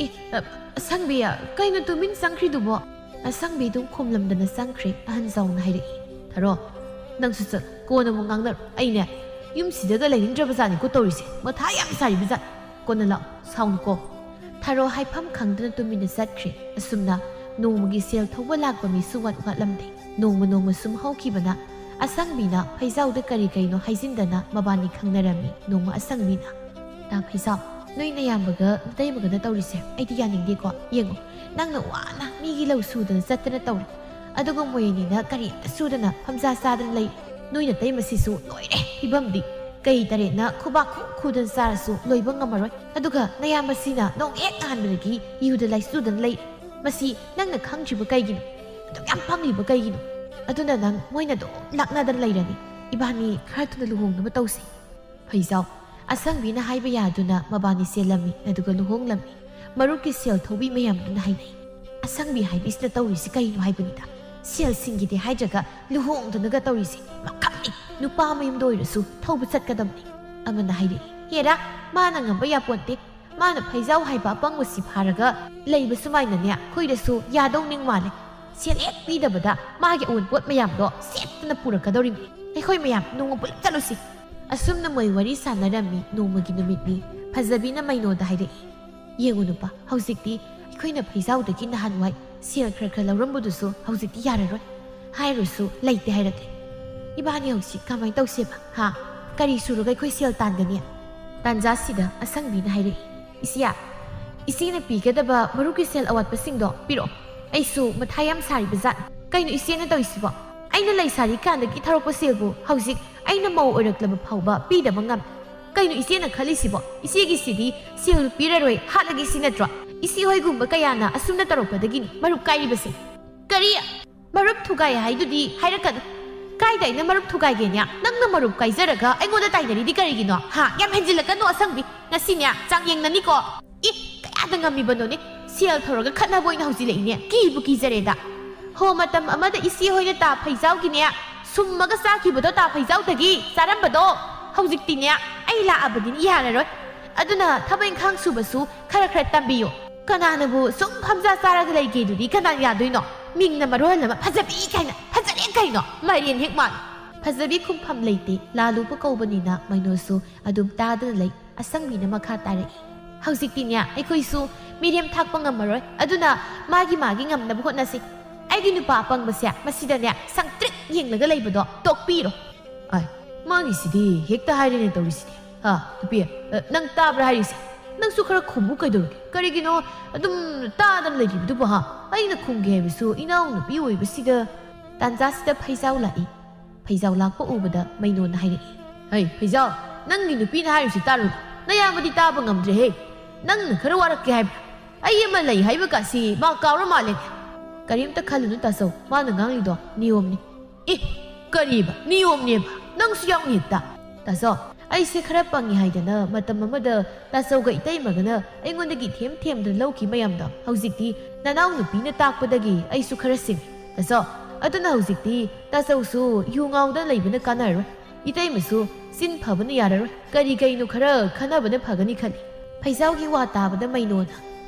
"ꯑꯦ, ꯑ, ꯑꯁꯪꯕꯤ, ꯀꯩꯅꯣ ꯇꯨꯃꯤꯟ ꯆꯪꯈ꯭ꯔꯤꯗꯨꯕꯣ?" ꯑꯁꯪꯕꯤ ꯑꯗꯨꯝ ꯈꯨꯝꯂꯝꯗꯅ ꯆꯪꯈ꯭ꯔꯦ꯫ ꯑꯍꯟ ꯖꯥꯎꯅ ꯍꯥꯏꯔꯛꯏ, "ꯊꯔꯣ, ꯅꯪꯁꯨ ꯆꯠ, ꯀꯣꯟꯅ ꯑꯃꯨꯛ ꯉꯥꯡꯅꯔꯣ꯫ ꯑꯩꯅꯦ, ꯌꯨꯝꯁꯤꯗꯒ ꯂꯩꯅꯤꯡꯗ꯭ꯔꯕꯖꯥꯠꯅꯤꯀꯣ ꯇꯧꯔꯤꯁꯦ, ꯃꯊꯥ ꯌꯥꯝ ꯁꯥꯔꯤꯕꯖꯥꯠ꯫ ꯀꯣꯟꯅ ꯂꯥꯛꯑꯣ, ꯁꯥꯎꯅꯨꯀꯣ꯫" ꯊꯔꯣ ꯍꯥꯏꯐꯝ ꯈꯪꯗꯅ ꯇꯨꯃꯤꯟꯅ ꯆꯠꯈ꯭ꯔꯦ꯫ ꯑꯁꯨꯝꯅ ꯅꯣꯡꯃꯒꯤ ꯁꯦꯜ ꯊꯧꯕ ꯂꯥꯛꯄ ꯃꯤꯁꯨ ꯋꯥꯠ ꯋꯥꯠꯂꯝꯗꯦ꯫ ꯅꯣꯡꯃ ꯅꯣꯡꯃ ꯁꯨꯝ ꯍꯧꯈꯤꯕꯅ ꯑꯁꯪꯕꯤꯅ ꯐꯩꯖꯥꯎꯗ ꯀꯔꯤ ꯀꯔꯤꯅꯣ ꯍꯥꯏꯖꯤꯟꯗꯅ ꯃꯕꯥꯅꯤ ꯈꯪꯅꯔꯝꯃꯤ꯫ ꯅꯣꯡꯃ ꯑꯁꯪꯕꯤꯅ, "ꯇꯥ ꯐꯩꯖꯥꯎ, ꯅꯣꯏ ꯅꯌꯥꯝꯕꯒ ꯅꯇꯩꯃꯒꯅ ꯇꯧꯔꯤꯁꯦ ꯑꯩꯗꯤ ꯌꯥꯅꯤꯡꯗꯦꯀꯣ꯫ ꯌꯦꯡꯉꯣ, ꯅꯪꯅ ꯋꯥꯅ ꯃꯤꯒꯤ ꯂꯧ ꯁꯨꯗꯅ ꯆꯠꯇꯅ ꯇꯧꯔꯤ, ꯑꯗꯨꯒ ꯃꯣꯏ ꯑꯅꯤꯅ ꯀꯔꯤꯝꯇ ꯁꯨꯗꯅ ꯐꯝꯖꯥ ꯆꯥꯗꯅ ꯂꯩ꯫ ꯅꯣꯏ ꯅꯇꯩꯃꯁꯤꯁꯨ ꯂꯣꯏꯔꯦ ꯐꯤꯕꯝꯗꯤ꯫ ꯀꯩ ꯇꯔꯦꯠꯅ ꯈꯨꯕꯥꯛ ꯈꯨ ꯈꯨꯗꯅ ꯆꯥꯔꯁꯨ ꯂꯣꯏꯕ ꯉꯝꯃꯔꯣꯏ꯫ ꯑꯗꯨꯒ ꯅꯌꯥꯝꯕꯁꯤꯅ ꯅꯣꯡ ꯍꯦꯛ ꯉꯥꯟꯕꯗꯒꯤ ꯌꯨꯗ ꯂꯥꯏꯆꯨꯗꯅ ꯂꯩ꯫ ꯃꯁꯤ ꯅꯪꯅ ꯈꯪꯗ꯭ꯔꯤꯕ ꯀꯩꯒꯤꯅꯣ? ꯑꯗꯨꯛ ꯌꯥꯝ ꯄꯪꯂꯤꯕ ꯀꯩꯒꯤꯅꯣ? ꯑꯗꯨꯅ ꯅꯪ ꯃꯣꯏꯅ ꯑꯗꯨꯝ ꯂꯥꯛꯅꯗꯅ ꯂꯩꯔꯅꯤ꯫ ꯏꯕꯥꯅꯤ ꯈꯔ ꯊꯨꯅ ꯂꯨꯍꯣꯡꯅꯕ ꯇꯧꯁꯤ꯫" ꯐꯩꯖꯥꯎ, ꯑꯁꯪꯕꯤꯅ ꯍꯥꯏꯕ ꯌꯥꯗꯨꯅ ꯃꯕꯥꯅꯤ ꯆꯦꯜꯂꯝꯃꯤ, ꯑꯗꯨꯒ ꯂꯨꯍꯣꯡꯂꯝꯃꯤ꯫ ꯃꯔꯨꯞꯀꯤ ꯁꯦꯜ ꯊꯧꯕꯤ ꯃꯌꯥꯝꯗꯨꯅ ꯍꯥꯏꯅꯩ, "ꯑꯁꯪꯕꯤ ꯍꯥꯏꯕꯤꯁꯤꯅ ꯇꯧꯔꯤꯁꯤ ꯀꯔꯤꯅꯣ ꯍꯥꯏꯕꯅꯤꯗ? ꯁꯦꯜ ꯁꯤꯡꯒꯤꯗꯦ ꯍꯥꯏꯗ꯭ꯔꯒ ꯂꯨꯍꯣꯡꯗꯅꯒ ꯇꯧꯔꯤꯁꯤ ꯃꯈꯛꯅꯤ꯫ ꯅꯨꯄꯥ ꯃꯌꯨꯝꯗ ꯑꯣꯏꯔꯁꯨ ꯊꯧꯕ ꯆꯠꯀꯗꯕꯅꯤ꯫" ꯑꯃꯅ ꯍꯥꯏꯔꯛꯏ, "ꯍꯦꯔꯥ, ꯃꯥꯅ ꯉꯝꯕ ꯌꯥꯄꯣꯟꯇꯦ꯫ ꯃꯥꯅ ꯐꯩꯖꯥꯎ ꯍꯥꯏꯕ ꯑꯄꯪꯕꯁꯤ ꯐꯥꯔꯒ ꯂꯩꯕ ꯁꯨꯃꯥꯏꯅꯅꯦ, ꯑꯩꯈꯣꯏꯗꯁꯨ ꯌꯥꯗꯧ ꯅꯤꯡ ꯃꯥꯜꯂꯦ꯫ ꯁꯦꯜ ꯍꯦꯛ ꯄꯤꯗꯕꯗ ꯃꯥꯒꯤ ꯑꯑꯣꯟꯄꯣꯠ ꯃꯌꯥꯝꯗꯣ ꯁꯦꯠꯇꯅ ꯄꯨꯔꯛꯀꯗꯧꯔꯤꯕꯅꯤ꯫ ꯑꯩꯈꯣꯏ ꯃꯌꯥꯝ ꯅꯣꯡꯃ ꯄꯨꯂꯞ ꯆꯠꯂꯨꯁꯤ꯫" ꯑꯁꯨꯝꯅ ꯃꯣꯏ ꯋꯥꯔꯤ ꯁꯥꯟꯅꯔꯝꯃꯤ꯫ ꯅꯣꯡꯃꯒꯤ ꯅꯨꯃꯤꯠꯅꯤ꯫ ꯐꯖꯕꯤꯅ ꯃꯩꯅꯣꯗ ꯍꯥꯏꯔꯛꯏ, "ꯌꯦꯡꯉꯨ ꯅꯨꯄꯥ, ꯍꯧꯖꯤꯛꯇꯤ ꯑꯩꯈꯣꯏꯅ ꯐꯩꯖꯥꯎꯗꯒꯤ ꯅꯍꯥꯟꯋꯥꯏ ꯁꯦꯜ ꯈꯔ ꯈꯔ ꯂꯧꯔꯝꯕꯗꯨꯁꯨ ꯍꯧꯖꯤꯛꯇꯤ ꯌꯥꯔꯔꯣꯏ꯫ ꯍꯥꯏꯔꯨꯁꯨ ꯂꯩꯇꯦ ꯍꯥꯏꯔꯛꯂꯦ꯫ ꯏꯕꯥꯅꯤ ꯍꯧꯖꯤꯛ ꯀꯃꯥꯏꯅ ꯇꯧꯁꯦꯕ? ꯍꯥ? ꯀꯔꯤ ꯁꯨꯔꯒ ꯑꯩꯈꯣꯏ ꯁꯦꯜ ꯇꯥꯟꯒꯅꯤ?" ꯇꯥꯟꯖꯥꯁꯤꯗ ꯑꯁꯪꯕꯤꯅ ꯍꯥꯏꯔꯛꯏ, "ꯏꯆꯦ, ꯏꯆꯦꯅ ꯄꯤꯒꯗꯕ ꯃꯔꯨꯞꯀꯤ ꯁꯦꯜ ꯑꯋꯥꯠꯄꯁꯤꯡꯗꯣ ꯄꯤꯔꯛꯑꯣ꯫ ꯑꯩꯁꯨ ꯃꯊꯥ ꯌꯥꯝ ꯁꯥꯔꯤꯕ ꯖꯥꯠꯅꯤ꯫ ꯀꯩꯅꯣ ꯏꯆꯦꯅ ꯇꯧꯔꯤꯁꯤꯕꯣ? ꯑꯩꯅ ꯂꯩꯁꯥꯔꯤꯀꯥꯟꯗꯒꯤ ꯊꯧꯔꯛꯄ ꯁꯦꯜꯕꯨ ꯍꯧꯖꯤꯛ ꯑꯩꯅ ꯃꯧ ꯑꯣꯏꯔꯛꯂꯕ ꯐꯥꯎꯕ ꯄꯤꯗꯕ ꯉꯝꯃꯤ꯫ ꯀꯩꯅꯣ ꯏꯆꯦꯅ ꯈꯜꯂꯤꯁꯤꯕꯣ? ꯏꯆꯦꯒꯤꯁꯤꯗꯤ ꯁꯦꯜ ꯄꯤꯔꯔꯣꯏ, ꯍꯥꯠꯂꯒꯦ ꯁꯤ ꯅꯠꯇ꯭ꯔꯣ? ꯏꯆꯦ ꯍꯣꯏꯒꯨꯝꯕ ꯀꯌꯥꯅ ꯑꯁꯨꯝꯅ ꯇꯧꯔꯛꯄꯗꯒꯤꯅꯤ ꯃꯔꯨꯞ ꯀꯥꯏꯔꯤꯕꯁꯦ꯫" "ꯀꯔꯤ? ꯃꯔꯨꯞ ꯊꯨꯒꯥꯏ ꯍꯥꯏꯗꯨꯗꯤ ꯍꯥꯏꯔꯛꯀꯅꯨ꯫ ꯀꯥꯏꯗ ꯑꯩꯅ ꯃꯔꯨꯞ ꯊꯨꯒꯥꯏꯒꯦꯅꯦ? ꯅꯪꯅ ꯃꯔꯨꯞ ꯀꯥꯏꯖꯔꯒ ꯑꯩꯉꯣꯟꯗ ꯇꯥꯏꯅꯔꯤꯗꯤ ꯀꯔꯤꯒꯤꯅꯣ? ꯍꯥ? ꯌꯥꯝ ꯍꯦꯟꯖꯤꯜꯂꯛꯀꯅꯨ ꯑꯁꯪꯕꯤ꯫ ꯉꯁꯤꯅꯦ ꯆꯥꯡꯌꯦꯡꯅꯅꯤꯀꯣ꯫ ꯏ, ꯀꯌꯥꯗ ꯉꯝꯃꯤꯕꯅꯣꯅꯦ? ꯁꯦꯜ ꯊꯧꯔꯒ ꯈꯠꯅꯕ ꯑꯣꯏꯅ ꯍꯧꯖꯤꯜꯂꯛꯏꯅꯦ꯫ ꯀꯤꯕꯨ ꯀꯤꯖꯔꯦꯗ꯫ ꯍꯣ, ꯃꯇꯝ ꯑꯃꯗ ꯏꯆꯦ ꯍꯣꯏꯅ ꯇꯥ ꯐꯩꯖꯥꯎꯒꯤꯅꯦ, ꯁꯨꯝꯃꯒ ꯆꯥꯈꯤꯕꯗꯣ, ꯇꯥ ꯐꯩꯖꯥꯎꯗꯒꯤ ꯆꯥꯔꯝꯕꯗꯣ꯫ ꯍꯧꯖꯤꯛꯇꯤꯅꯦ, ꯑꯩ ꯂꯥꯛꯑꯕꯅꯤꯅ ꯌꯥꯔꯔꯣꯏ꯫ ꯑꯗꯨꯅ ꯊꯕꯛ ꯏꯪꯈꯥꯡ ꯁꯨꯕꯁꯨ ꯈꯔ ꯈꯔ ꯇꯝꯕꯤꯌꯨ꯫ ꯀꯅꯥꯅꯕꯨ ꯁꯨꯝ ꯐꯝꯖꯥ ꯆꯥꯔꯒ ꯂꯩꯒꯦꯗꯨꯗꯤ ꯀꯅꯥꯅ ꯌꯥꯗꯣꯏꯅꯣ? ꯃꯤꯡꯅ ꯃꯔꯣꯜ ꯑꯃ ꯐꯖꯕꯤ ꯀꯥꯏꯅ, ꯐꯖꯔꯦ ꯀꯩꯅꯣ, ꯃꯥꯏꯔꯦꯟ ꯍꯦꯛ ꯃꯥꯜꯂꯦ꯫ ꯐꯖꯕꯤ ꯈꯨꯝꯐꯝ ꯂꯩꯇꯦ꯫ ꯂꯥꯂꯨꯕ ꯀꯧꯕꯅꯤꯅ ꯃꯩꯅꯣꯁꯨ ꯑꯗꯨꯝ ꯇꯥꯗꯨꯅ ꯂꯩ꯫ ꯑꯁꯪꯕꯤꯅ ꯃꯈꯥ ꯇꯥꯔꯛꯏ, "ꯍꯧꯖꯤꯛꯇꯤꯅꯦ, ꯑꯩꯈꯣꯏꯁꯨ ꯃꯤꯔꯦꯝ ꯊꯥꯛꯄ ꯉꯝꯃꯔꯣꯏ꯫ ꯑꯗꯨꯅ ꯃꯥꯒꯤ ꯃꯥꯒꯤ ꯉꯝꯅꯕ ꯍꯣꯠꯅꯁꯤ꯫ ꯑꯩꯒꯤ ꯅꯨꯄꯥ ꯑꯄꯪꯕꯁꯦ ꯃꯁꯤꯗꯅꯦ ꯁꯪꯇ꯭ꯔꯤꯛ ꯌꯦꯡꯂꯒ ꯂꯩꯕꯗꯣ ꯇꯣꯛꯄꯤꯔꯣ꯫" ꯑꯥꯏ, ꯃꯥꯒꯤꯁꯤꯗꯤ ꯍꯦꯛꯇ ꯍꯥꯏꯔꯦꯅꯦ ꯇꯧꯔꯤꯁꯤꯗꯤ꯫ ꯍꯥ, ꯅꯨꯄꯤ, ꯑ, ꯅꯪ ꯇꯥꯕ꯭ꯔꯥ ꯍꯥꯏꯔꯤꯁꯦ? ꯅꯪꯁꯨ ꯈꯔ ꯈꯨꯝꯃꯨ ꯀꯩꯗꯧꯔꯒꯦ? ꯀꯔꯤꯒꯤꯅꯣ ꯑꯗꯨꯝ ꯇꯥꯗꯅ ꯂꯩꯔꯤꯕꯗꯨꯕꯨ, ꯍꯥ? ꯑꯩꯅ ꯈꯨꯝꯒꯦ ꯍꯥꯏꯕꯁꯨ ꯏꯅꯥꯎ ꯅꯨꯄꯤ ꯑꯣꯏꯕꯁꯤꯗ꯫ ꯇꯥꯟꯖꯥꯁꯤꯗ ꯐꯩꯖꯥꯎ ꯂꯥꯛꯏ꯫ ꯐꯩꯖꯥꯎ ꯂꯥꯛꯄ ꯎꯕꯗ ꯃꯩꯅꯣꯅ ꯍꯥꯏꯔꯛꯏ, "ꯍꯩ, ꯐꯩꯖꯥꯎ, ꯅꯪꯒꯤ ꯅꯨꯄꯤꯅ ꯍꯥꯏꯔꯤꯁꯤ ꯇꯥꯔꯨ꯫ ꯅꯌꯥꯝꯕꯗꯤ ꯇꯥꯕ ꯉꯝꯗ꯭ꯔꯦꯍꯦ꯫ ꯅꯪꯅ ꯈꯔ ꯋꯥꯔꯛꯀꯦ ꯍꯥꯏꯕ꯭ꯔꯥ? ꯑꯩ ꯑꯃ ꯂꯩ ꯍꯥꯏꯕ ꯀꯥꯁꯤ ꯃꯥ ꯀꯥꯎꯔ ꯃꯥꯜꯂꯦꯅꯦ꯫" "ꯀꯔꯤꯝꯇ ꯈꯜꯂꯨꯅꯨ ꯇꯥꯆꯧ, ꯃꯥꯅ ꯉꯥꯡꯂꯤꯗꯣ ꯅꯤꯌꯣꯝꯅꯤ꯫" "ꯑꯦ, ꯀꯔꯤꯕ ꯅꯤꯌꯣꯝꯅꯦꯕ? ꯅꯪꯁꯨ ꯌꯥꯎꯅꯤ ꯍꯦꯛꯇ?" "ꯇꯥꯆꯧ, ꯑꯩꯁꯦ ꯈꯔ ꯄꯪꯉꯤ ꯍꯥꯏꯗꯅ ꯃꯇꯝ ꯑꯃꯗ ꯇꯥꯆꯧꯒ ꯏꯇꯩꯃꯒꯅ ꯑꯩꯉꯣꯟꯗꯒꯤ ꯊꯦꯝ ꯊꯦꯝꯗꯅ ꯂꯧꯈꯤ ꯃꯌꯥꯝꯗꯣ ꯍꯧꯖꯤꯛꯇꯤ ꯅꯅꯥꯎ ꯅꯨꯄꯤꯅ ꯇꯥꯛꯄꯗꯒꯤ ꯑꯩꯁꯨ ꯈꯔ ꯁꯤꯡꯉꯤ꯫ ꯇꯥꯆꯧ, ꯑꯗꯨꯅ ꯍꯧꯖꯤꯛꯇꯤ ꯇꯥꯆꯧꯁꯨ ꯌꯨ ꯉꯥꯎꯗꯅ ꯂꯩꯕꯅ ꯀꯥꯟꯅꯔꯔꯣꯏ꯫ ꯏꯇꯩꯃꯁꯨ ꯆꯤꯟ ꯐꯕꯅ ꯌꯥꯔꯔꯣꯏ꯫ ꯀꯔꯤ ꯀꯩꯅꯣ ꯈꯔ ꯈꯟꯅꯕꯅ ꯐꯒꯅꯤ ꯈꯜꯂꯤ꯫" ꯐꯩꯖꯥꯎꯒꯤ ꯋꯥ ꯇꯥꯕꯗ ꯃꯩꯅꯣꯅ,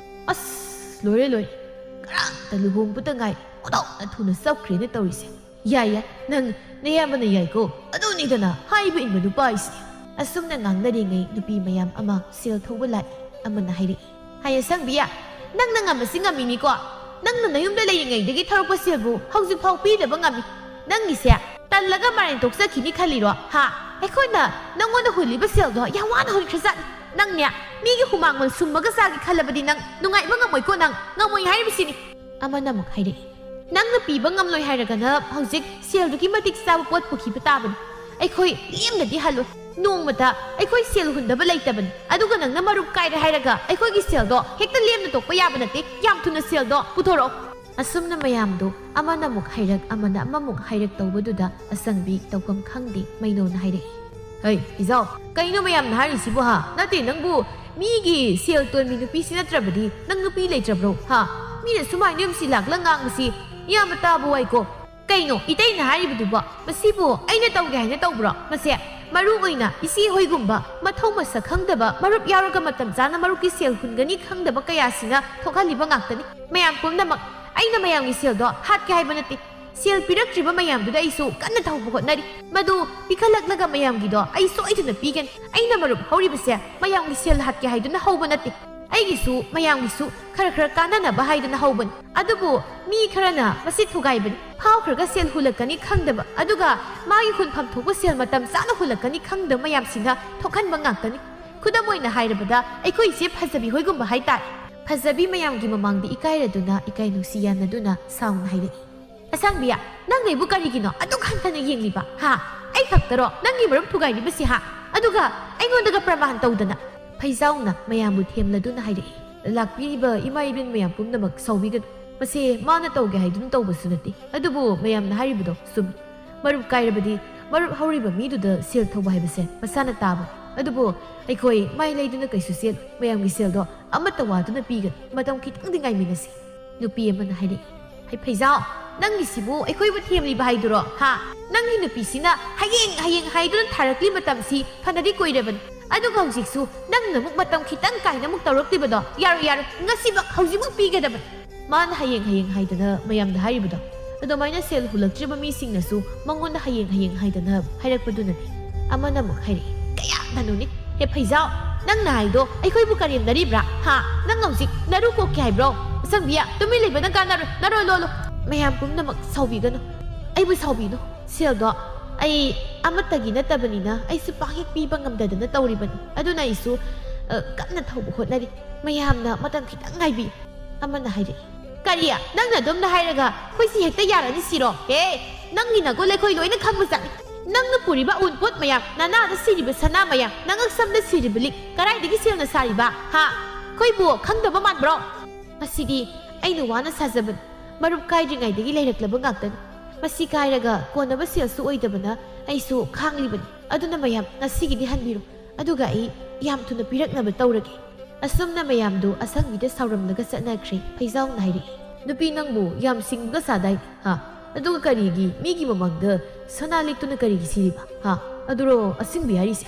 "ꯑꯁ, ꯂꯣꯏꯔꯦ, ꯂꯣꯏꯔꯦ꯫ ꯉꯔꯥꯡꯇ ꯂꯨꯍꯣꯡꯕꯗ ꯉꯥꯏ, ꯑꯣꯟꯊꯣꯛꯅ ꯊꯨꯅ ꯆꯞꯈ꯭ꯔꯦꯅꯦ ꯇꯧꯔꯤꯁꯦ꯫ ꯌꯥꯏ, ꯌꯥꯏ, ꯅꯪ ꯅꯌꯥꯝꯕꯅ ꯌꯥꯏꯀꯣ꯫ ꯑꯗꯨꯅꯤꯗꯅ ꯍꯥꯏꯕ ꯏꯟꯕ ꯅꯨꯄꯥ ꯍꯥꯏꯁꯦ꯫" ꯑꯁꯨꯝꯅ ꯉꯥꯡꯅꯔꯤꯉꯩ ꯅꯨꯄꯤ ꯃꯌꯥꯝ ꯑꯃ ꯁꯦꯜ ꯊꯧꯕ ꯂꯥꯛꯏ꯫ ꯑꯃꯅ ꯍꯥꯏꯔꯛꯏ, "ꯍꯥꯏ ꯑꯁꯪꯕꯤ, ꯅꯪꯅ ꯉꯝꯃꯁꯤ ꯉꯝꯃꯤꯅꯤꯀꯣ꯫ ꯅꯪꯅ ꯅꯌꯨꯝꯗ ꯂꯩꯔꯤꯉꯩꯗꯒꯤ ꯊꯧꯔꯛꯄ ꯁꯦꯜꯕꯨ ꯍꯧꯖꯤꯛꯐꯥꯎ ꯄꯤꯗꯕ ꯉꯝꯃꯤ꯫ ꯅꯪꯒꯤꯁꯦ ꯇꯜꯂꯒ ꯃꯔꯥꯏꯅ ꯇꯣꯛꯆꯈꯤꯅꯤ ꯈꯜꯂꯤꯔꯣ? ꯍꯥ? ꯑꯩꯈꯣꯏꯅ ꯅꯪꯉꯣꯟꯗ ꯍꯨꯜꯂꯤꯕ ꯁꯦꯜꯗꯣ ꯌꯥꯝ ꯋꯥꯅ ꯍꯨꯟꯈ꯭ꯔꯖꯥꯠꯅꯤ꯫ ꯅꯪꯅꯦ, ꯃꯤꯒꯤ ꯍꯨꯃꯥꯡ ꯃꯟ ꯁꯨꯝꯃꯒ ꯆꯥꯒꯦ ꯈꯜꯂꯕꯗꯤ ꯅꯪ ꯅꯨꯡꯉꯥꯏꯕ ꯉꯝꯃꯣꯏꯀꯣ, ꯅꯪ ꯉꯝꯃꯣꯏ ꯍꯥꯏꯔꯤꯕꯁꯤꯅꯤ꯫" ꯑꯃꯅ ꯑꯃꯨꯛ ꯍꯥꯏꯔꯛꯏ, "ꯅꯪꯅ ꯄꯤꯕ ꯉꯝꯂꯣꯏ ꯍꯥꯏꯔꯒꯅ ꯍꯧꯖꯤꯛ ꯁꯦꯜꯗꯨꯒꯤ ꯃꯇꯤꯛ ꯆꯥꯕ ꯄꯣꯠ ꯄꯨꯈꯤꯕ ꯇꯥꯕꯅꯤ꯫ ꯑꯩꯈꯣꯏ ꯂꯦꯝꯅꯗꯤ ꯍꯜꯂꯣꯏ꯫ ꯅꯣꯡꯃꯇ ꯑꯩꯈꯣꯏ ꯁꯦꯜ ꯍꯨꯟꯗꯕ ꯂꯩꯇꯕꯅꯤ꯫ ꯑꯗꯨꯒ ꯅꯪꯅ ꯃꯔꯨꯞ ꯀꯥꯏꯔꯦ ꯍꯥꯏꯔꯒ ꯑꯩꯈꯣꯏꯒꯤ ꯁꯦꯜꯗꯣ ꯍꯦꯛꯇ ꯂꯦꯝꯅ ꯇꯣꯛꯄ ꯌꯥꯕ ꯅꯠꯇꯦ꯫ ꯌꯥꯝ ꯊꯨꯅ ꯁꯦꯜꯗꯣ ꯄꯨꯊꯣꯔꯛꯑꯣ꯫" ꯑꯁꯨꯝꯅ ꯃꯌꯥꯝꯗꯨ ꯑꯃꯅ ꯑꯃꯨꯛ ꯍꯥꯏꯔꯛ, ꯑꯃꯅ ꯑꯃꯃꯨꯛ ꯍꯥꯏꯔꯛ ꯇꯧꯕꯗꯨꯗ ꯑꯁꯪꯕꯤ ꯇꯧꯐꯝ ꯈꯪꯗꯦ꯫ ꯃꯩꯅꯣꯅ ꯍꯥꯏꯔꯛꯏ, "ꯍꯩ, ꯏꯖꯥꯎ, ꯀꯩꯅꯣ ꯃꯌꯥꯝꯅ ꯍꯥꯏꯔꯤꯁꯤꯕꯨ, ꯍꯥ? ꯅꯠꯇꯦ, ꯅꯪꯕꯨ ꯃꯤꯒꯤ ꯁꯦꯜ ꯇꯣꯟꯕꯤ ꯅꯨꯄꯤꯁꯤ ꯅꯠꯇ꯭ꯔꯕꯗꯤ ꯅꯪ ꯅꯨꯄꯤ ꯂꯩꯇ꯭ꯔꯕ꯭ꯔꯣ, ꯍꯥ? ꯃꯤꯅ ꯁꯨꯃꯥꯏꯅ ꯌꯨꯝꯁꯤ ꯂꯥꯛꯂ ꯉꯥꯡꯕꯁꯤ ꯏꯌꯥꯝꯕ ꯇꯥꯕ ꯋꯥꯏꯀꯣ꯫ ꯀꯩꯅꯣ ꯏꯇꯩꯅ ꯍꯥꯏꯔꯤꯕꯗꯨꯕꯣ? ꯃꯁꯤꯕꯨ ꯑꯩꯅ ꯇꯧꯒꯦ ꯍꯥꯏꯅ ꯇꯧꯕ꯭ꯔꯣ? ꯃꯁꯦ ꯃꯔꯨ ꯑꯣꯏꯅ ꯏꯆꯦ ꯍꯣꯏꯒꯨꯝꯕ ꯃꯊꯧ ꯃꯁꯛ ꯈꯪꯗꯕ, ꯃꯔꯨꯞ ꯌꯥꯎꯔꯒ ꯃꯇꯝ ꯆꯥꯅ ꯃꯔꯨꯞꯀꯤ ꯁꯦꯜ ꯍꯨꯟꯒꯅꯤ ꯈꯪꯗꯕ ꯀꯌꯥꯁꯤꯅ ꯊꯣꯛꯍꯜꯂꯤꯕ ꯉꯥꯛꯇꯅꯤ꯫ ꯃꯌꯥꯝ ꯄꯨꯝꯅꯃꯛ, ꯑꯩꯅ ꯃꯌꯥꯝꯒꯤ ꯁꯦꯜꯗꯣ ꯍꯥꯠꯀꯦ ꯍꯥꯏꯕ ꯅꯠꯇꯦ꯫ ꯁꯦꯜ ꯄꯤꯔꯛꯇ꯭ꯔꯤꯕ ꯃꯌꯥꯝꯗꯨꯗ ꯑꯩꯁꯨ ꯀꯟꯅ ꯊꯧꯕ ꯍꯣꯠꯅꯔꯤ꯫ ꯃꯗꯨ ꯄꯤꯈꯠꯂꯛꯂꯒ ꯃꯌꯥꯝꯒꯤꯗꯣ ꯑꯩ ꯁꯣꯏꯗꯅ ꯄꯤꯒꯅꯤ꯫ ꯑꯩꯅ ꯃꯔꯨꯞ ꯍꯧꯔꯤꯕꯁꯦ ꯃꯌꯥꯝꯒꯤ ꯁꯦꯜ ꯍꯥꯠꯀꯦ ꯍꯥꯏꯗꯨꯅ ꯍꯧꯕ ꯅꯠꯇꯦ꯫ ꯑꯩꯒꯤꯁꯨ ꯃꯌꯥꯝꯒꯤꯁꯨ ꯈꯔ ꯈꯔ ꯀꯥꯟꯅꯅꯕ ꯍꯥꯏꯗꯨꯅ ꯍꯧꯕꯅꯤ꯫ ꯑꯗꯨꯕꯨ ꯃꯤ ꯈꯔꯅ ꯃꯁꯤ ꯊꯨꯒꯥꯏꯕꯅꯤ꯫ ꯐꯥꯎꯈ꯭ꯔꯒ ꯁꯦꯜ ꯍꯨꯜꯂꯛꯀꯅꯤ ꯈꯪꯗꯕ, ꯑꯗꯨꯒ ꯃꯥꯒꯤ ꯍꯨꯟꯐꯝ ꯊꯣꯛꯄ ꯁꯦꯜ ꯃꯇꯝ ꯆꯥꯅ ꯍꯨꯜꯂꯛꯀꯅꯤ ꯈꯪꯗꯕ ꯃꯌꯥꯝꯁꯤꯅ ꯊꯣꯛꯍꯟꯕ ꯉꯥꯛꯇꯅꯤ꯫ ꯈꯨꯗꯝ ꯑꯣꯏꯅ ꯍꯥꯏꯔꯕꯗ, ꯑꯩꯈꯣꯏ ꯏꯆꯦ ꯐꯖꯕꯤ ꯍꯣꯏꯒꯨꯝꯕ ꯍꯥꯏꯇꯥꯔꯦ꯫ ꯐꯖꯕꯤ ꯃꯌꯥꯝꯒꯤ ꯃꯃꯥꯡꯗ ꯏꯀꯥꯏꯔꯗꯨꯅ, ꯏꯀꯥꯏ ꯅꯨꯡꯁꯤ ꯌꯥꯅꯗꯨꯅ ꯁꯥꯎꯅ ꯍꯥꯏꯔꯛꯏ, "ꯑꯁꯪꯕꯤ, ꯅꯪꯅ ꯑꯩꯕꯨ ꯀꯔꯤꯒꯤꯅꯣ ꯑꯗꯨꯛ ꯍꯟꯊꯅ ꯌꯦꯡꯂꯤꯕ? ꯍꯥ? ꯑꯩ ꯈꯛꯇꯔꯣ ꯅꯪꯒꯤ ꯃꯔꯨꯞ ꯊꯨꯒꯥꯏꯔꯤꯕꯁꯤ? ꯍꯥ? ꯑꯗꯨꯒ ꯑꯩꯉꯣꯟꯗꯒ ꯄ꯭ꯔꯃꯥꯟ ꯇꯧꯗꯅ?" ꯐꯩꯖꯥꯎꯅ ꯃꯌꯥꯝꯕꯨ ꯊꯦꯝꯂꯗꯨꯅ ꯍꯥꯏꯔꯛꯏ, "ꯂꯥꯛꯄꯤꯔꯤꯕ ꯏꯃꯥ ꯏꯕꯦꯟ ꯃꯌꯥꯝ ꯄꯨꯝꯅꯃꯛ ꯁꯥꯎꯕꯤꯒꯅꯨ꯫ ꯃꯁꯦ ꯃꯥꯅ ꯇꯧꯒꯦ ꯍꯥꯏꯗꯨꯅ ꯇꯧꯕꯁꯨ ꯅꯠꯇꯦ꯫ ꯑꯗꯨꯕꯨ ꯃꯌꯥꯝꯅ ꯍꯥꯏꯔꯤꯕꯗꯣ ꯆꯨꯝꯃꯤ꯫ ꯃꯔꯨꯞ ꯀꯥꯏꯔꯕꯗꯤ ꯃꯔꯨꯞ ꯍꯧꯔꯤꯕ ꯃꯤꯗꯨꯗ ꯁꯦꯜ ꯊꯧꯕ ꯍꯥꯏꯕꯁꯦ ꯃꯁꯥꯅ ꯇꯥꯕꯅꯤ꯫ ꯑꯗꯨꯕꯨ ꯑꯩꯈꯣꯏ ꯃꯥꯏ ꯂꯩꯗꯨꯅ ꯀꯩꯁꯨ ꯆꯦꯜꯂꯣꯏ꯫ ꯃꯌꯥꯝꯒꯤ ꯁꯦꯜꯗꯣ ꯑꯃꯠꯇ ꯋꯥꯗꯨꯅ ꯄꯤꯒꯅꯤ꯫ ꯃꯇꯝ ꯈꯤꯇꯪꯗꯤ ꯉꯥꯏꯃꯤꯟꯅꯁꯤ꯫" ꯅꯨꯄꯤ ꯑꯃꯅ ꯍꯥꯏꯔꯛꯏ, "ꯍꯩ ꯐꯩꯖꯥꯎ, ꯅꯪꯒꯤꯁꯤꯕꯨ ꯑꯩꯈꯣꯏꯕꯨ ꯊꯦꯝꯂꯤꯕ ꯍꯥꯏꯗꯨꯔꯣ? ꯍꯥ? ꯅꯪꯒꯤ ꯅꯨꯄꯤꯁꯤꯅ ꯍꯌꯦꯡ, ꯍꯌꯦꯡ ꯍꯥꯏꯗꯨꯅ ꯊꯥꯔꯛꯂꯤ ꯃꯇꯝꯁꯤ ꯐꯅꯗꯤ ꯀꯨꯏꯔꯕꯅꯤ꯫ ꯑꯗꯨꯒ ꯍꯧꯖꯤꯛꯁꯨ ꯅꯪꯅ ꯑꯃꯨꯛ ꯃꯇꯝ ꯈꯤꯇꯪ ꯀꯥꯏꯅ ꯑꯃꯨꯛ ꯇꯧꯔꯛꯂꯤꯕꯗꯣ? ꯌꯥꯔꯣꯏ, ꯌꯥꯔꯣꯏ, ꯉꯁꯤꯃꯛ, ꯍꯧꯖꯤꯛꯃꯛ ꯄꯤꯒꯗꯕꯅꯤ꯫" ꯃꯥꯅ ꯍꯌꯦꯡ, ꯍꯌꯦꯡ ꯍꯥꯏꯗꯅ ꯃꯌꯥꯝꯗ ꯍꯥꯏꯔꯤꯕꯗꯣ, ꯑꯗꯨꯃꯥꯏꯅ ꯁꯦꯜ ꯍꯨꯜꯂꯛꯇ꯭ꯔꯤꯕ ꯃꯤꯁꯤꯡꯅꯁꯨ ꯃꯉꯣꯟꯗ ꯍꯌꯦꯡ, ꯍꯌꯦꯡ ꯍꯥꯏꯗꯅ ꯍꯥꯏꯔꯛꯄꯗꯨꯅꯅꯤ꯫ ꯑꯃꯅ ꯑꯃꯨꯛ ꯍꯥꯏꯔꯛꯏ, "ꯀꯌꯥꯗꯅꯣꯅꯦ? ꯍꯦ ꯐꯩꯖꯥꯎ, ꯅꯪꯅ ꯍꯥꯏꯗꯣ ꯑꯩꯈꯣꯏꯕꯨ ꯀꯔꯦꯝꯅꯔꯤꯕ꯭ꯔꯥ? ꯍꯥ? ꯅꯪ ꯍꯧꯖꯤꯛ ꯅꯔꯨ ꯀꯣꯛꯀꯦ ꯍꯥꯏꯕ꯭ꯔꯣ? ꯑꯁꯪꯕꯤꯌꯥ, ꯇꯨꯃꯤꯟ ꯂꯩꯕꯅ ꯀꯥꯟꯅꯔꯣꯏ꯫ ꯅꯔꯣꯏ ꯂꯣꯜꯂꯨ꯫" ꯃꯌꯥꯝ ꯄꯨꯝꯅꯃꯛ ꯁꯥꯎꯕꯤꯒꯅꯨ꯫ ꯑꯩꯕꯨ ꯁꯥꯎꯕꯤꯅꯨ꯫ ꯁꯦꯜꯗꯣ ꯑꯩ ꯑꯃꯠꯇꯒꯤ ꯅꯠꯇꯕꯅꯤꯅ ꯑꯩꯁꯨ ꯄꯥꯛ ꯍꯦꯛ ꯄꯤꯕ ꯉꯝꯗꯗꯅ ꯇꯧꯔꯤꯕꯅꯤ꯫ ꯑꯗꯨꯅ ꯑꯩꯁꯨ, ꯑ, ꯀꯟꯅ ꯊꯧꯕ ꯍꯣꯠꯅꯔꯤ꯫ ꯃꯌꯥꯝꯅ ꯃꯇꯝ ꯈꯤꯇꯪ ꯉꯥꯏꯕꯤꯌꯨ꯫ ꯑꯃꯅ ꯍꯥꯏꯔꯛꯏ, "ꯀꯔꯤ? ꯅꯪꯅ ꯑꯗꯨꯝꯅ ꯍꯥꯏꯔꯒ ꯑꯩꯈꯣꯏꯁꯤ ꯍꯦꯛꯇ ꯌꯥꯔꯅꯤ ꯁꯤꯔꯣ? ꯍꯦ, ꯅꯪꯒꯤ ꯅꯒꯨꯟ ꯑꯩꯈꯣꯏ ꯂꯣꯏꯅ ꯈꯪꯕ ꯖꯥꯠꯅꯤ꯫ ꯅꯪꯅ ꯄꯨꯔꯤꯕ ꯑꯎꯟꯄꯣꯠ ꯃꯌꯥꯝ, ꯅꯅꯥꯗ ꯁꯤꯔꯤꯕ ꯁꯅꯥ ꯃꯌꯥꯝ, ꯅꯉꯛꯁꯝꯗ ꯁꯤꯔꯤꯕ ꯂꯤꯛ, ꯀꯗꯥꯏꯗꯒꯤ ꯁꯦꯜꯅ ꯁꯥꯔꯤꯕ? ꯍꯥ? ꯑꯩꯈꯣꯏꯕꯨ ꯈꯪꯗꯕ ꯃꯥꯟꯕ꯭ꯔꯣ? ꯃꯁꯤꯗꯤ ꯑꯩꯅ ꯋꯥꯅ ꯁꯥꯖꯕꯅꯤ꯫ ꯃꯔꯨꯞ ꯀꯥꯏꯗ꯭ꯔꯤꯉꯩꯗꯒꯤ ꯂꯩꯔꯛꯂꯕ ꯉꯥꯛꯇꯅꯤ꯫ ꯃꯁꯤ ꯀꯥꯏꯔꯒ ꯀꯣꯟꯅꯕ ꯁꯦꯜꯁꯨ ꯑꯣꯏꯗꯕꯅ ꯑꯩꯁꯨ ꯈꯥꯡꯂꯤꯕꯅꯤ꯫ ꯑꯗꯨꯅ ꯃꯌꯥꯝ ꯉꯁꯤꯒꯤꯗꯤ ꯍꯟꯕꯤꯔꯣ, ꯑꯗꯨꯒ ꯑꯩ ꯌꯥꯝ ꯊꯨꯅ ꯄꯤꯔꯛꯅꯕ ꯇꯧꯔꯒꯦ꯫" ꯑꯁꯨꯝꯅ ꯃꯌꯥꯝꯗꯨ ꯑꯁꯪꯕꯤꯗ ꯁꯥꯎꯔꯝꯂꯒ ꯆꯠꯅꯈ꯭ꯔꯦ꯫ ꯐꯩꯖꯥꯎꯅ ꯍꯥꯏꯔꯛꯏ, "ꯅꯨꯄꯤ, ꯅꯪꯕꯨ ꯌꯥꯝ ꯁꯤꯡꯕꯒ ꯁꯥꯗꯥꯏ, ꯍꯥ? ꯑꯗꯨꯒ ꯀꯔꯤꯒꯤ ꯃꯤꯒꯤ ꯃꯃꯥꯡꯗ ꯁꯅꯥ ꯂꯤꯛꯇꯨꯅ ꯀꯔꯤꯒꯤ ꯁꯤꯔꯤꯕ, ꯍꯥ? ꯑꯗꯨꯔꯣ ꯑꯁꯤꯡꯕꯤ ꯍꯥꯏꯔꯤꯁꯦ?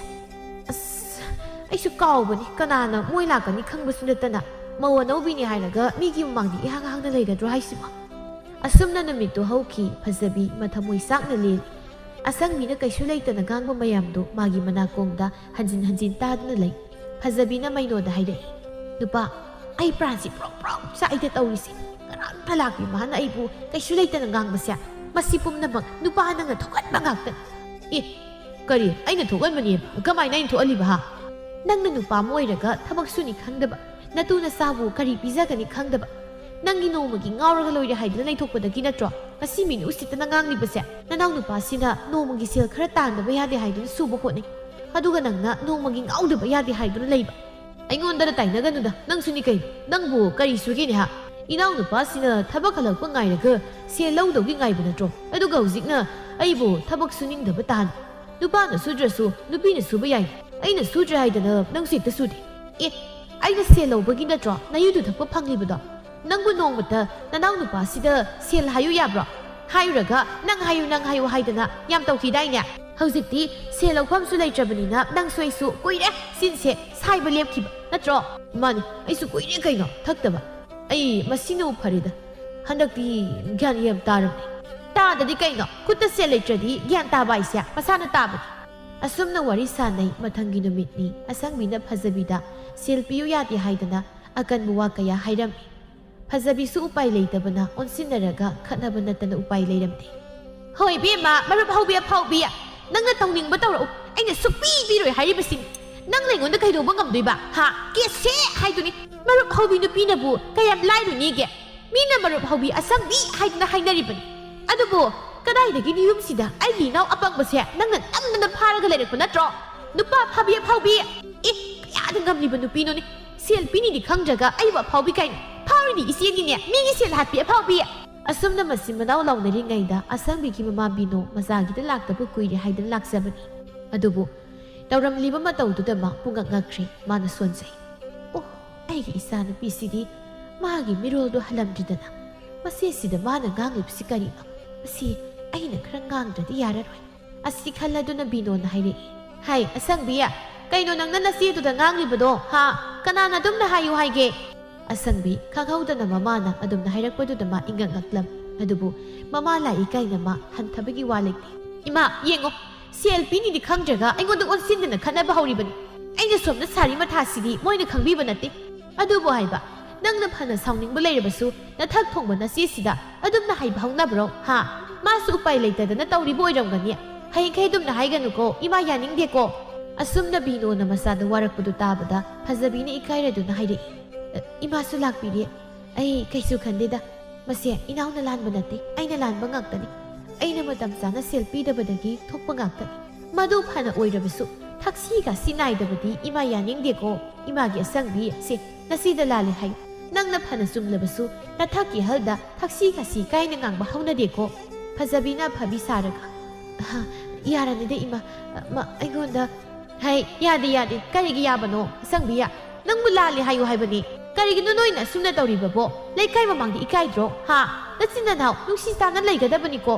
ꯑꯁ, ꯑꯩꯁꯨ ꯀꯥꯎꯕꯅꯤ, ꯀꯅꯥꯅ ꯃꯣꯏ ꯂꯥꯛꯀꯅꯤ ꯈꯪꯕꯁꯨ ꯅꯠꯇꯅ꯫ ꯃꯧ ꯑꯅꯧꯕꯤꯅꯤ ꯍꯥꯏꯔꯒ ꯃꯤꯒꯤ ꯃꯃꯥꯡꯗ ꯏꯍꯥꯡ ꯍꯥꯡꯅ ꯂꯩꯒꯗ꯭ꯔꯣ ꯍꯥꯏꯁꯤꯕꯣ? ꯑꯁꯨꯝꯅ ꯅꯨꯃꯤꯠꯇꯨ ꯍꯧꯈꯤ꯫ ꯐꯖꯕꯤ ꯃꯊꯃꯣꯏ ꯆꯥꯛꯅ ꯂꯦꯜꯂꯤ꯫ ꯑꯁꯪꯕꯤꯅ ꯀꯩꯁꯨ ꯂꯩꯇꯅ ꯉꯥꯡꯕ ꯃꯌꯥꯝꯗꯨ ꯃꯥꯒꯤ ꯃꯅꯥꯀꯣꯡꯗ ꯍꯟꯖꯤꯟ ꯍꯟꯖꯤꯟ ꯇꯥꯗꯨꯅ ꯂꯩ꯫ ꯐꯖꯕꯤꯅ ꯃꯩꯅꯣꯗ ꯍꯥꯏꯔꯛꯏ, "ꯅꯨꯄꯥ, ꯑꯩ ꯄ꯭ꯔꯥꯟꯁꯤ ꯄ꯭ꯔꯣꯛ ꯄ꯭ꯔꯣꯛ ꯆꯥꯛꯏꯗ ꯇꯧꯔꯤꯁꯦ꯫ ꯀꯅꯥꯝꯇ ꯂꯥꯛꯄꯤ ꯃꯥꯅ ꯑꯩꯕꯨ ꯀꯩꯁꯨ ꯂꯩꯇꯅ ꯉꯥꯡꯕꯁꯦ꯫ ꯃꯁꯤ ꯄꯨꯝꯅꯃꯛ ꯅꯨꯄꯥ ꯅꯪꯅ ꯊꯣꯛꯍꯟꯕ ꯉꯥꯛꯇꯅꯤ꯫" "ꯑꯦ, ꯀꯔꯤ? ꯑꯩꯅ ꯊꯣꯛꯍꯟꯕꯅꯦꯕ? ꯀꯃꯥꯏꯅ ꯑꯩꯅ ꯊꯣꯛꯍꯜꯂꯤꯕ, ꯍꯥ? ꯅꯪꯅ ꯅꯨꯄꯥ ꯑꯃ ꯑꯣꯏꯔꯒ ꯊꯕꯛ ꯁꯨꯅꯤ ꯈꯪꯗꯕ, ꯅꯇꯨ ꯅꯆꯥꯕꯨ ꯀꯔꯤ ꯄꯤꯖꯒꯅꯤ ꯈꯪꯗꯕ, ꯅꯪꯒꯤ ꯅꯣꯡꯃꯒꯤ ꯉꯥꯎꯔꯒ ꯂꯣꯏꯔꯦ ꯍꯥꯏꯗꯨꯅ ꯂꯩꯊꯣꯛꯄꯗꯒꯤ ꯅꯠꯇ꯭ꯔꯣ ꯉꯁꯤ ꯃꯤꯅ ꯎꯁꯤꯠꯇꯅ ꯉꯥꯡꯂꯤꯕꯁꯦ? ꯅꯅꯥꯎ ꯅꯨꯄꯥꯁꯤꯅ ꯅꯣꯡꯃꯒꯤ ꯁꯦꯜ ꯈꯔ ꯇꯥꯟꯗꯕ ꯌꯥꯗꯦ ꯍꯥꯏꯗꯨꯅ ꯁꯨꯕ ꯍꯣꯠꯅꯩ, ꯑꯗꯨꯒ ꯅꯪꯅ ꯅꯣꯡꯃꯒꯤ ꯉꯥꯎꯗꯕ ꯌꯥꯗꯦ ꯍꯥꯏꯗꯨꯅ ꯂꯩꯕ꯫ ꯑꯩꯉꯣꯟꯗꯅ ꯇꯥꯏꯅꯒꯅꯨꯗ, ꯅꯪꯁꯨꯅꯤ ꯀꯩꯅꯣ? ꯅꯪꯕꯨ ꯀꯔꯤ ꯁꯨꯒꯦꯅꯦ, ꯍꯥ? ꯏꯅꯥꯎ ꯅꯨꯄꯥꯁꯤꯅ ꯊꯕꯛ ꯍꯜꯂꯛꯄ ꯉꯥꯏꯔꯒ ꯁꯦꯜ ꯂꯧꯗꯧꯒꯤ ꯉꯥꯏꯕ ꯅꯠꯇ꯭ꯔꯣ? ꯑꯗꯨꯒ ꯍꯧꯖꯤꯛꯅ ꯑꯩꯕꯨ ꯊꯕꯛ ꯁꯨꯅꯤꯡꯗꯕ ꯇꯥꯍꯜꯂꯤ꯫ ꯅꯨꯄꯥꯅ ꯁꯨꯗ꯭ꯔꯁꯨ ꯅꯨꯄꯤꯅ ꯁꯨꯕ ꯌꯥꯏ꯫ ꯑꯩꯅ ꯁꯨꯗ꯭ꯔꯦ ꯍꯥꯏꯗꯅ ꯅꯪꯁꯨ ꯍꯦꯛꯇ ꯁꯨꯗꯦ꯫ ꯑꯦ, ꯑꯩꯅ ꯁꯦꯜ ꯂꯧꯕꯒꯤ ꯅꯠꯇ꯭ꯔꯣ ꯅꯌꯨꯗꯨ ꯊꯛꯄ ꯐꯪꯂꯤꯕꯗꯣ? ꯅꯪꯕꯨ ꯅꯣꯡꯃꯇ ꯅꯅꯥꯎ ꯅꯨꯄꯥꯁꯤꯗ ꯁꯦꯜ ꯍꯥꯏꯌꯨ ꯌꯥꯕ꯭ꯔꯣ? ꯍꯥꯏꯔꯨꯔꯒ ꯅꯪ ꯍꯥꯏꯌꯨ, ꯅꯪ ꯍꯥꯏꯌꯨ ꯍꯥꯏꯗꯅ ꯌꯥꯝ ꯇꯧꯈꯤꯗꯥꯏꯅꯦ? ꯍꯧꯖꯤꯛꯇꯤ ꯁꯦꯜ ꯂꯧꯐꯝꯁꯨ ꯂꯩꯇ꯭ꯔꯕꯅꯤꯅ ꯅꯪꯁꯨ ꯑꯩꯁꯨ ꯀꯨꯏꯔꯦ ꯆꯤꯟꯁꯦ ꯁꯥꯏꯕ ꯂꯦꯞꯈꯤꯕ ꯅꯠꯇ꯭ꯔꯣ? ꯃꯥꯅꯤ, ꯑꯩꯁꯨ ꯀꯨꯏꯔꯦ ꯀꯩꯅꯣ ꯊꯛꯇꯕ꯫ ꯑꯩ ꯃꯁꯤꯅꯕꯨ ꯐꯔꯦꯗ꯫ ꯍꯟꯗꯛꯇꯤ ꯒ꯭ꯌꯥꯟ ꯌꯥꯝ ꯇꯥꯔꯕꯅꯦ꯫ ꯇꯥꯗꯗꯤ ꯀꯩꯅꯣ? ꯈꯨꯠꯇ ꯁꯦꯜ ꯂꯩꯇ꯭ꯔꯗꯤ ꯒ꯭ꯌꯥꯟ ꯇꯥꯕ ꯍꯥꯏꯁꯦ ꯃꯁꯥꯅ ꯇꯥꯕꯅꯤ꯫ ꯑꯁꯨꯝꯅ ꯋꯥꯔꯤ ꯁꯥꯟꯅꯩ꯫ ꯃꯊꯪꯒꯤ ꯅꯨꯃꯤꯠꯅꯤ꯫ ꯑꯁꯪꯕꯤꯅ ꯐꯖꯕꯤꯗ ꯁꯦꯜ ꯄꯤꯌꯨ ꯌꯥꯗꯦ ꯍꯥꯏꯗꯅ ꯑꯀꯟꯕ ꯋꯥ ꯀꯌꯥ ꯍꯥꯏꯔꯝꯃꯤ꯫ ꯐꯖꯕꯤꯁꯨ ꯎꯄꯥꯏ ꯂꯩꯇꯕꯅ ꯑꯣꯟꯁꯤꯟꯅꯔꯒ ꯈꯠꯅꯕ ꯅꯠꯇꯅ ꯎꯄꯥꯏ ꯂꯩꯔꯝꯗꯦ꯫ "ꯍꯣꯏ ꯏꯕꯦꯝꯃ, ꯃꯔꯨꯞ ꯍꯧꯕꯤ ꯑꯐꯥꯎꯕꯤ, ꯅꯪꯅ ꯇꯧꯅꯤꯡꯕ ꯇꯧꯔꯛꯎ, ꯑꯩꯅ ꯁꯨꯛꯄꯤ ꯄꯤꯔꯣꯏ ꯍꯥꯏꯔꯤꯕꯁꯤꯅꯤ꯫ ꯅꯪꯅ ꯑꯩꯉꯣꯟꯗ ꯀꯩꯗꯧꯕ ꯉꯝꯗꯣꯏꯕ? ꯍꯥ? ꯀꯦꯁꯦ ꯍꯥꯏꯗꯨꯅꯤ꯫ ꯃꯔꯨꯞ ꯍꯧꯕꯤ ꯅꯨꯄꯤꯅꯕꯨ ꯀꯌꯥꯝ ꯂꯥꯏꯔꯨꯅꯤꯒꯦ? ꯃꯤꯅ ꯃꯔꯨꯞ ꯍꯧꯕꯤ ꯑꯁꯪꯕꯤ ꯍꯥꯏꯗꯨꯅ ꯍꯥꯏꯅꯔꯤꯕꯅꯤ꯫ ꯑꯗꯨꯕꯨ ꯀꯗꯥꯏꯗꯒꯤ ꯌꯨꯝꯁꯤꯗ ꯑꯩꯒꯤ ꯏꯅꯥꯎ ꯑꯄꯪꯕꯁꯦ ꯅꯪꯅ ꯅꯝꯗꯅ ꯐꯥꯔꯒ ꯂꯩꯔꯛꯄ ꯅꯠꯇ꯭ꯔꯣ? ꯅꯨꯄꯥ ꯐꯥꯕꯤ ꯑꯐꯥꯎꯕꯤ! ꯑꯦ, ꯀꯌꯥꯗ ꯉꯝꯂꯤꯕ ꯅꯨꯄꯤꯅꯣꯅꯦ? ꯁꯦꯜ ꯄꯤꯅꯤꯗꯤ ꯈꯪꯗ꯭ꯔꯒ ꯑꯩꯕꯨ ꯑꯐꯥꯎꯕꯤ ꯀꯥꯏꯅ ꯐꯥꯎꯔꯤꯅꯤ ꯏꯆꯦꯅꯤꯅꯦ, ꯃꯤꯒꯤ ꯁꯦꯜ ꯍꯥꯠꯄꯤ ꯑꯐꯥꯎꯕꯤ!" ꯑꯁꯨꯝꯅ ꯃꯆꯤꯟ ꯃꯅꯥꯎ ꯂꯥꯎꯅꯔꯤꯉꯩꯗ ꯑꯁꯪꯕꯤꯒꯤ ꯃꯃꯥ ꯕꯤꯅꯣ ꯃꯆꯥꯒꯤꯗ ꯂꯥꯛꯇꯕ ꯀꯨꯏꯔꯦ ꯍꯥꯏꯗꯨꯅ ꯂꯥꯛꯆꯕꯅꯤ꯫ ꯑꯗꯨꯕꯨ ꯇꯧꯔꯝꯂꯤꯕ ꯃꯇꯧꯗꯨꯗ ꯃꯥ ꯄꯨꯡꯉꯛ ꯉꯛꯈ꯭ꯔꯦ꯫ ꯃꯥꯅ ꯁꯣꯟꯖꯩ꯫ "ꯑꯣ, ꯑꯩꯒꯤ ꯏꯆꯥꯅꯨꯄꯤꯁꯤꯗꯤ ꯃꯥꯒꯤ ꯃꯤꯔꯣꯜꯗꯣ ꯍꯜꯂꯝꯗ꯭ꯔꯤꯗꯅ꯫ ꯃꯁꯤꯁꯤꯗ ꯃꯥꯅ ꯉꯥꯡꯂꯤꯕꯁꯤ ꯀꯔꯤꯅꯣ? ꯃꯁꯤ ꯑꯩꯅ ꯈꯔ ꯉꯥꯡꯗ꯭ꯔꯗꯤ ꯌꯥꯔꯔꯣꯏ꯫ ꯑꯁꯤ ꯈꯜꯂꯗꯨꯅ ꯕꯤꯅꯣꯅ ꯍꯥꯏꯔꯛꯏ, "ꯍꯥꯏ, ꯑꯁꯪꯕꯤ, ꯀꯩꯅꯣ ꯅꯪꯅ ꯅꯆꯦꯗꯨꯗ ꯉꯥꯡꯂꯤꯕꯗꯣ, ꯍꯥ? ꯀꯅꯥꯅ ꯑꯗꯨꯝꯅ ꯍꯥꯏꯌꯨ ꯍꯥꯏꯒꯦ?" ꯑꯁꯪꯕꯤ ꯈꯪꯍꯧꯗꯅ ꯃꯃꯥꯅ ꯑꯗꯨꯝꯅ ꯍꯥꯏꯔꯛꯄꯗꯨꯗ ꯃꯥ ꯏꯉꯛ ꯉꯛꯂꯝ꯫ ꯑꯗꯨꯕꯨ ꯃꯃꯥ ꯂꯥꯛꯏ ꯀꯥꯏꯅ ꯃꯥ ꯍꯟꯊꯕꯒꯤ ꯋꯥ ꯂꯩꯇꯦ꯫ "ꯏꯃꯥ, ꯌꯦꯡꯉꯣ, ꯁꯦꯜ ꯄꯤꯅꯤꯗꯤ ꯈꯪꯗ꯭ꯔꯒ ꯑꯩꯉꯣꯟꯗ ꯑꯣꯟꯁꯤꯟꯗꯅ ꯈꯠꯅꯕ ꯍꯧꯔꯤꯕꯅꯤ꯫ ꯑꯩꯅ ꯁꯣꯝꯗ ꯁꯥꯔꯤ ꯃꯊꯥꯁꯤꯗꯤ ꯃꯣꯏꯅ ꯈꯪꯕꯤꯕ ꯅꯠꯇꯦ꯫ ꯑꯗꯨꯕꯨ ꯍꯥꯏꯕ, ꯅꯪꯅ ꯐꯅ ꯁꯥꯎꯅꯤꯡꯕ ꯂꯩꯔꯕꯁꯨ ꯅꯊꯛ ꯊꯣꯡꯕ ꯅꯆꯦꯁꯤꯗ ꯑꯗꯨꯝꯅ ꯍꯥꯏꯕ ꯍꯧꯅꯕ꯭ꯔꯣ, ꯍꯥ? ꯃꯥꯁꯨ ꯎꯄꯥꯏ ꯂꯩꯇꯗꯅ ꯇꯧꯔꯤꯕ ꯑꯣꯏꯔꯝꯒꯅꯤ꯫ ꯍꯌꯦꯡꯈꯩ ꯑꯗꯨꯝꯅ ꯍꯥꯏꯒꯅꯨꯀꯣ, ꯏꯃꯥ ꯌꯥꯅꯤꯡꯗꯦꯀꯣ꯫" ꯑꯁꯨꯝꯅ ꯕꯤꯅꯣꯅ ꯃꯆꯥꯗ ꯋꯥꯔꯛꯄꯗꯨ ꯇꯥꯕꯗ ꯐꯖꯕꯤꯅ ꯏꯀꯥꯏꯔꯗꯨꯅ ꯍꯥꯏꯔꯛꯏ, "ꯑ, ꯏꯃꯥꯁꯨ ꯂꯥꯛꯄꯤꯔꯦ꯫ ꯑꯩ ꯀꯩꯁꯨ ꯈꯟꯗꯦꯗ꯫ ꯃꯁꯦ ꯏꯅꯥꯎꯅ ꯂꯥꯟꯕ ꯅꯠꯇꯦ, ꯑꯩꯅ ꯂꯥꯟꯕ ꯉꯥꯛꯇꯅꯤ꯫ ꯑꯩꯅ ꯃꯇꯝ ꯆꯥꯅ ꯁꯦꯜ ꯄꯤꯗꯕꯗꯒꯤ ꯊꯣꯛꯄ ꯉꯥꯛꯇꯅꯤ꯫ ꯃꯗꯨ ꯐꯅ ꯑꯣꯏꯔꯕꯁꯨ ꯊꯛꯁꯤ ꯈꯥꯁꯤ ꯅꯥꯏꯗꯕꯗꯤ ꯏꯃꯥ ꯌꯥꯅꯤꯡꯗꯦꯀꯣ꯫ ꯏꯃꯥꯒꯤ ꯑꯁꯪꯕꯤ ꯁꯦ ꯅꯁꯤꯗ ꯂꯥꯜꯂꯦ ꯍꯥꯏ꯫ ꯅꯪꯅ ꯐꯅ ꯆꯨꯝꯂꯕꯁꯨ ꯅꯊꯛꯀꯤ ꯑꯍꯜꯗ ꯊꯛꯁꯤ ꯈꯥꯁꯤ ꯀꯥꯏꯅ ꯉꯥꯡꯕ ꯍꯧꯅꯗꯦꯀꯣ꯫" ꯐꯖꯕꯤꯅ ꯑꯐꯕꯤ ꯁꯥꯔꯒ, "ꯑꯍ, ꯌꯥꯔꯅꯤꯗ ꯏꯃꯥ, ꯃ-, ꯑꯩꯉꯣꯟꯗ" "ꯍꯩ, ꯌꯥꯗꯦ, ꯌꯥꯗꯦ꯫ ꯀꯔꯤꯒꯤ ꯌꯥꯕꯅꯣ? ꯑꯁꯪꯕꯤ, ꯅꯪꯕꯨ ꯂꯥꯜꯂꯦ ꯍꯥꯏꯌꯨ ꯍꯥꯏꯕꯅꯤ꯫ ꯀꯔꯤꯒꯤꯅꯣ ꯅꯣꯏꯅ ꯑꯁꯨꯝꯅ ꯇꯧꯔꯤꯕꯕꯣ? ꯂꯩꯀꯥꯏ ꯃꯃꯥꯡꯗ ꯏꯀꯥꯏꯗ꯭ꯔꯣ? ꯍꯥ? ꯅꯆꯤꯟ ꯅꯅꯥꯎ ꯅꯨꯡꯁꯤ ꯆꯥꯟꯅ ꯂꯩꯒꯗꯕꯅꯤꯀꯣ꯫"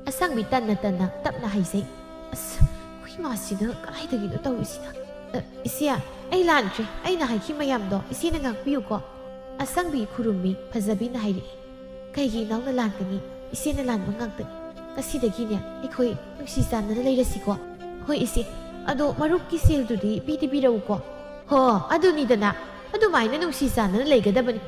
ꯑꯁꯪꯕꯤ ꯇꯟꯅ ꯇꯟꯅ ꯇꯞꯅ ꯍꯥꯏꯖꯩ, "ꯑꯁ, ꯑꯩꯈꯣꯏ ꯏꯃꯥꯁꯤꯅ ꯀꯗꯥꯏꯗꯒꯤꯅꯣ ꯇꯧꯔꯤꯁꯤꯅ? ꯑ, ꯏꯆꯦ, ꯑꯩ ꯂꯥꯟꯈ꯭ꯔꯦ꯫ ꯑꯩꯅ ꯍꯥꯏꯈꯤ ꯃꯌꯥꯝꯗꯣ ꯏꯆꯦꯅ ꯉꯥꯛꯄꯤꯌꯨꯀꯣ꯫" ꯑꯁꯪꯕꯤ ꯈꯨꯔꯨꯝꯃꯤ꯫ ꯐꯖꯕꯤꯅ ꯍꯥꯏꯔꯛꯏ, "ꯀꯩꯒꯤ ꯏꯅꯥꯎꯅ ꯂꯥꯟꯒꯅꯤ? ꯏꯆꯦꯅ ꯂꯥꯟꯕ ꯉꯥꯛꯇꯅꯤ꯫ ꯉꯁꯤꯗꯒꯤꯅꯦ ꯑꯩꯈꯣꯏ ꯅꯨꯡꯁꯤ ꯆꯥꯟꯅꯅ ꯂꯩꯔꯁꯤꯀꯣ꯫" "ꯍꯣꯏ ꯏꯆꯦ, ꯑꯗꯣ ꯃꯔꯨꯞꯀꯤ ꯁꯦꯜꯗꯨꯗꯤ ꯄꯤꯗꯤ ꯄꯤꯔꯛꯎꯀꯣ꯫" "ꯍꯣ, ꯑꯗꯨꯅꯤꯗꯅ, ꯑꯗꯨꯃꯥꯏꯅ ꯅꯨꯡꯁꯤ ꯆꯥꯟꯅꯅ ꯂꯩꯒꯗꯕꯅꯤ꯫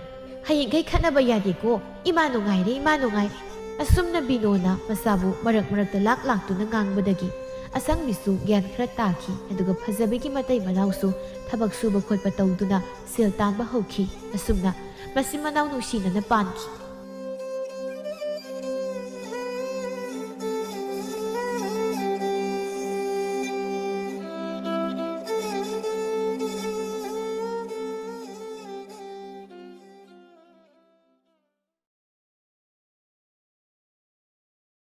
ꯍꯌꯦꯡꯈꯩ ꯈꯠꯅꯕ ꯌꯥꯗꯦꯀꯣ꯫ ꯏꯃꯥ ꯅꯨꯡꯉꯥꯏꯔꯦ, ꯏꯃꯥ ꯅꯨꯡꯉꯥꯏꯔꯦ꯫" ꯑꯁꯨꯝꯅ ꯕꯤꯅꯣꯅ ꯃꯆꯥꯕꯨ ꯃꯔꯛ ꯃꯔꯛꯇ ꯂꯥꯛ ꯂꯥꯛꯇꯨꯅ ꯉꯥꯡꯕꯗꯒꯤ ꯑꯁꯪꯕꯤꯁꯨ ꯒ꯭ꯌꯥꯟ ꯈꯔ ꯇꯥꯈꯤ꯫ ꯑꯗꯨꯒ ꯐꯖꯕꯤꯒꯤ ꯃꯇꯩ ꯃꯅꯥꯎꯁꯨ ꯊꯕꯛ ꯁꯨꯕ ꯈꯣꯠꯄ ꯇꯧꯗꯨꯅ ꯁꯦꯜ ꯇꯥꯟꯕ ꯍꯧꯈꯤ꯫ ꯑꯁꯨꯝꯅ ꯃꯆꯤꯟ ꯃꯅꯥꯎ ꯅꯨꯡꯁꯤꯅꯅ ꯄꯥꯟꯈꯤ꯫